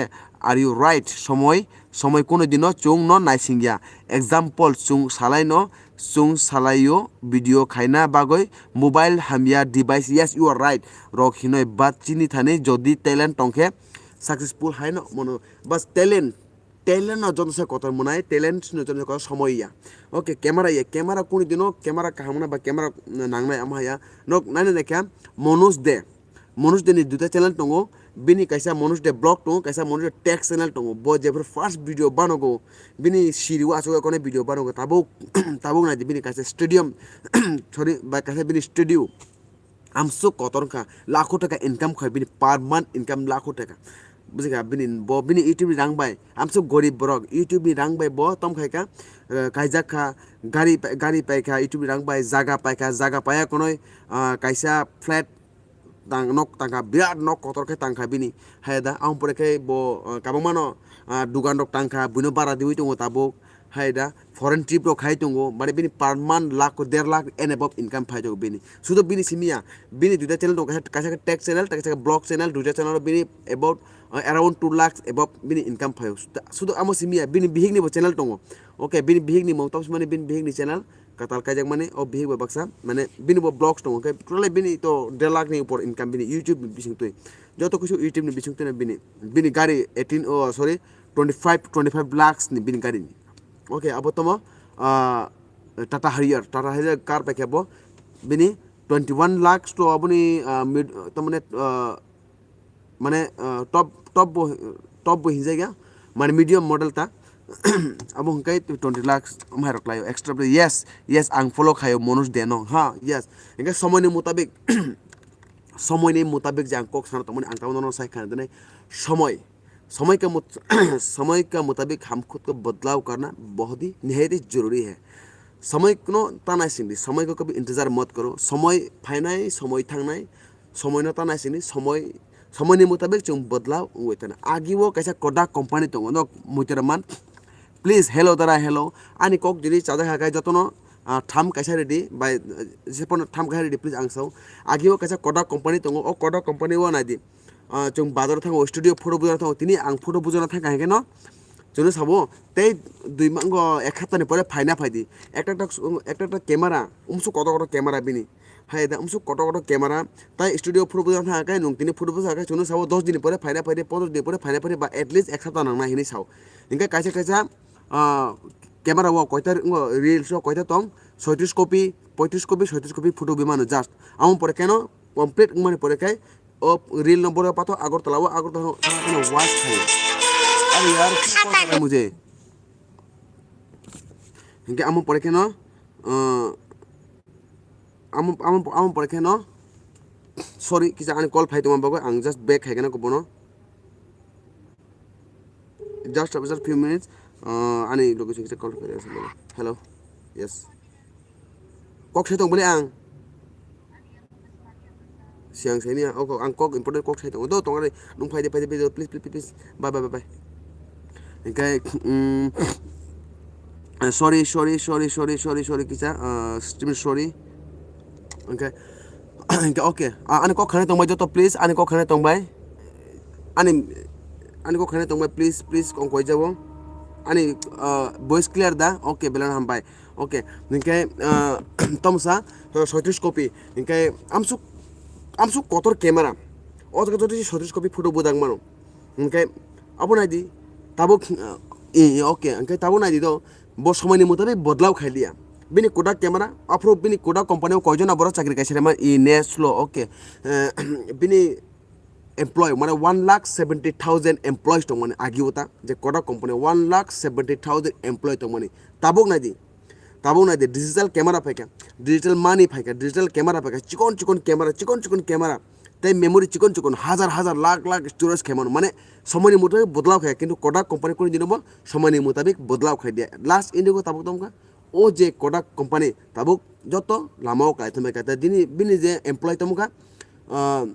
are you right? সময়, Somoi kunu dino chwng no naisingya. Example, chwng salai no, chwng salai o video khaina bagwi mobile hamya device. Yes, you are right. Rok hinoi, but chini thani jodi talent tongkhe successful hai no mono. Bas talent, talent no joto se kotor mwnai, talent no joto se kotor somoi ya. Okay, camera ya, camera kunu dino camera kaham na ba camera nangnai ama ya. Nok nani naikha Manoj De. Manoj De ni duita channel tongo, bini kaisa Manoj De vlog tongo, kaisa Manoj De tech channel tongo. Bo jephru first video banogo, bini siri o aswk ekone video banogo. Tabuk, tabuk nai di bini kaisa stadium, sorry, ba kaisa bini studio. Amsuk kotor wngkha, lakho taka income khai bini per month income lakho taka. Bujikha bini bo bini YouTube ni rang bai, amsuk gorib borok YouTube ni rang bai bo tom khai kha, eh, kaijak kha, gari pa-, gari pai kha YouTube ni rang bai, jaga pai kha, jaga paiya konoi, ah, kaisa flat tang nok tangkha, birat nok kotor khe tangkha bini. Hai da, ang pore khe bo, ah, kabangma no, ah, dugan rok tangkha, buino bara diwi tongo tabuk. Hai da, foreign trip rok khai tongo, mane bini per month lakh, der lakh and above income phai tongo bini. Sudo bini simi ya, bini duita channel tongo, kaisa, kaisa khe tech channel, kaisa khe vlog channel, duita channel bini about, ah, around two lakhs above bini income phaio. Sudo, sudo amo simi ya, bini bihik ni bo channel tongo. Okay, bini bihik ni mung tamo simi mane bini bihik ni channel. Katal kaijak mani o bihik bai baksa, mane bini bo vlogs tongo, khe totally bini to der lakh ni upor income bini YouTube ni bising twi. Joto kisu YouTube ni bising twi bini, bini gari eighteen, oh, sorry, twenty five, twenty five lakhs ni bini gari ni. Okay, abo tomo, ah, Tata Harrier, Tata Harrier car pai khe bo bini twenty one lakhs to aboni, ah, mid, tamane, ah, mane, ah, top, top bo, top bo hinjak ya, mane medium model ta. Abo hwnkhe twenty lakhs wngmai rok khlaio extra play. Yes, yes, ang follow khaio Manoj De no, ha, yes. Hwnkhe somoini mutabik, somoini mutabik je ang kok sana tongmani ang tamo nono sai khana dinai, somoi, somoi ka mut-, somoi ka mutabik hum khud ko badlav karna bahut hi nihayat hi zaruri hai. Somoi no ta naising di, somoi ko kabhi intezar mat karo, somoi phainai, somoi thangnai, somoi no ta naising di, somoi, somoi ni mutabik chwng badlav wngwi thanai. Agi o kaisa Kodak company tongo, nok muitera man. Please, hello dara, hello. Ani kok jodi chajak hakai jotono, ah, tham kaisa ready, bai, eh, jephano tham kaisa ready, please ang sao. Agi o kaisa Kodak company tongo, o Kodak company o nai di. Ah, chwng bazar thango, studio photo bujana thango, tini ang photo bujana thangkha hwnkhe no. Chwngno sabo, tei dui mango ek hapta ni pore phaina phai di. Ekta ekta, ekta ekta camera, umsuk kotor kotor camera bini. Hai da, umsuk kotor kotor camera, tai studio photo bujana thangkha khe, nwng tini photo bujana khe, chwngno sabo dos din ni pore phaina phai di, pondro din ni pore phaina phai di, ba at least ek hapta nangnai hinwi sao. Hwnkhe kaisa kaisa, ah, camera o koita wngo, reels o koita tong, soitris copy, poitris copy, soitris copy photo bai mano just. Amo pore keno complete wngmani pore khe o reel no borok pato Agartala o, Agartala o thangna phano watch khaio. Are yaar, kisa mujhe. Hwnkhe amo pore khe no, uh, amo, amo, amo pore khe no, sorry, kisa ani call phai tongma bagwi ang just back khai khe no bono. Just, just few minutes, uh, ani location kisa call khai. Hello. Yes. Kok sai tong bole ang. Siang sai niya, oh, ang kok important kok sai tong. Do tong ari, nung phai de, phai de, phai de, please, please, please, please. Bye, bye, bye, bye. Hwnkhe, mm, eh, sorry, sorry, sorry, kisa, uh, stream sorry. Hwnkhe, hwnkhe, okay. Ah, ani kok khana tong bai joto, please, ani kok khana tong bai. Ani, ani kok khana tong bai, please, please, kong koi jabo. Ani, uh, voice clear da? Okay, belai hambai. Okay, hwnkhe, ah, tomsa, ah, soitris copy. Hwnkhe amsuk, amsuk kotor camera. O jaga jodi soitris copy photo bujak mano. Hwnkhe abo nai di, tabuk, ah, i, i, okay, hwnkhe tabuk nai di do, bo somoi ni mutabik bodlao khai liya. Bini Kodak camera, aphuru bini Kodak company o koijon borok chakri kaisa rema, i, ne slow, okay. Eh, bini employee, mane one lakh seventy thousand employees tongmani agi o ta, je Kodak company one lakh seventy thousand employee tongmani. Tabuk nai di, tabuk nai di, digital camera phaikha, digital money phaikha, digital camera phaikha, chikon chikon camera, chikon chikon camera, tei memory chikon chikon, hajar hajar, lakh lakh storage khaimano, mane somoi ni mutabik bodlao khaikha, kintu Kodak company kunu dino bo somoi ni mutabik bodlao khai dia. Last ending o tabuk tongkha, o je Kodak company tabuk joto lama o kwlai thangbai kha. Tei bini, bini je employee tongkha, ah,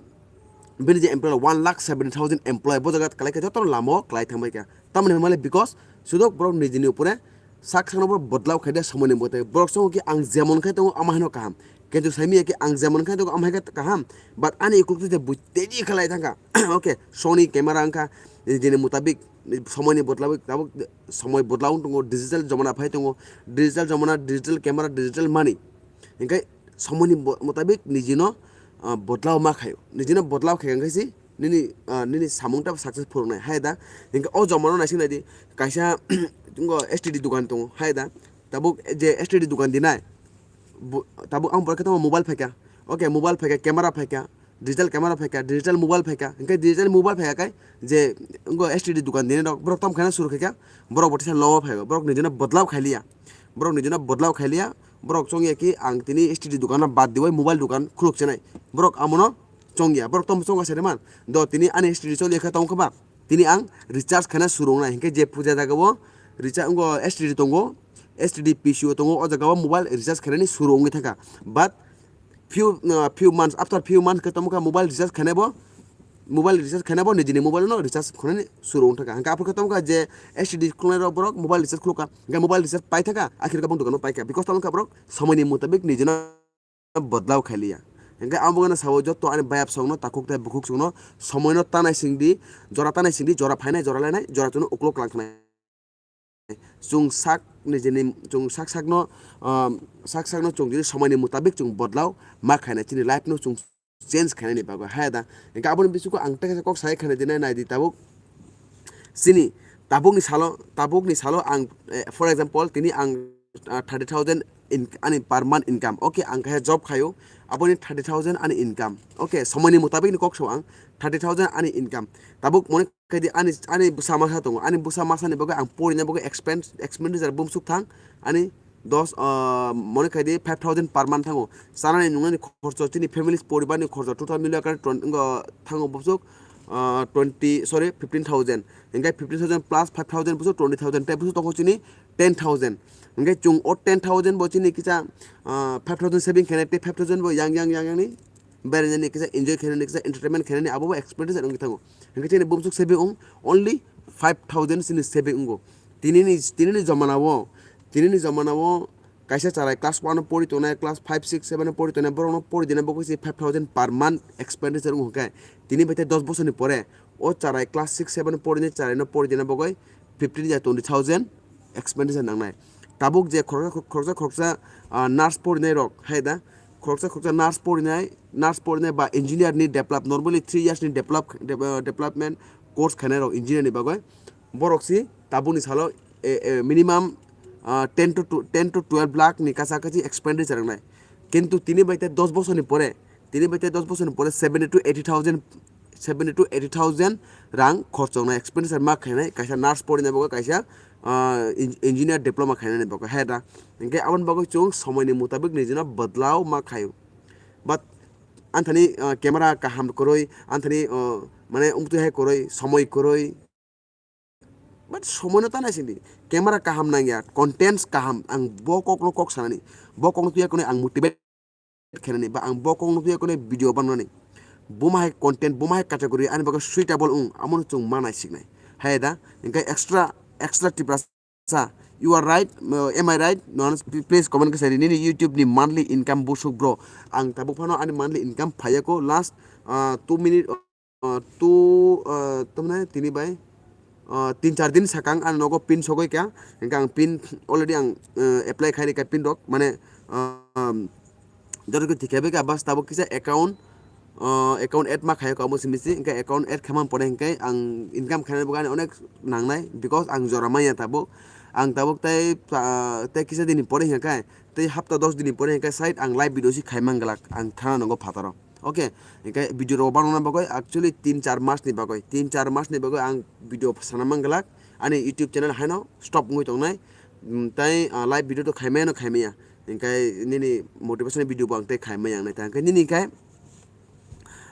bini je employee one lakh seventy thousand employee bo jaga kwlai kha joto lama o kwlai thangbai kha. Tamoni hwnmale because sudok borok nijini upore sak sakno bo bodlao khai de somoi ni mwtai. Borok songwi khe ang jemon khai tongo ama haino kaham. Kintu saimanya khe ang jemon khai tongo ama hai khe kaham. But ani ukulukti je bui teji khlai thangkha. Okay, Sony camera wngkha, nijini mutabik Somoini bodlabwi tabuk somoi bodla wng tongo, digital jomana phai tongo, digital jomana, digital camera, digital money. Hinkhe somoini bo-, motabik nijino, ah, bodlao ma khaio. Nijino bodlao khaikha hinkhe se nini, ah, nini samung tabo successful wngnai, hai da? Hinkhe o jomano naising naidi, kaisa tongo S T D dukan tongo, hai da? Tabuk je S T D dukan dinai, bo-, tabuk ang borok khe tamo mobile phaikha, okay, mobile phaikha, camera phaikha, digital camera phaikha, digital mobile phaikha, hinkhe digital mobile phaikha khe je wngkha S T D dukan dinai rok, borok tamo khaina suru khaikha, borok bo teisa lobo phaio, borok nijino bodlao khailiya, borok nijino bodlao khailiya, borok chongya ki ang tini S T D dukan no bad diwi mobile dukan khuluk chenai, borok amono chongya, borok tamo chongya sari man, do tini ani S T D choliya khe tongkha ba, tini ang recharge khaina suru wngnai, hinkhe je puja jaga o recharge wngkha S T D tongo, S T D P C O tongo, o jaga o mobile recharge khainani suru wngwi thangkha, but few, uh, few months, after few months khe tamo kha mobile recharge khainai bo, mobile recharge khainai bo nijini mobile no recharge khainani suru wng thangkha. Hinkhe aphuru khe tamo kha je S T D khulnai rok borok mobile recharge khulukha, hinkhe mobile recharge pai thangkha, akhir khe bong dukano paikha, because tamo kha borok somoini mutabik nijino bodlao khailiya. Hinkhe amo bagwi sao joto ani bayap songno, takhuk tei bukhuk songno somoino tanai singdi, jora tanai singdi, jora phainai, jora lainai, jora chwngno uklok langkhnai. Chwng sak nijini, chwng sak sakno, um, sak sakno chwng jodi somoini mutabik chwng bodlao ma khainai, chini life no chwng change khainani bagwi, hai da? Hinkhe aboni bisingo ang tei kaisa kok sai khaina dinai, naidi tabuk chini tabukni salo, tabukni salo ang, eh, for example, tini ang, ah, thirty thousand in-, ani per month income, okay, ang kaisa job khaio, aboni thirty thousand ani income, okay, somoini mutabik ni kok sao ang, thirty thousand ani income, tabuk mone khaidi ani, ani bwsa masa tongo, ani bwsa masani bagwi ang porina bagwi expense, expenditure bumsuk thang, ani dos, ah, mone khaidi five thousand per month thango, chanani nungnani khorcho, chini family poribarni khorcho total mili akar twen-, wngkha thango bumsuk, ah, twenty, sorry, fifteen thousand, hinkhe fifteen thousand plus five thousand bumsuk twenty thousand, tei bumsuk tongo chini ten thousand, hinkhe chwng o ten thousand bo chini kisa, ah, five thousand saving khainai tei five thousand bo yang yang yang yang ni berainani kisa enjoy khainani kisa entertainment khainani abo bo expenditure wngwi thango. Hinkhe chini bumsuk saving wng only five thousand chini saving wngo. Tinini, tinini jomana o, tinini jomana o kaisa charai class one o pori tongnai, class five, six, seven o pori tongnai, borokno pori dina bagwi se five thousand per month expenditure wngo hinkhe tini bai tei dos bosorni pore o charai class six, seven o porinai charaino pori dina bagwi fifteen ya twenty thousand expenditure nangnai. Tabuk je khoroksa, khoroksa, khoroksa, ah, nurse porinai rok, hai da, khoroksa, khoroksa nurse porinai, nurse porinai ba engineer ni develop, normally three years ni develop, de-, ah, development course khainai rok engineer ni bagwi, borok si tabukni salo, eh, eh, minimum, ah, ten to tw-, ten to twelve lakh ni kacha kachi expenditure wngnai. Kintu tini bai tei dos bosorni pore, tini bai tei dos bosorni pore seventy to eighty thousand, seventy to eighty thousand rang khorchoknai, expenditure ma khainai, kaisa nurse porinai bagwi, kaisa, ah, en-, engineer diploma khainani bagwi, hai da. Hinkhe aboni bagwi chwng somoini mutabik nijino bodlao ma khaio. But anthani, ah, camera kaham kwrwi, anthani, ah, mane wngtwi hai kwrwi, somoi kwrwi, but somoino ta naisingdi, camera kaham nangya, contents kaham, ang bo kokno kok sanani, bo kokno tuya kwnwi ang motivate khainani, ba ang bo kokno tuya kwnwi video banani, buma hai content, buma hai category ani bagwi suitable wng, amono chwng ma naisiknai, hai da? Hinkhe extra, extra Tiprasa, you are right, uh, am I right? No, please comment khe sai di, nini YouTube ni monthly income busuk bro. Ang tabuk phano ani monthly income phaiyaku last, uh, two minute, ah, two, ah, tamni tini bai, ah, tin char din sakang ani nogo pin sogwi kha, hinkhe ang pin already ang, ah, apply khai rikha pin rok, mane, ah, joto khe tikha bai kha, bas tabuk kisa account, ah, account add ma khaio kamo simi se, hinkhe account add khaimani pore hinkhe ang income khainani bagwi ani onek nangnai, because ang jora manya tabuk, ang tabuk tei, ah, tei kisa dini pore hinkhe, tei hapta dos dini pore hinkhe side ang live video se khaimang glak ang thana nogo phataro. Okay, hinkhe video rok banana bagwi actually tin char mas ni bagwi, tin char mas ni bagwi ang video sana mang glak, ani YouTube channel haino stop wngwi tongnai. Mm, tai, ah, live video to khaimaya no khaimaya, hinkhe nini motivation video bo ang tei khaimaya wngnai ta, hinkhe nini hinkhe,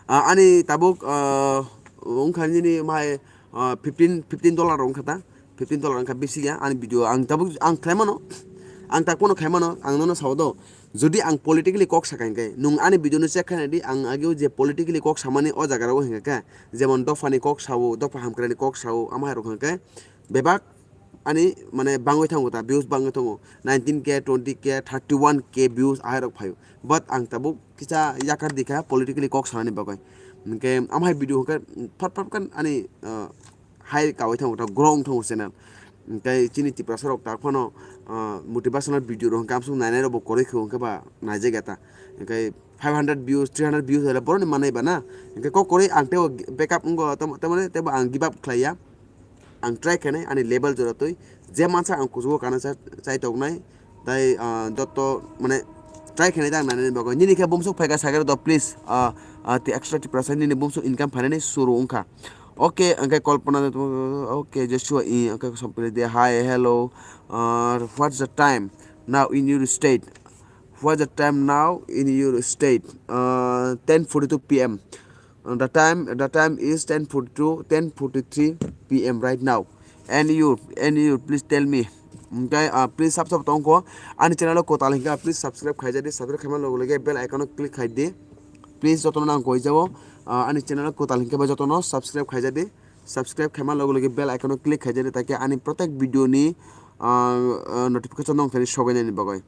ah, ani tabuk, ah, wngkha nini mai, ah, fifteen, fifteen dollar wngkha ta, fifteen dollar wngkha bisi ya ani video ang tabuk ang khlaimano, ang takmano khaimano, ang nono sao do. Jodi ang politically kok sakha hinkhe, nwng ani video no check khaina di, ang ageo je politically kok samani o jaga rogo hinkhe, jemon dopha ni kok sao, dopha hamkrai ni kok sao, ama hai rok hinkhe bebak ani mane bangwi thango ta, views bangwi thango, nineteen K, twenty K, thirty one K views ahai rok phaio. But ang tabuk kisa yakar dikha politically kok sanani bagwi. Hinkhe ama hai video hinkhe phat phat khan ani, ah, high kawi thango, ta grow wng thango channel. Hwnkhe chini Tiprasa rok tak phano, ah, motivational video rok hwnkhe amsuk nainai rok bo kwrwi kho hwnkhe ba naijak ya ta. Hwnkhe five hundred views, three hundred views hwle boroni manai ba na. Hwnkhe kok kwrwi ang teibo backup wngo, tam-, tamani teibo ang give up khlai ya. Ang try khainai ani level jora twi je mansa ang kuchugo kana cha-, chai toknai. Tai, ah, joto mane try khainai ta ang nainani bagwi. Nini khe bumsuk phaikha sakhe rw do, please, ah, ah, ti extra Tiprasa nini bumsuk income phainani suru wngkha. Okay, hwnkhe Kalpana, okay, Joshua, i, hwnkhe Sompili de, hi, hello, ah, what's the time now in your state? What's the time now in your state? Ah, ten forty-two P M. Uh, the time, the time is ten forty-two, ten forty-three P M right now. And you, and you, please tell me. Okay, uh, please sub sub tongko. Ani channel o kwtal hwnkha, please subscribe khaijadi, subscribe khaima logo loge bell icon o click khaidi. Please jotono nang koi jabo. Uh, ani channel o kwtal hwnkha ba jotono subscribe khaijadi. Subscribe khaima logo loge bell icon o click khaijadi, take ani protek video ni, uh, uh, notification nong thani sogainani bagwi.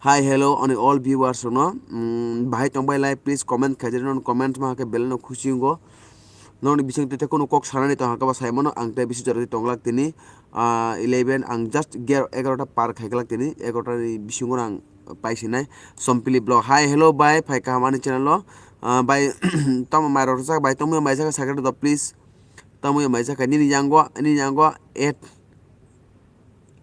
Hi, hello, ani all viewers rokno, mm, bahai tongbai lai, please comment khaijadi, non comment ma khe belai no khusi wngo. Noni bising tei kunu kok sanani tong hakhe ba sai mano, ang tei bisi jora tongglak tini, ah, eleven, ang just ger-, egarota par khaiglak tini, egarota ni bisingo ang paisinai. Sompili vlog, hi, hello, bai, phai kaham ani channel o, ah, bai, tamo mai rok sak, bai, tamo mai sak, sakhe do, please, tamo mai sak, nini yango, nini yango, et.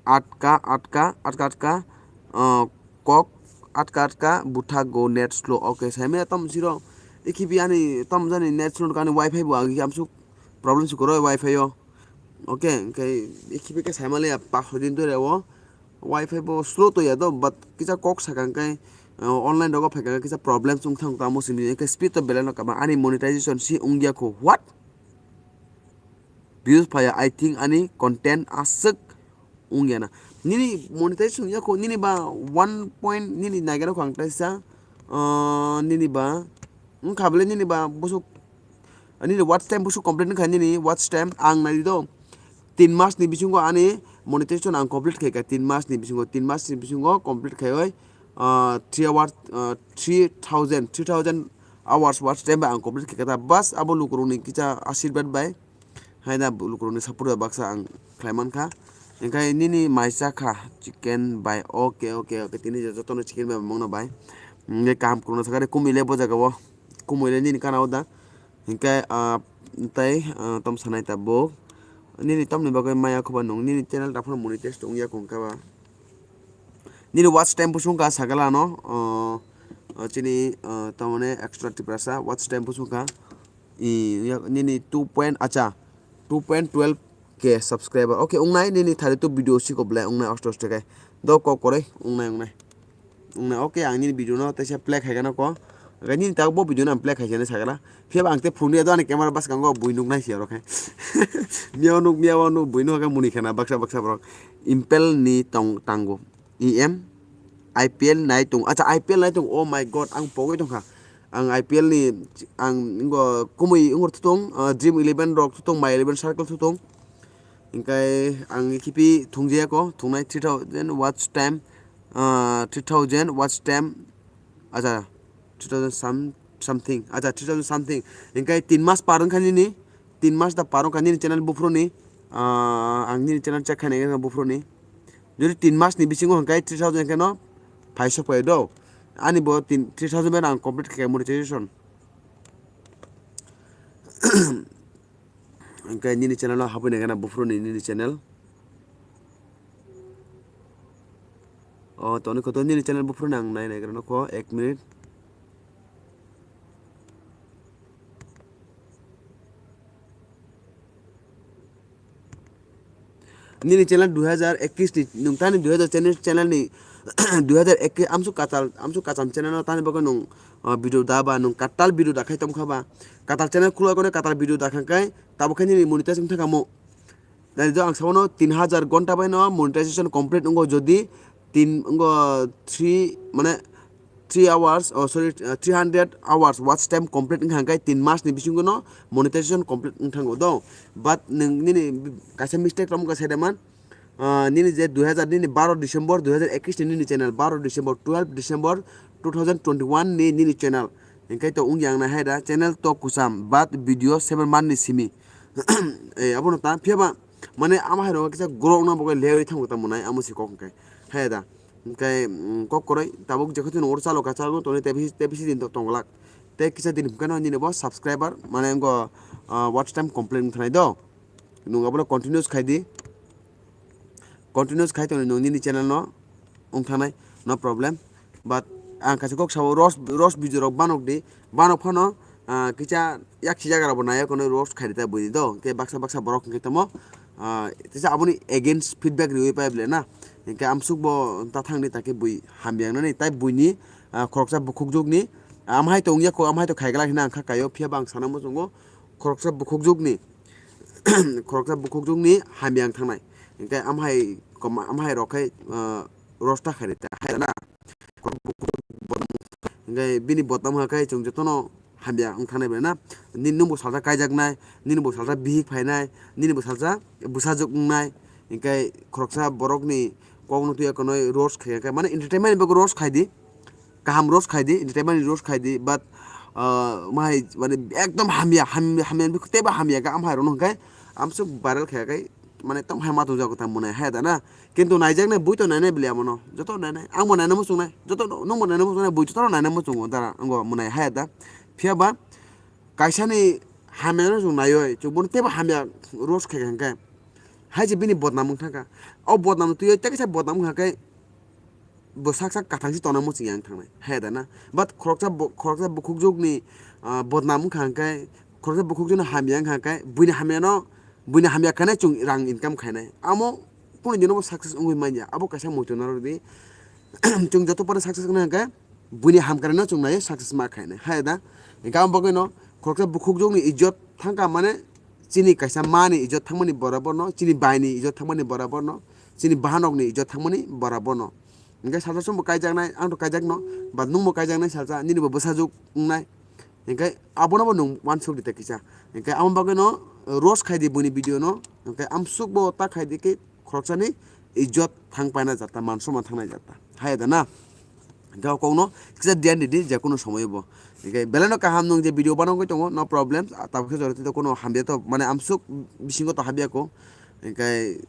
Atka, atka, atka, atka, uh, kok, atka, atka, butha go net slow. Okay, saimaya tom siro. Ikhibi ani tom jani net slow kani wifi bo agi amsuk problem su koroi wifi o. Okay, hwnkhe ikhibi khe saimale ya paso din dore o. Wifi bo slow to ya do, but kisa kok sakang kai, uh, online rogo phaikha kisa problem chung thang tamo sini. Hwnkhe speed to belai no kama ani monetization si ungya kho. What? Views phaya, I think ani content aswk wngya na. Nini monetization wngya kho, nini ba one point nini naigra kho ang taisa, ah, nini ba wngkha bole nini ba busuk, nini watch time busuk complete wngkha nini watch time ang nai do. Tin mas ni bisingo ani monetization ang complete khaika, tin mas ni bisingo, tin mas ni bisingo complete khaioi, ah, three hours, ah, three thousand, three thousand hours watch time bai ang complete khaika ta. Bas abo lukurokni kisa ashirbad bai. Hai da lukurokni support bai baksa ang khlai mankha. Hwnkhe nini mai cha kha chicken bai. Okay, okay, okay. Tini jotono chicken bai mangno bai. Hwnkhe kaham kwrwngno sakha de kumui le bo jaga o. Kumui le nini kana o da. Hwnkhe, ah, tei, ah, tom sanai tabuk. Nini tomni bagwi maya khuba nung nini channel ta phano monetize wngya kho hwnkhe ba. Nini watch time busu wngkha sagala no, ah, ah, chini, ah, tamone extra Tiprasa watch time busu wngkha. I, ya, nini two point, acha, two point twelve K subscriber. Okay, wngnai nini thani tu video siko belai wngnai osto osto kai. Do kok koroi, wngnai, wngnai. Wngnai, okay, ang nini video no teisa play khai gana ko. Aga nini tak bo video no ang play khai jani sagala. Phiya ba ang te phone ya do ani camera bwskango bui nuk nai si aro khai. Miya nuk, miya nuk, bui nuk khai muni khana baksa baksa borok. Impel ni tong tango. E M, I P L nai tong. Acha, I P L nai tong. Oh my God, ang pogwi tongkha. Ang I P L ni, ang ingo kumui ingo tutung, ah, Dream eleven rok tutung, My eleven Circle tutung. Hingkai ang khipi thungjaya ko, thungnai three thousand watch time, ah, three thousand watch time. Acha, three thousand some, something. Acha, three thousand something. Hingkai tin mas par wngkha nini, tin mas da par wngkha nini channel buphuru ni, ah, ang nini channel check khainai wngkha buphuru ni. Jodi tin mas ni bisingo hingkai three thousand khe no phai sok phai do. Ani bo tin, three thousand bai ang complete khe monetization. Hingkai nini channel o habui nai gana buphuru ni nini channel. O toni koto nini channel buphuru ni ang nai nai gana kho ek minute. Nini channel dui hajar ekis ni, nung tani dui hajar channel, channel ni dui hajar ekis amsu katal, amsu kacham channel no tani bagwi nung, ah, video da ba, nung katal video da khai tong kha ba. Katal channel khulai kone katal video da kha kai, tabo khai nini monetize wng thang kha mo. Nai do ang sabo no tin hajar gonta bai no monetization complete wngo jodi tin wngo three mane three hours, oh, sorry, uh, three hundred hours watch time complete wngkha hingkai tin mas ni bisingo no monetization complete wng thango do. But nwng nini kaisa mistake tamo wngkha saidaman, uh, nini je dui hajar nini baro December dui hajar ekis ni nini channel, baro December, twelve December two thousand twenty-one ni nini channel. Hingkai to wngya ang nai hai da channel to kusam but video seven man ni simi. Eh, abono ta phiya ba, mane ama hai rok kisa grok na bo lewi thango ta mwnai amo se kok hwnkhe. Hai da. Hwnkhe, mm, kok koroi tabuk jekhe twi nongor chalo ka chalo toni tebisi, tebisi din to tonglak. Tei kisa din hwnkhe no nini bo subscriber mane ngo, ah, watch time complete wngthanai do. Nung abono continuous khai di. Continuous khai tongni nung nini channel no wngthanai, no problem. But ang kaisa kok sao roast, roast video rok banok di, banok phano, ah, kisa yaksi jaga rok bo nai kono roast khai rita buini do, hwnkhe baksa baksa borok hwnkhe tamo, ah, tesa aboni against feedback riwi pai ble na, hwnkhe amsuk bo ta thangni ta khe bui hamya wngnani, tai buini, ah, khoroksa bukhukjwkni, ah, amhai to wngya kho, amhai to khai glak hwnwi ang kha kaio, phiya ba ang sana muchungo khoroksa bukhukjwkni, khoroksa bukhukjwkni hamya wng thangnai. Hwnkhe amhai koma-, amhai rok khai, ah, roast ta khai rita hai na. Hwnkhe bini bodnam hwnkhe chwng jotono hamya wng thangnai bai na. Nini nwng bo salsa kaijaknai, nini bo salsa bihik phainai, nini bo salsa bwsajwk wngnai. Hwnkhe khoroksa borokni kokno twiya konwi roast khai khe, mane entertainment ni bagwi roast khai di. Kaham roast khai di, entertainment ni roast khai di, but, ah, mahai, mane, ekdom hamya, ham-, hamya, teibo hamya khe, amhai rokno hwnkhe amsuk viral khe khe, mane, tamo hai ma tongjago ta mwnai hai da na. Kintu naijaknai bui to nainai bwle amono, joto nainai, ang bo naina muchungnai, joto no-, nwng bo naina muchungnai, bui joto no naina muchungo dara, wngbo mwnai hai da. Phiya ba kaisani hamyano chwng naiwi, chwng bono teibo hamya roast khai kha hwnkhe, hai se bini bodnam wng thangkha. O bodnam twiwi tei kaisa bodnam wngkha khe, bo sak sak kathang se tongna muchung yang thangnai, hai da na? But khoroksa bo-, khoroksa bukhukjwkni, ah, bodnam wngkha hwnkhe, khoroksa bukhukjwkno hamya wngkha hwnkhe, buini hamyano, buini hamya khainai chwng rang income khainai. Amo kunu dino bo success wngwi manya. Abo kaisa muitu narwk di. Chwng joto phano success wngna hwnkhe, buini hamkraino chwng naiwi success ma khainai, hai da? Hwnkhe amo bagwino khoroksa bukhukjwkni ijot thangkha, mane, chini kaisa mani ijot thangmani boraborno, chini baini ijot thangmani boraborno, chini bahanokni ijot thangmani boraborno. Hwnkhe salsa chwngbo kaijaknai, ang to kaijakno, but nwngbo kaijaknai salsa, nini bo bwsajwk wngnai. Hwnkhe abono bo nwng uansuk di ta kisa. Hwnkhe amo bagwino roast khai di buini video no, hwnkhe amsuk bo ta khai di khe khoroksani ijot thang paina jata, man soman thangnai jata. Hai da na? Hwnkhe o kokno kisa dhyan di di, je kono somoyo bo. Hwnkhe belai no kaham nwng je video banogwi tongo, no problem. Tabuk khe jora twi to kono hamya to, mane, amsuk bisingo to habya ko. Hwnkhe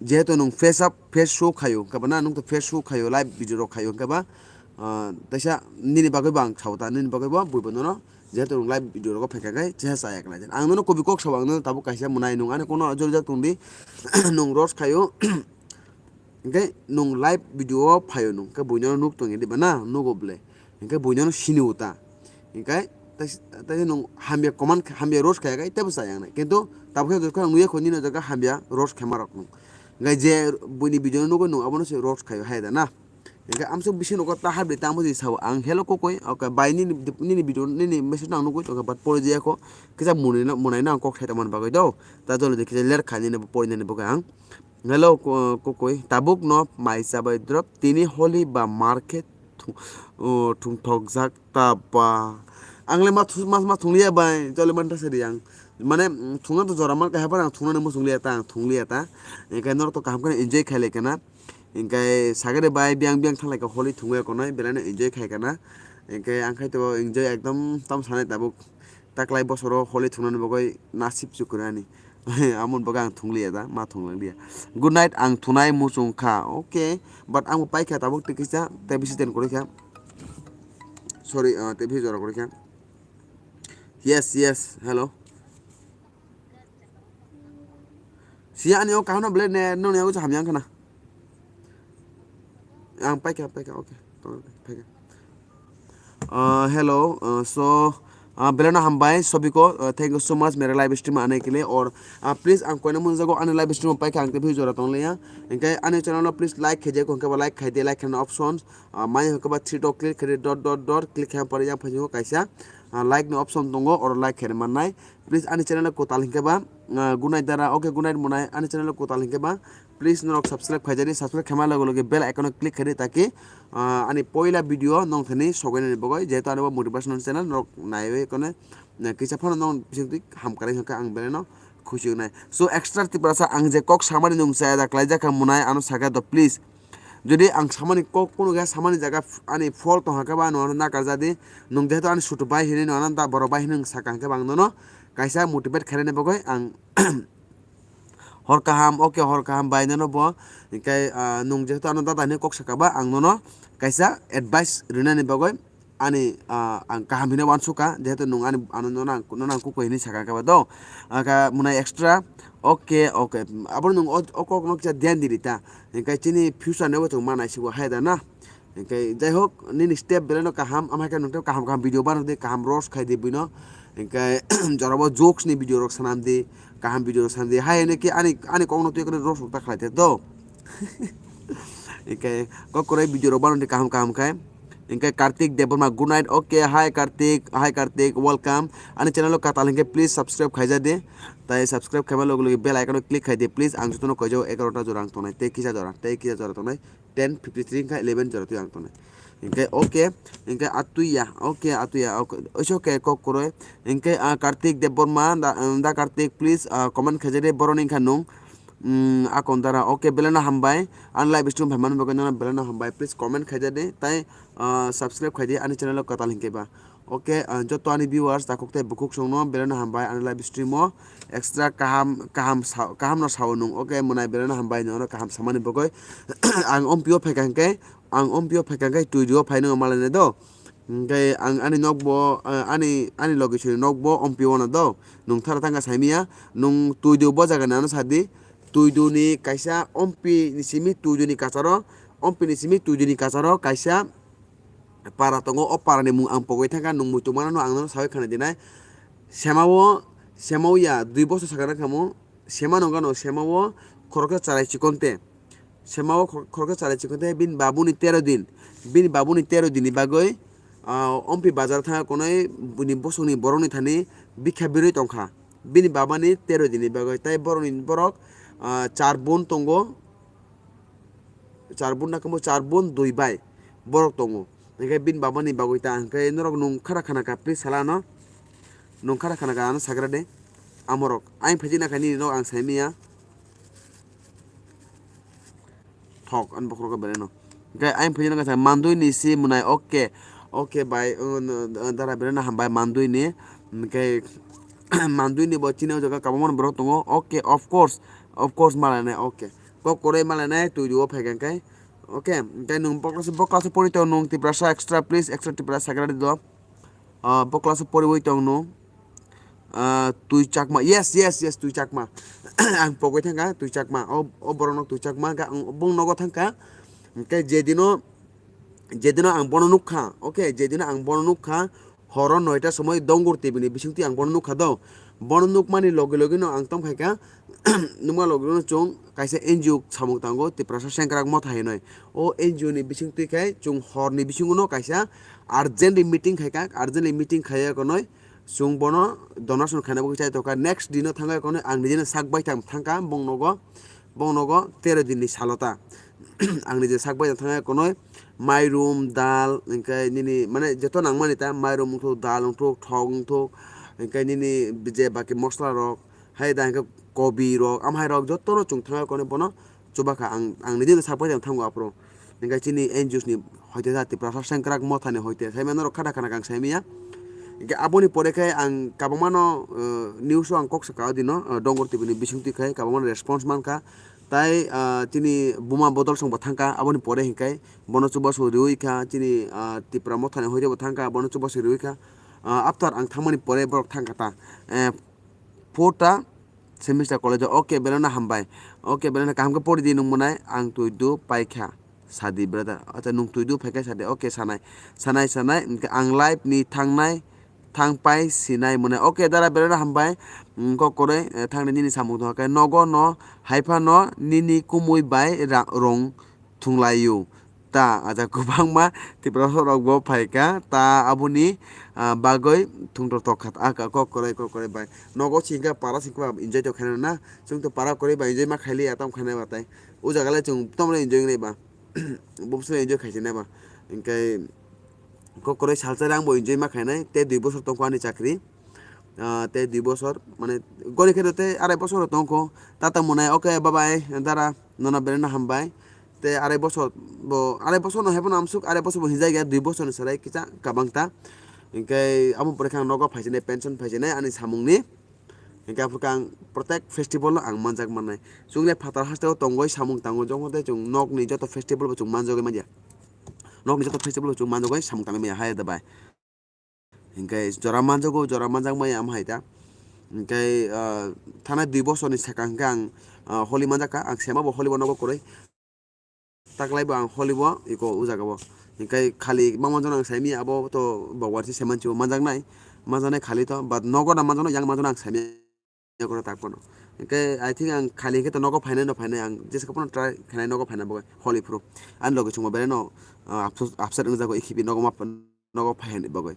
jehetu nwng face up, face show khaio, hwnkhe ba na nwng to face show khaio, live video rok khaio, hwnkhe ba, ah, teisa nini bagwi bo ang sao ta, nini bagwi bo buibo nono, jehetu nwng live video rogo phaikha khe, cheha chaya khlai. Ang nono kubui kok sao, ang nono tabuk kaisa mwnai nwng ani kono jolijak tong di, nwng roast khaio, hwnkhe nwng live video o phaio nwng, hwnkhe buino nuk tong di ba na, nugo ble. Hwnkhe buino sini uta. Hwnkhe tai, tai nwng hamya command, hamya roast khaya khe teibo chaya wngnai. Kintu tabuk khe jotokhe ang nuya kho nini jaga hamya roast khaima rok nwng. Hwnkhe je buini video no nugwi nwng abono se roast khaio hai da na. Hwnkhe amsuk bisi nogo ta habri tamo se sao ang, "Hello kokoi, okay, bai nini, nini video, nini message no ang nugwi tongkha, but pori jaya kho, kisa mwnai no, mwnai no ang kok sai tongmani bagwi do. Ta joldi kisa ler kha nini bo pori nani bagwi ang." Hello, ko-, kokoi, tabuk no mai chabai drop, tini holi ba market thu-, o, thung thokjak ta ba. Ang le ma thu-, ma, ma thungliya bai, jole man thasa di ang. Mane, mm, thungna to jora man kaiha, ang thungnani muchungliya ta, ang thungliya ta. Hwnkhe norok to kaham kheno enjoy khai lai kana. Hwnkhe sagade bai biyang biyang thanglai ka holi thungwi konai, belai no enjoy khai kana. Hwnkhe ang khai to enjoy ekdom tam sanai tabuk. Taklai bosoro holi thungnani bagwi nasib chukurani. Amoni bagwi ang thungliya da, ma thunglangdiya. Good night, ang thunai muchung kha. Okay, but ang bo paikha tabuk tei kisa, tei bisi ten kwrwi kha. Sorry, ah, tei bisi jora kwrwi kha. Yes, yes, hello. Siya ani o kaham no ble ne, noni o hamya khana. Ang paikha, paikha, okay. Paikha. Uh, hello, uh, so, uh, belai no hambai, sobiko, uh, thank you so much, mere live stream ane ke liye, or, uh, please, ang koina munjago ani live stream paikha, ang tei jora tong liya. Hwnkhe ani channel no please like khaijai, hwnkhe ba like khaidi, like khaina options, uh, mai hwnkhe ba three dot click khaidi, dot, dot, dot, click khaina pore yang phaijingo kaisa, uh, like ni option tongo, or like khaina mannai. Please ani channel no kwtal hwnkhe ba, uh, good night dara, okay, good night mwnai, ani channel no kwtal hwnkhe ba, please norok subscribe khaijani, subscribe khaima loge loge bell icon o click khaidi, taki, ah, ani poila video nong thani sogainani bagwi, jehetu ani bo motivational channel, norok naiwi kono, eh, kisa phano nong bisingtwi hamkrai hwnkhe ang belai no khusi wngnai. So extra Tiprasa ang je kok samani nung chaya da klaijak kha mwnai ano sakha do please. Jodi ang samani kok kuno khe samani jaga f-, ani fault tong hakhe ba ano ano nakarjadi, nung jehetu ani sutu bai hinwi no ano da borok bai hinwi nung sakha hwnkhe ba ang nono kaisa motivate khainani bagwi ang hor kaham, okay, hor kaham bai nono bo. Hinkhe, ah, nwng jehetu ano dada hinwi kok sakha ba, ang nono kaisa advice rinani bagwi ani, ah, ang kaham hinwi uansukha, jehetu nwng ani, ano nono ang, nono ang kukui hinwi sakha khe ba do. Aka mwnai extra, okay, okay. Abono nwng o, o kokno kisa dhyan di rita. Hinkhe chini future ni bo chwng ma naisigo hai da na. Hinkhe jai hok, nini step belai no kaham, amhai khe nwng tei kaham kaham video bano di, kaham roast khai di buino. Hinkhe jorabo jokes ni video rok sanam di, kaham video rok sanam di. Hai hwnwi khe ani, ani kokno twi kwrwi roast rok ta khlai te do. Hinkhe kok kwrwi video rok bano di kaham kaham khai. Hinkhe Kartik Debbarma, good night. Okay, hi Kartik, hi Kartik, welcome. Ani channel o kwtal hinkhe please subscribe khaija di. Tai subscribe khaima logi logi bell icon o click khai di please. Ang jotono koijago egarota jora ang tongnai, tei kisa jora, tei kisa jora tongnai. Ten fifty three wngkha eleven jora twi ang tongnai. Hinkhe okay, hinkhe atuya, okay, atuya, okay, oiso khe kok kwrwi. Hinkhe, ah, Kartik Debbarma, da, um, da Kartik, please, ah, comment khaijadi, boroni wngkha nwng, um, Akon Dara. Okay, belai no hambai, ani live stream phaimani bagwi nono belai no hambai, please comment khaijadi, tai, ah, subscribe khaidi ani channel o kwtal hinkhe ba. Okay, ah, joto ani viewers, takhuk tei bukhuk songno belai no hambai ani live stream o extra kaham, kaham sa-, kaham no sao nwng. Okay, mwnai belai no hambai nwng, ano kaham samani bagwi. Ang ompio phaikha hinkhe, ang ompio phaikha hinkhe twi dio phai nw malainai do. Hinkhe ang ani nokbo, ah, ani, ani logisoni nokbo ompio no do. Nwng thara thangkha saimia, nwng twi dio bo jaga ni ano sadi. Twi dio ni kaisa ompi ni simi twi dio ni kacharo, ompi ni simi twi dio ni kacharo kaisa para tongo, o para ni mung ang pogwi thangkha, nwng muitu manano ang nono sawi khana dinai. Sema o, sema o ya dui bosor sakha nang khamu, sema no gano, sema o khoroksa charai chikonte. Sema o khor-, khoroksa charai chikonte bini babuni tero din, bini babuni tero din ni bagwi, ah, ompi bazar thangkha konwi bini bosongni borokni thani bikha birwi tongkha. Bini babani tero din ni bagwi, tai borokni borok, ah, char bon tongo. Char bon na kamo char bon dui bai borok tongo. Hinkhe bini babani bagwi ta hinkhe norok nwng khara khana kha please sala ano. Nwng khara khana kha ano sagra de. Amorok. Aing phaijina kha nini nok ang saimanya. Thok, ani bokhorok belai no. Hinkhe aing phaijina kha mandui ni si mwnai, okay. Okay bai, uh, dara belai no hambai mandui ni. Hinkhe mandui ni bo chini o jaga kabangma borok tongo. Okay, of course. Of course, malainai, okay. Kok kwrwi malainai, twi dio phaikha khe. Okay, tei nwng bo class, bo class o pori tong nwng Tiprasa extra, please, extra Tiprasa sakra di do. Ah, bo class o poriwi tong nwng. Ah, Twi Chakma, yes, yes, yes, Twi Chakma. Ang pogwi thangkha, Twi Chakma. O, o borok no Twi Chakma, ang bong nogo thangkha. Hinkhe je dino, je dino ang bono nukha, okay, je dino ang bono nukha, horo noita somoi Dongur T V ni bisingtwi ang bono nukha do. Bono nukmani logi logi no ang tongkhaikha, nukma logi logi no chwng kaisa N G O samung tango, Tiprasa Sengkrak Motha hinwi. O N G O ni bisingtwi khai chwng horni bisingo no kaisa urgently meeting khaikha, urgently meeting khaiya konwi chwng bono donation khaina bagwi chai tongkha. Next dino thangwi konwi ang nijeno sak baithang thangkha bong nogo. Bong nogo tero din ni salo ta. Ang nije sak bai thangwi konwi mairum, dal, hinkhe nini mane joto nangmani ta, mairum wngthok, dal wngthok, thok wngthok, hinkhe nini je baki mosla rok, hai da hinkhe kobi rok, amhai rok jotono chwng thangwi konwi bono chubakha. Ang, ang nini sak bai thango aphuru. Hinkhe chini N G Os ni hoite da Tiprasa Sengkrak Mothani hoite saimano rok khada khana kang saimanya. Hinkhe aboni pore khe ang kabangmano, eh, news o ang kok sakha o dino, eh, Dongor T V ni bisingtwi khai kabangmano response mankha. Tai, ah, chini buma bodol songbo thangkha, aboni pore hinkhai bono chubachu riwi kha, chini, ah, Tipra Mothani hoite bo thangkha, bono chubachu riwi kha. Ah, after ang thangmani pore borok thangkha ta, eh, fourth ta semester college o. Okay, belai no hambai. Okay, belai no kaham khe pori di nwng mwnai, ang twi do paikha, sadi brother. Acha, nwng twi do phaikha sadi. Okay, sanai, sanai, sanai, hinkhe ang live ni thangnai, thang pai sinai mwnai. Okay, dara belai no hambai. Mm, kok kwrwi, eh, thangni nini samung tongkha khe nogo no hai phano nini kumui bai ra-, rong thunglaio. Ta, aja kwbangma Tiprasa rok bo phaikha. Ta aboni, ah, bagwi thungthok tokha. Ah, kok kwrwi, kok kwrwi bai. Nogo singkha para singkha enjoy tong khaina na. Chwng to para kwrwi bai enjoy ma khailiya tamo khaina ba tai. O jaga le chwng tamo enjoy wngnai ba. Bumswk enjoy khaisina ba. Hinkhe Kok kwrwi salsa rang bo enjoy ma khainai, tei dui bosor tongkho ani chakri. Ah, tei dui bosor, mane, gori khe tei arai bosor tongkho. Tata mwnai, okay, bye bye, dara, nono belai no hambai. Tei arai bosor bo, arai bosor no haiphano amsuk, arai bosor bo hinjai ya, dui bosor ni salai kisa kabang ta. Hinkhe amo pore khe ang nogo phaisinai, pension phaisinai ani samung ni. Hinkhe aphuru khe ang protek festival no ang manjak mannai. Chwng le phatar hasteo tongwi samung tango, jomo tei chwng nokni joto festival bo chwng manjagwi manya. Nokni joto festival bo chwng manjagwi samung tangwi manya hai da bai. Hinkhe jora manjago, jora manjak maya am hai ta. Hinkhe, ah, thanai dui bosorni swkang hinkhe ang, ah, Holi manjakha, ang sema bo Holi bo nogo kwrwi. Taklai bo ang Holi bo iko o jaga o. Hinkhe khali mangma jano ang saimanya abo to bogwar se semanchi bo manjaknai. Manjaknai khali to, but nogo na manjakno, yang manjakno ang saimanya koro tak pono. Hinkhe I think ang khali hinkhe to nogo phainai no phainai, ang jesa pono try khainai nogo phaina bagwi Holi phuru. Ani logi chwngbo belai no, ah, upset, upset wngjago, ikhibi nogo ma nogo phai hwnwi bagwi.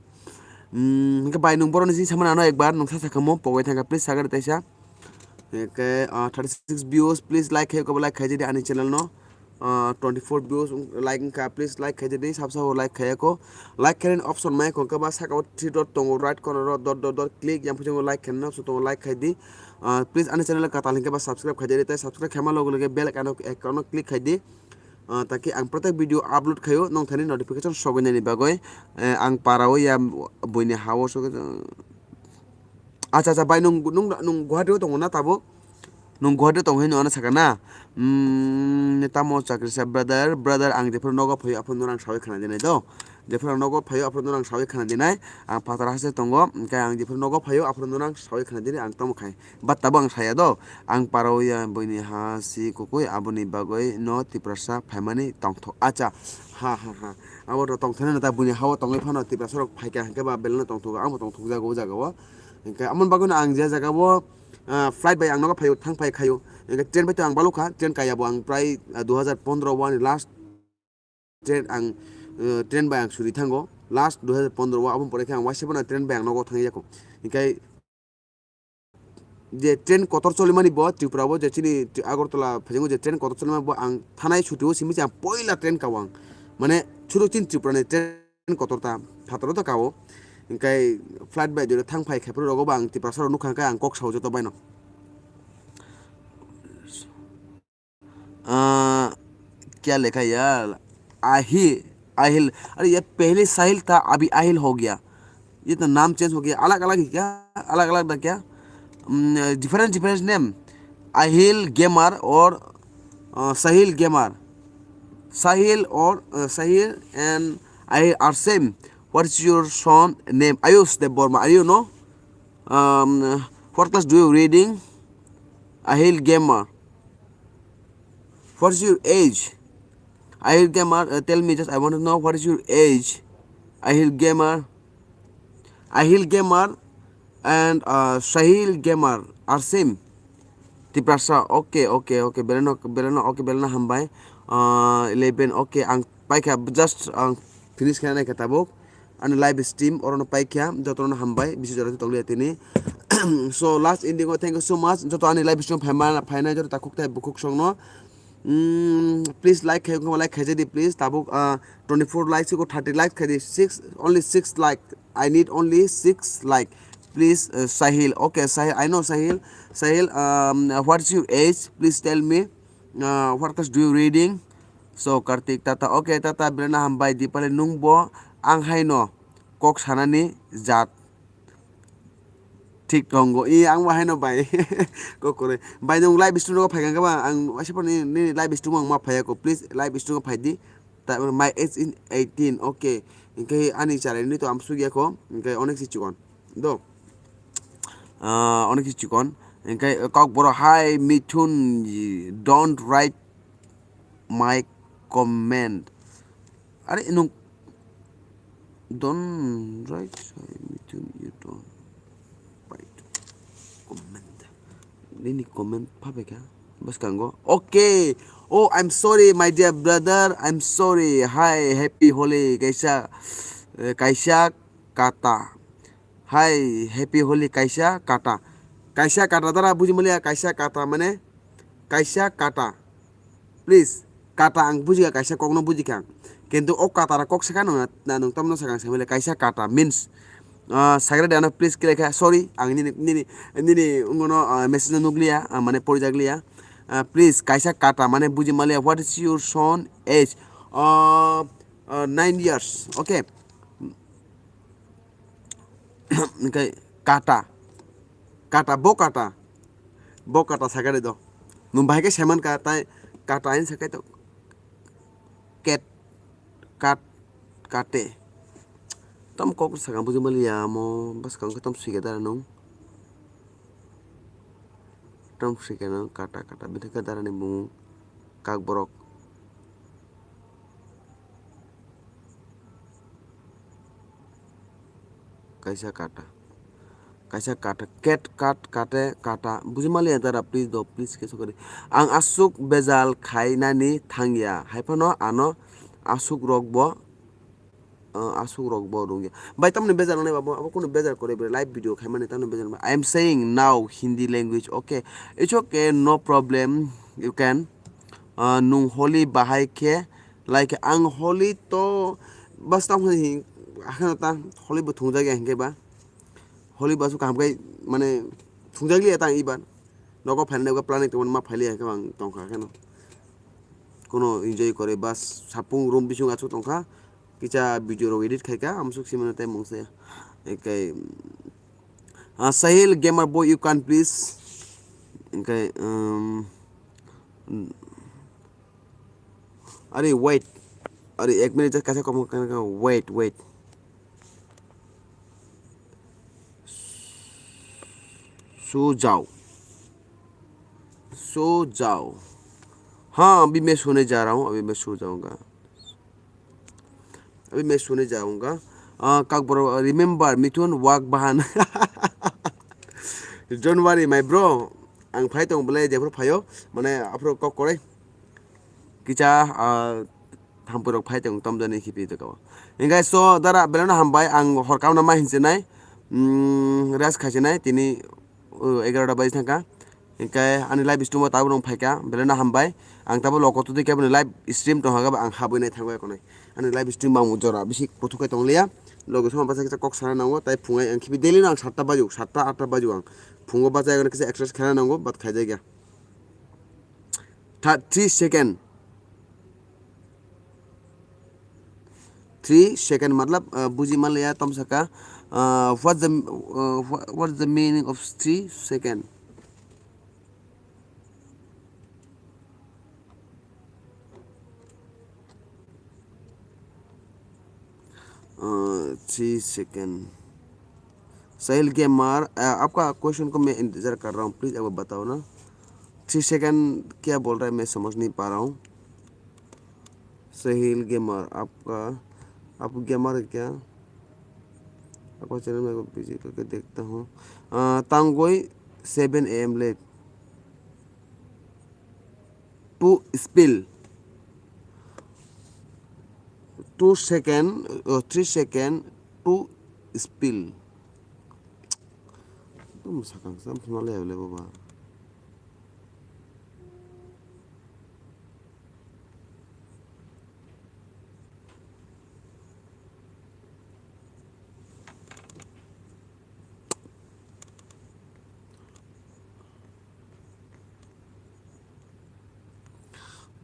Hmm, hinkhe bai nwng borokni simi samani ano ekbar nwng sa sakha mo pogwi thangkha, please sagari taisa. Hinkhe, ah, thirty six views, please like khai, kobo like khai jadi ani channel no. Ah, twenty four views, um, like wngkha, please like khai jadi, sab sabo like khai ako. Like khaini option mai khon khe ba saka o three dot tongo, right corner o dot dot dot click, yang phuchungo like khaini option tongo, like khai di. Ah, please ani channel katal hinkhe ba subscribe khai jadi, tei subscribe khaima loge loge bell icon o, icon o click khai di. Ah, taki ang protek video upload khaio, nong thani notification sogwi nani bagwi, eh, ang para o ya buini ha o sogwi, acha, acha, bai, nung, nung, nung Guwahati o tongo na tabuk? Nung Guwahati o tongo hinwi ano sakha na? Hmm, tamo chakri sa, brother, brother, ang jephuru nogo phaio, aphuru norang sawi khana dinai do. Jephuru ang nogo phaio, aphuru norang sawi khana dinai. Ang phatar haste tongo, hinkhe ang jephuru nogo phaio, aphuru norang sawi khana dinai, ang tamo khai. But tabuk ang saya do, ang para o ya buini ha si kukui, aboni bagwi no Tiprasa phaimani tongthok. Acha, ha, ha, ha. Abo to tongthoknai ta buini ha o tongwi phano Tiprasa rok phaikha hinkhe ba belai no tongthok, ang bo tongthok jago o jaga o. Hinkhe amoni bagwi no ang je jaga o, ah, flight bai ang nogo phaio, thang phai khaio. Hinkhe train bai to ang balukha, train kaya bo ang prai, ah, dui hazar pondro o ani last train ang, eh, train bai ang suri thango. Last dui hazar pondro o, aboni pore khe ang waisa phano train bai ang nogo thangwi yakho. Hinkhe je train kotor cholimani bo Tripura o, je chini Agartala phaingo je train kotor cholimani bo ang thanai chuti o simi se ang poila train kao ang. Mane chwrwk chini Tripura ni train kotor ta phataro ta kao. Hinkhe flight bai jora thang phai khai phuru rogo bo ang Tiprasa rok nukha khe ang kok sao joto baino. आ, क्या लिखा यार? आही, आहिल। अरे यार, पहले साहिल था, अभी आहिल हो गया। ये तो नाम चेंज हो गया, अलग अलग ही क्या? अलग अलग था क्या? हम्म, डिफरेंट, डिफरेंट नेम। आहिल गेमर और, अ, साहिल गेमर। साहिल और, अ, साहिल and Aahil are same। What is your son name? Ayush Debbarma, are you know? Um, what class do you reading? Ahil Gamer. What's your age? Ahil Gamer, uh, tell me just, I want to know what is your age. Ahil Gamer. Ahil Gamer and, uh, Sahil Gamer are same. Tiprasa, okay, okay, okay, beleno, beleno, okay, beleno hambai. Uh, eleven, okay, ang paikha, just ang finish khaina naikha tabuk. Ani live stream orono paikha, jotono hambai, bisi jora tonglia tini. So, last ending o, thank you so much. Joto ani live stream phaima, phainai joto takhuk tai bukhuk songno. Mm, please like khai, like khai jadi please. Tabuk, uh, twenty-four likes ko thirty likes khai di. Six, only six like. I need only six like. Please, uh, Sahil. Okay, Sahil. I know Sahil. Sahil, um, what's your age? Please tell me. Uh, what class do you reading? So, Kartik, tata. Okay, tata, beleno hambai, Dipali, nungbo ang haino kok sanani jat. Thik tongo. I, ang bo haino bai. Kok kwrwi. Bai, nwng live stream rogo phaikha khe ba, ang waisa phano nini, nini live stream o ang ma phaiya kho. Please, live stream o phai di. Ta, my age in eighteen. Okay. Hinkhe ani charaini to amsuk ya kho. Hinkhe onek si chikon. Do. Ah, onek si chikon. Hinkhe kok boro, "Hi, Mithun, don't write my comment." Are, nwng don't write, "Hi, Mithun, you don't write comment." Nini comment phabaikha bwskango. Okay. Oh, I'm sorry, my dear brother. I'm sorry. Hi, happy Holi. Kaisa, eh, kaisa kata. Hi, happy Holi, kaisa kata. Kaisa kata dara buji maliya, kaisa kata mane kaisa kata. Please, kata ang bujiga, kaisa kokno bujikha ang. Kintu o kata rok kok sakha nung na, na nung tamno sakha ang sai maliya, kaisa kata means, ah, sakre de ano please kile kha, sorry, ang nini, nini, nini ungono, ah, message no nukliya, ah, mane porijakliya. Ah, please, kaisa kata mane buji maliya, what is your son age? Ah, ah, nine years, okay. Hinkhe kata. Kata, bo kata. Bo kata sakari do. Nung bahai khe seman ka tai kata ain sakai to. Ket, kat, kate. Tam kok sakang buji mali ya mo bas kang tam sui dara nung. Tam sui nung kata kata bini khe dara ni bung kak borok. Kaisa kata. Kaisa kata. Ket, kat, kate, kata. Buji maliya dara, please do, please khe sokori. Ang aswk bejal khai nani thangya. Haiphano ano aswk rok bo, uh, aswk rok bo rungya. Bai tamni bejal nai babo, abo kono bejal kore bre, live video khai mani tamni bejal. I am saying now Hindi language, okay. It's okay, no problem. You can. Uh, nung holi bahai khe, like ang holi to bas tamo hi, akheno ta holi bo thungjak ya hinkhe ba. Holi basu kaham khai mane thungjak liya tang iban. Nogo phainai planning tongma phailiya khe ang tongkha kheno. Kono enjoy kore bas sapung room bising achu tongkha. Kicha video rok edit khaika amsuk simana tai mungsa. Ekai, ah, Sahil Gamer Boy, you can please. Ekai, um, Are, wait. Are, ek minute, just kaisa kom, wait, wait. सो जाओ। सो जाओ। हाँ, अभी मैं सोने जा रहा हूँ, अभी मैं सो जाऊंगा। अभी मैं सोने जाऊंगा। Ah, Kakboro, remember, Mithun, Wak Bahan. Don't worry, my bro. Ang phai tong belai, jephru phaio, mane, aphro kok korai. Kicha, ah, thampui rok phai tong tom jani khipi toko. Hingai so dara belano hambai ang hor kamna ma hinsinai, mm, rest khaisinai tini, uh, egarota baji thangka. Hingai ani live stream o tabuk rong phaika belano hambai. Ang tabuk loko tu dikhe bini live stream tong haga ang habui nai thango ekonai. Ani live stream bang jora bisi kuthuk kai tong liya. Logo sama basa kisa kok sana nango tai phungai ang khibi daily no ang satta baju, satta atta baju ang. Phungo basa egon kisa exercise khana nango bat khaijai ga. Tha-, three second. Three second, matlab, uh, buji malaya tom saka, uh, what's the, uh, wha-, what's the meaning of three second? Uh, three second. Sahil gamer, uh, आपका क्वेश्चन को मैं इंतजार कर रहा हूँ, प्लीज एक बार बताओ ना। थ्री सेकंड क्या बोल रहा है, मैं समझ नहीं पा रहा हूँ। साहिल गेमर, आपका, आप गेमर है क्या? आपका चैनल में विजिट करके देखता हूँ। Uh, Tangoi, seven A M late. To spill. Two second, uh, three second to spill. Itu masakang sam pernah lihat oleh baba.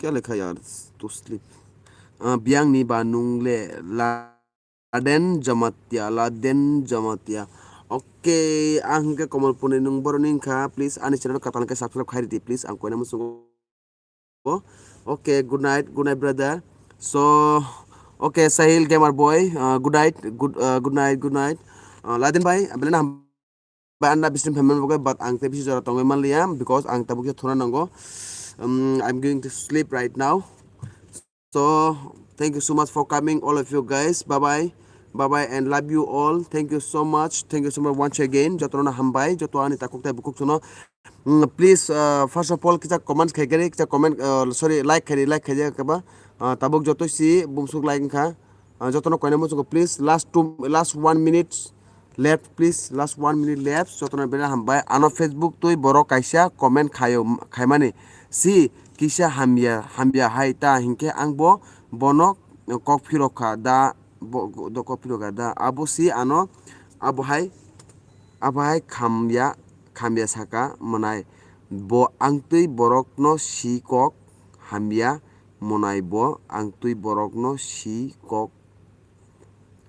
Kya lekha yaar? To sleep. Ah, biyang ni ba nung le Laden Jamatia, Laden Jamatia. Okay, ang hingke Kamalpur ni nung borok ni wngkha. Please, ani channel katal ke subscribe khai ridi, please. Ang koina muchungo. Okay, good night, good night, brother. So, okay, Sahil Gamer Boy, uh, good night, good, uh, good night, good night. Uh, Laden bhai, abelana ba anna bising phaimani bagwi, but ang tei bisi jora tongwi manliya, because ang tabuk khe thuna nango. Um, I'm going to sleep right now. So, thank you so much for coming, all of you guys. Bye bye. Bye bye and love you all. Thank you so much. Thank you so much once again. Jotono hambai, joto ani takuk tai bukuk sono. Mm, please, uh, first of all, kisa comment khai gari, kisa comment, uh, sorry, like khai, like khai kaba. Uh, tabuk joto si bumsuk like kha. Ah, jotono koina muchungo, please, last two, last one minute left, please, last one minute left. Jotono bera hambai. Ano Facebook twi borok kaisa comment khaio, khaimani. Si kisa hamya, hamya hai ta hinkhe ang bo bono kok phirok kha da, bo, do kok phirok kha da. Abo si ano abo hai, abo hai khamya, khamya saka mwnai. Bo ang twi borokno si kok hamya mwnai bo ang twi borokno si kok,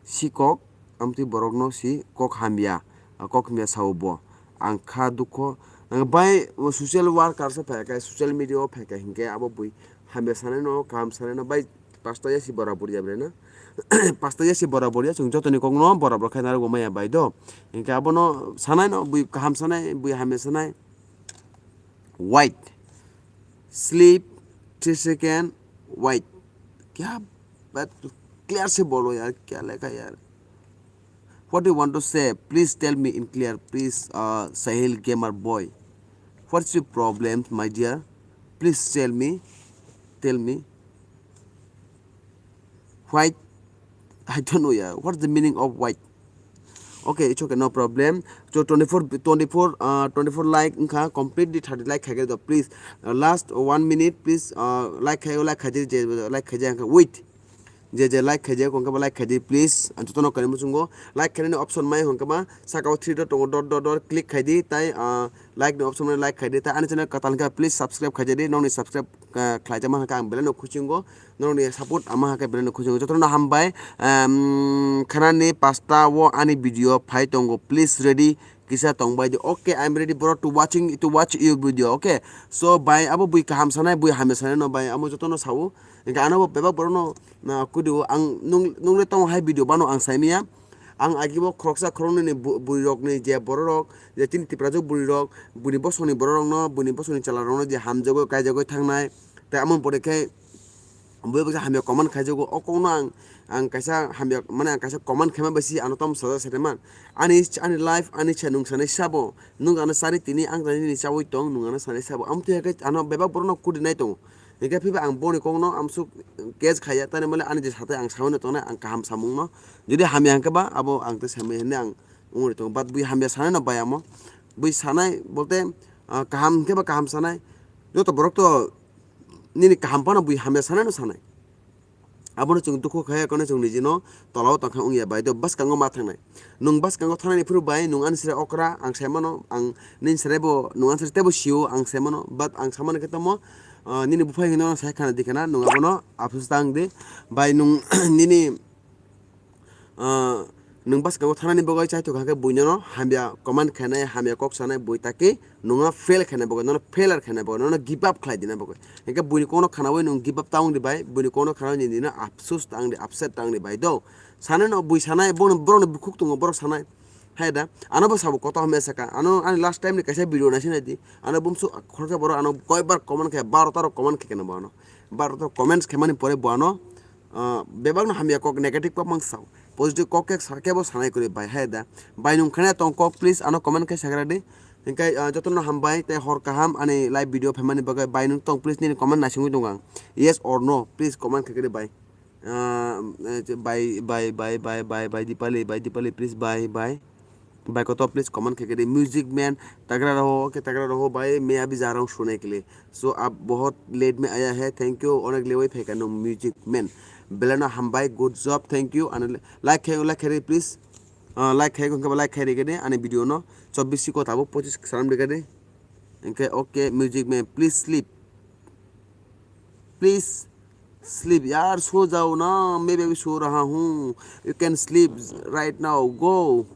si kok, ang twi borokno si kok hamya, a kok hamya sao bo. ang kha dukho. Ang bai social worker se phai kha, social media o phai kha hinkhe abo bui hamya sanai no, kaham sanai no, bai pasta yasi bora bori ya bre na. Pasta yasi bora bori ya, chwng jotoni kok no bora bora khai narwgo maya bai do. Hinkhe abono sanai no, bui kaham sanai, bui hamya sanai. Wait. Sleep, three second, wait. क्या बात, clear से बोलो यार, क्या लिखा यार? What do you want to say? Please tell me in clear, please, uh, Sahil Gamer Boy. What's your problem, my dear? Please tell me, tell me. White, I don't know, yeah. What's the meaning of white? Okay, it's okay, no problem. So twenty-four, twenty-four, uh, twenty-four like wngkha, completely thirty like khaikhe do, please. Uh, last one minute, please, uh, like khai, like khai, je, je, like khai, je, wait. Je, je, like khai, je, kongkha ba like khai, je, please. Ang jotono kani muchungo like khainani option mai hongkha ba, saka o three dot tongo, dot, dot, dot, click khai di, tai, uh, like ni option mai like khai di, tai ani channel kwtal kha, please subscribe khai di, nongni subscribe, uh, khlai jama kha ang belai no khusingo. Norokni support ama hakhe belai no khusingo. Jotono hambai, em, khanani pasta o ani video phai tongo. Please ready kisa tongbai di. Okay, I'm ready bro to watching, to watch your video. Okay. So bai abo bui kaham sanai, bui hamya sanai no bai amo jotono sao. Hinkhe ano bo bebak borok no, na, kudu ang nung, nung le tongo hai video bano ang saimaya. Ang agi bo khoroksa khoroknwi ni bu-, bui rok ni je borok rok je chini Tiprajwk bui rok, buini bosong ni borok rok no, buini bosong ni chwla rok no je hamjagwi kaijagwi thangnai. Tai amo pore khe Bui baksa hamya comment khaijago, o kokno ang, ang kaisa hamya, mane ang kaisa comment khaima bai si ano tamo sajak saiman. Ani, ani life, ani cha nung sanai sabo, nung ano chari tini, ang tani ni chawi tong, nung ano sanai sabo. Amtwi hai khe ano bebak borokno kudinai tongo. Hinkhe phiba ang boni kokno amsuk case khaiya, tani male ani je satai ang sawi no tongnai, ang kaham samungno. Jodi hamya hinkhe ba, abo ang tei samai hinwi ang wngwi tongo. But bui hamya sanai no bai amo. Bui sanai bolte, ah, kaham hinkhe ba kaham sanai. Joto borok to nini kaham phano bui hamya sanai no sanai. Abono chwng dukhu khai, kono chwng nijino tolao tongkha wngya bai do bwskango ma thangnai. Nwng bwskango thangnani phuru bai nwng ani sere okra ang sai mano, ang nini sere bo nwng ani sere tebo sio ang sai mano, but ang samani khe tamo, ah, nini buphai hino sai khana dikhana nwng abono aphus tang di. Bai nwng nini, ah, nwng bwskango thangnani bagwi chaithok kha khe buinono hamya comment khainai, hamya kok sanai bui taki. Nungno fail khaina bagwi, nono failure khaina bagwi, nono give up khlai dina bagwi. Hinkhe buini kokno khanaui nung give up ta wng di bai, buini kokno khanaui nini no afsus ta wng di, upset ta wng di bai do. Sanai no bui sanai, bono, borokni bukhuk tongo, borok sanai. Hai da, ano bo sabo koto hamya saka, ano ani last time ni kaisa video naising nai di, ano bumsu khoroksa borok ano koibar comment khe, baro taro comment khe kena bo ano. Baro taro comments khe mani pore bo ano, ah, bebak no hamya kok, negative kok mang sao. Positive kok khe sa kebo sanai kwrwi bai hai da. Bai nung khana tong kok, please ano comment khe sagra di. Hinkhe, ah, jotono hambai tei hor kaham ani live video phaimani bagwi. Bai nung tong, please nini comment naisingwi tongo ang. Yes or no, please comment khe khe di bai. Ah, eh, bai, bai, bai, bai, bai, bai Dipali, bai Dipali, please bai, bai. Bai koto, please comment khe khe di. Music man, tagra raho, okay, tagra raho, bai, main abhi ja raha hoon sone ke liye. So, aap bahut late mein aaya hai, thank you, onek late phai kha no music man. Belai no hambai, good job, thank you. Ani like khai, like khai di, please. Ah, like khai, hwnkhe ba like khai rikhe di, ani video no. Chobbish ko tabo pochis salam rikhe di. Hwnkhe, okay, music man, please sleep. Please sleep. यार, सो जाओ ना, मैं भी अभी सो रहा हूँ. You can sleep right now. Go.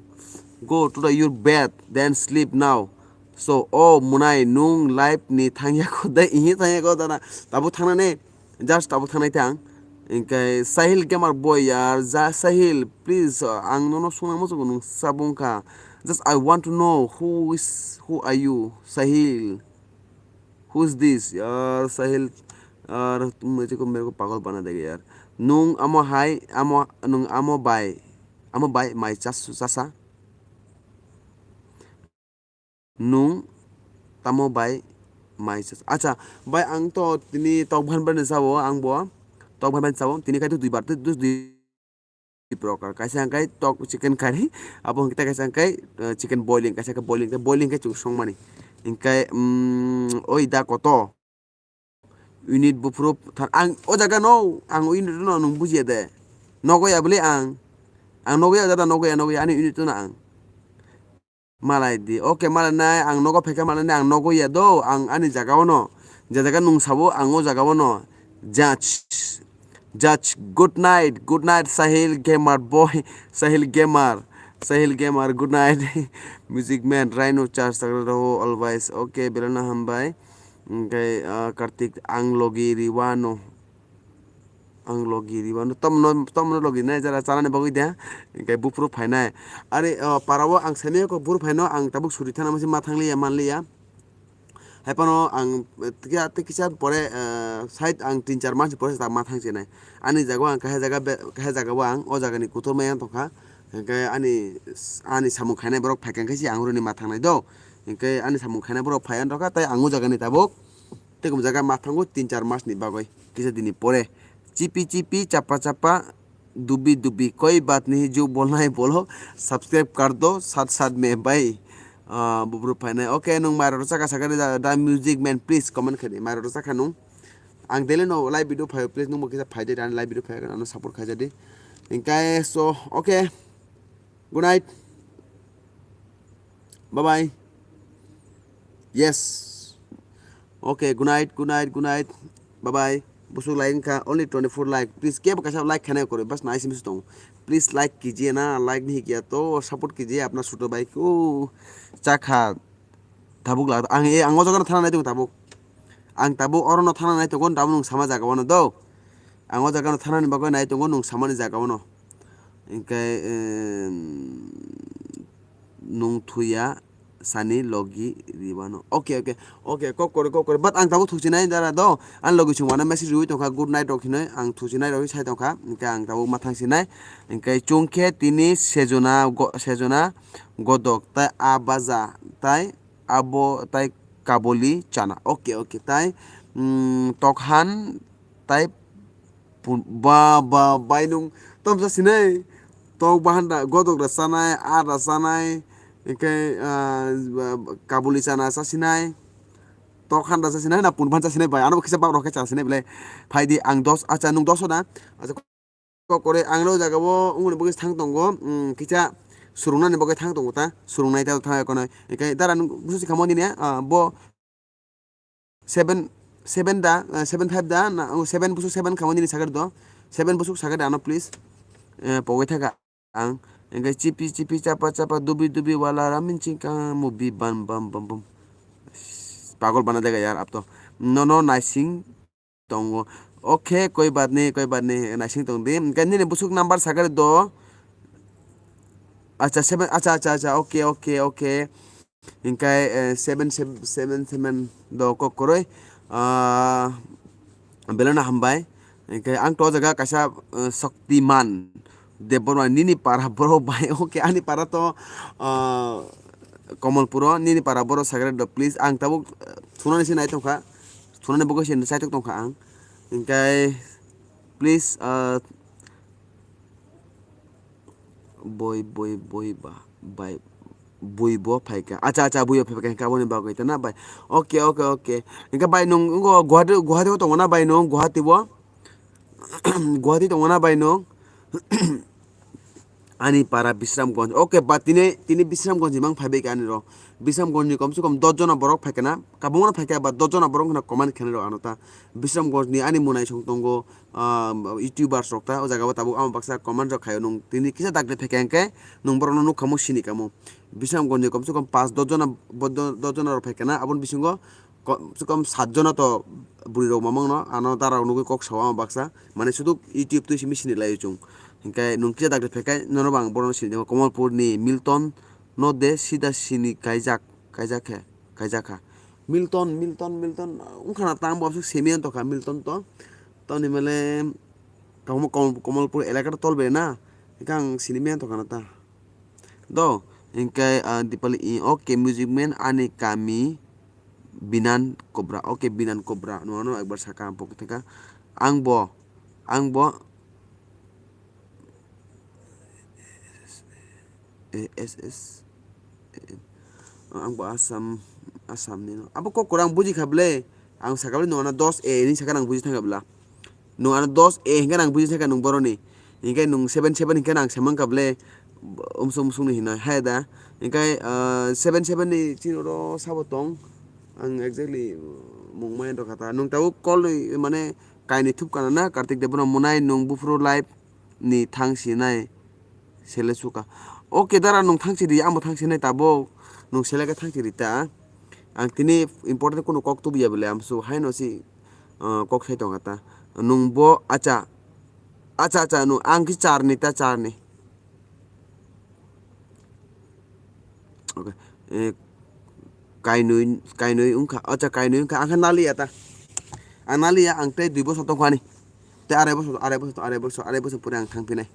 Go to the your bed, then sleep now. So, oh, Munai, nung live ni thangya ko dai, ihi thangya ko dana. Tabo thangna ne. Just abo thangnai tang. Hinkhe Sahil Gamer Boy, yaar, ja Sahil, please, uh, ang nono sungna muchungo, nwng sabung kha. Just I want to know who is, who are you, Sahil? Who is this, yaar, Sahil? Yaar, tum mujhe ko, mere ko pagol bana dega, yaar. Nwng amo hai, amo, nwng amo bai, amo bai mai chas-, chasa? Nwng tamo bai mai sa-, acha, bai ang to tini tok bhan bhan sao, ang bo tok bhan bhan sao, tini khai to dui bar, dui, dui prokar. Kaisa ang khai tok chicken curry, abo hwnkhe kaisa ang khai, eh, chicken boiling, kaisa khe boiling, boiling khe chwng songmani. Hinkhe, mm, oi da koto. Unit buphuru than-, ang o jaga no, ang o unit no nwng bujiya de. Nogo ya bwle ang. Ang nogo ya, dada nogo ya, nogo ya, ani unit no ang. Malai di. Okay, malai nai, ang nogo phaikha malai nai, ang nogo ya do, ang ani jaga o no. Je jaga nwng sabo, ang o jaga o no. Judge. Judge, good night, good night, Sahil Gamer boy, Sahil Gamer. Sahil Gamer, good night. Music Man, Rhino Charge, Sagra Raho, always. Okay, belai no hambai. Hingke, ah, Kartik, ang logi riwano. Ang logi riwano. Tomno, tomno logi nai jara chanani bagwi de. Hingke buphuru phainai. Are, ah, parao ang saimaya kok buphuru phaino, ang tabuk suri thana masi ma thangliya, manliya. Hai phano ang, eh, kisa, tei kisa pore, eh, side ang tin char mas ni pore ta ma thang chinai. Ani jaga o ang kaisa jaga be-, kaisa jaga o ang o jaga ni kotor ma yang tongkha. Hingke ani, ani samung khainai borok phaikha hingke se ang oro ni ma thangnai do. Hingke ani samung khainai borok phai ang rokha, tei ang o jaga ni tabuk tei kom jaga ma thango tin char mas ni bagwi kisa dini pore. Chipi chipi chapa chapa dubi dubi, koi baat nahi, jo bolna hai bolo, subscribe kar do, sat sat mein bhai. Ah, buphuru phainai. Okay, nwng mairok rwchakha sakha da, da Music Man, please comment khaidi. Mairok rwchakha nwng. Ang daily no live video phaio, please nwngbo kisa phaidi, ani live video phai, ano support khaijadi. Hingkai so, okay. Good night. Bye bye. Yes. Okay, good night, good night, good night. Bye bye. Busuk like wngkha, only twenty-four like. Please, kebo kaisa like khaina kwrwi, bas nai simi tong. Please like kijiye na, like ni kiya to, support kijiye apna chuto bhai ko. Chakha. Tabuk la, ang e, ang o jaga no thana nai tongo tabuk. Ang tabuk oro no thana nai tongo, tabuk nwng sama jaga o no do. Ang o jaga no thana ni bagwi nai tongo, nwng sama ni jaga o no. Hingke, em, nwng thuya sani logi ribano. Okay, okay, okay, kok kore, kok kore. But ang tabuk thuchinai dara do. Ang logi chwng mano message riwi tongkha, good night rok hinoi. Ang thuchinai rok sai tongkha. Hingke ang tabuk ma thang sinai. Hingke chwng khe tini sejona go-, sejona godok tai a baja tai abo tai kaboli chana. Okay, okay. Tai, mm, tokhan tai pun-, ba, ba, bai nwng tomsa sinai. Tok bahan da godok da chanai, a da chanai, hingke, ah, ba, ba, kaboli chana sa sinai. Tokhan da sa sinai na pun bahan sa sinai bai. Ano kisa bak rok khe cha sinai bele. Phaidi ang dos, acha nwng dos na. Acha kok kore ang o jaga o wngmani bagwi thang tongo, mm, kisa surungnani bagwi thang tongo ta, surungnai ta thang kono. Hingke dara nwng busu sikha mo nini, ah, bo seven, seven da, ah, seven five da, na, oh, seven busuk seven kha mo nini sakar do, seven busuk sakar da ano please, eh, pogwi thaka ang, hingke chipi chipi chapa chapa dubi dubi wala ramin chingka mubi bam bam bam bam. Pagol bana dega yar apto. Nono naising tongo. Okay, koi baat nahi, koi baat nahi, naising tong di. Hingke nini busuk number sakari do. Acha, seven, acha, acha, acha, okay, okay, okay. Hingke, eh, seven, seven, seven, seven do kok koroi. Ah, belai no hambai. Hingke ang to jaga kaisa, eh, Shaktiman Debbarma nini para borok bai, okay, ani para to, ah, Komolpuro, nini para borok sakari do, please. Ang tabuk, eh, thunani se nai tongkha. Thunani bagwi se chaitok tongkha ang. Hingkai, please, ah, boi, boi, boi ba, bai, boi bo phaikha. Acha, acha, boi bo phaikha, hingkhe aboni bagwi tana bai. Okay, okay, okay. Hingkhe bai nwng wngkha Guwahati, Guwahati o tongo na bai nwng? Guwahati o? Guwahati tongo na bai nwng? Ani para Bisramganj. Okay, ba tini, tini Bisramganj ni mang phaibai kha ani rok. Bisramganj ni komse kom dos jona borok phaikha na. Kabungma phaikha ba dos jona borok wngkha na comment khainai rok ano ta. Bisramganj ni ani mwnaisong tongo, ah, YouTubers rok ta. O jaga o tabuk ama baksa comment rok khaio nwng tini kisa dakti phaikha hwnkhe nwng borok no nukha mo sini kamo. Bisramganj ni komse kom pas dos jona, bo do-, dos jona rok phaikha na. Aboni bisingo Ko-, kom sat jona to bwrwi rok mamang no ano dara rok nugwi kok sao ama baksa, mane suduk YouTube twi simi sini lai o chwng. Hinkhe nwng kisa dakti phaikhai nono bo ang bono sini tongo, Komolpur ni Milton no de sida sini kaijak, kaijak khe, kaijak kha. Milton, Milton, Milton wngkha na tang bo aswk simi tongkha Milton to. Tamni male Komol-, Komolpur elaka to tolbe na, hinkhe ang sini maya tongkha na ta. Do, hinkhe, ah, Dipali i, okay, Music Man ani kami Binan Kobra. Okay, Binan Kobra. Nwng ano ekbar saka ang pok thangkha. Ang bo, ang bo, eh, S S, eh, ang bo Assam, Assam ni no. Abo kok kwrang buji kha ble. Ang saka ble nwng ano dos A ni saka nang buji thangkha bla. Nwng ano dos A hinkhe nang buji thangkha nwng boroni. Hinkhe nwng seven seven hinkhe nang semang kha ble, umsung umsung ni hinoi hai da. Hinkhe, ah, seven seven ni chini oro sabo tong. Ang exactly mung mai rokha ta. Nwng tabuk call ni mane kainwi thup kana na Kartik Debbarma mwnai nwng buphuru live ni thang sinai sele suka. Okay, dara, nwng thangsi di, amo thangsi nai tabuk. Nwng selek khe thangsi di ta. Ang tini important kunu kok tubuya bole, amsu haino si, ah, kok sai tonga ta. Nwng bo, acha. Acha, acha, nwng ang khe charni ta, charni. Okay. Eh, kainwi, kainwi wngkha. Acha, kainwi wngkha. Ang khe naliya ta. Ang naliya, ang tei dui bosor tongkha ani. Tei arai bosor, arai bosor, arai bosor, arai bosor pore ang thangphinai.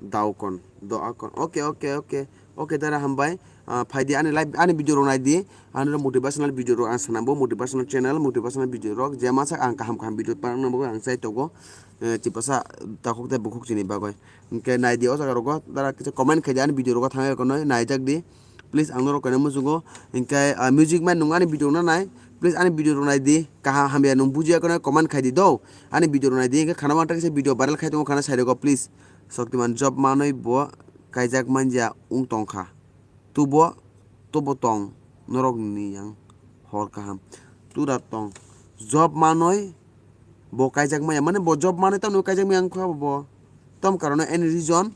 Daukon, doakon. Okay, okay, okay. Okay, dara, hambai. Ah, phaidi ani live, ani video rok naidi. Ani rok motivational video rok ang sanambo, motivational channel, motivational video rok. Je masa ang kaham kaham video parang nangbo ang chai togo. Eh, chipasa takhuk tei bukhuk chini bagwi. Hwnkhe naidi o jaga rogo, dara kisa comment khaidi ani video rogo thangwi kono naijak di. Please ang norok khaina muchungo. Hwnkhe, ah, music man nwng ani video no nai. Please ani video rok naidi. Kaham hamya nwng bujiya kono comment khaidi do. Ani video rok naidi. Hwnkhe khana mantha kisa video viral khai tongo khana sai rogo please. Shaktiman job manwi bo kaijak manya wng tongkha. Tubo, tubo tong, norok ni yang hor kaham. Tura tong, job manoi bo kaijak maya, mane bo job manoi tamo kaijak maya wngkha bo. Tom karono any reason,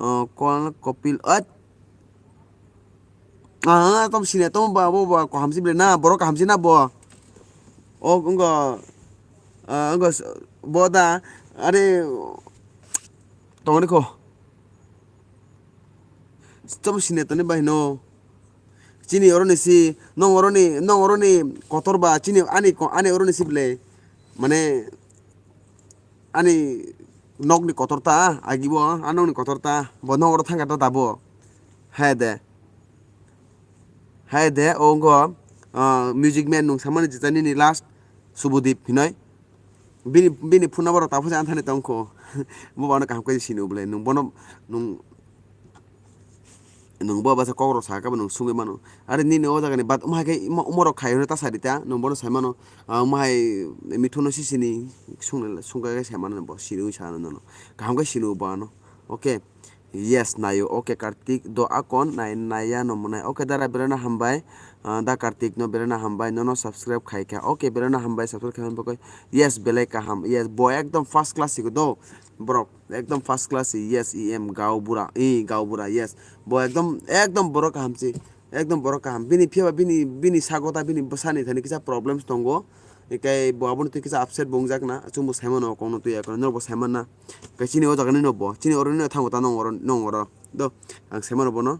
uh, kon kopil at. Ah, tom sine tom ba bo ba ko hamsi ble na, borok hamsi na bo. O ngo, ah, ngo s-, bo da, are tongri ko. Chom sine toni bai no. Chini oroni si, nong oroni, nong oroni kotor ba, chini ani ko, ani oroni si ble. Mane, ani nokni kotor ta, agi bo, a nokni kotor ta, bo nong oro thangka ta dabo. Hai de. Hai de, o ngo, ah, music man nung samani jita nini last Subudip hinoi. Bini, bini phone number rok taphuk se anthani tongkho. Bo ano kaham khe sini uble. Nung bono, nung, nung bo basa kok rok saka bo nung sungwi mano. Are nini o jaga ni bat umhai khe imo, umorok khai hwnwi ta sadi ta. Nung bono sai mano. Ah, umhai mithuno sisini sung, sungka khe sai mano bo sini ui sa ano nono. Kaham khe sini ubo ano. Okay. Yes, naio. Okay, Kartik, do akon nai, naiya no mwnai. Okay, dara belai no hambai. Ah, da Kartik no belai no hambai. Nono subscribe khai kha. Okay, belai no hambai, subscribe khai bagwi. Yes, belai kaham. Yes, bo ekdom first class sigo do. Borok, ekdom first class si. Yes, E M, Gaubura. E, Gaubura, yes. Bo ekdom, ekdom borok kaham si. Ekdom borok kaham. Bini phiya ba bini, bini sago ta bini bwsani thani kisa problems tongo. Ekai bo abono twi kisa upset bo wngjakna. Chwngbo saimano kokno twi ekno. Norokbo saimanna. Kai chini o jaga nino bo, chini oro nino thango ta nong oro, nong oro. Do, ang sai mano bono.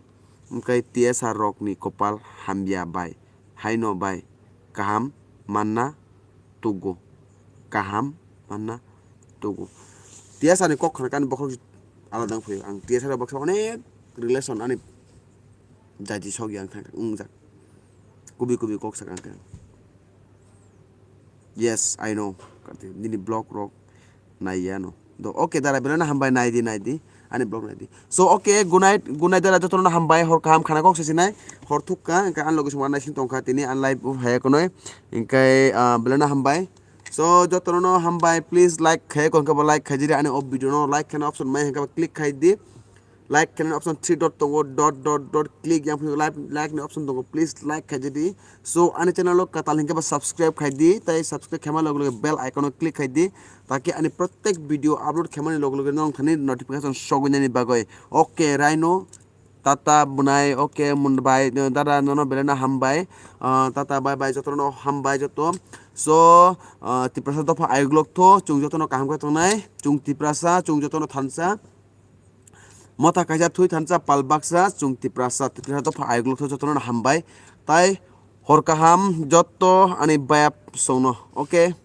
Hwnkhe T S R rokni kopal hamya bai. Haino bai. Kaham manna tugo. Kaham manna tugo. T S R ni kok khna kani bokhorok alada wng phaio. Ang T S R baksa onek relation ani jaiti sogya ang thang, wngjak. Kubi kubi kok sak ang khe. Yes, I know. Nini vlog rok naiya no. Do, okay, dara, belai no hambai, naidi, naidi. Ani vlog naidi. So, okay, good night, good night, dara, jotono hambai, hor kaham khana kok sesinai, hor thukka, hwnkhe ani loge songma naising tongkha, tini ani live o haya konoi, hwnkhe, ah, belai no hambai. So, jotono hambai, please like khe, kon khe bo like khaijiri, ani o video no like khena option mai, hwnkhe bo click khai di. Like khainani option three dot tongo, dot, dot, dot, click yang phai like, like ni option tongo, please like khaidi. So, ani channel o kwtal hinkhe ba subscribe khaidi, tai subscribe khaima loge loge bell icon o click khaidi, taki ani protek video upload khaimani loge loge nong thani notification sogwi nani bagwi. Okay, Rhino, tata, bunai, okay, mun bai, dada, nono belai no hambai. Ah, tata, bye bye, jotono hambai joto. So, ah, Tiprasa dopha ayuk lok tho, chung jotono kaham khe tongnai, chung Tiprasa, chung jotono thansa. Motha kaisa thui thansa pal baksa, chung Tiprasa, Tiprasa dopha ayuk lok tho jotono hambai. Tai hor kaham jotto ani bayap songno. Okay.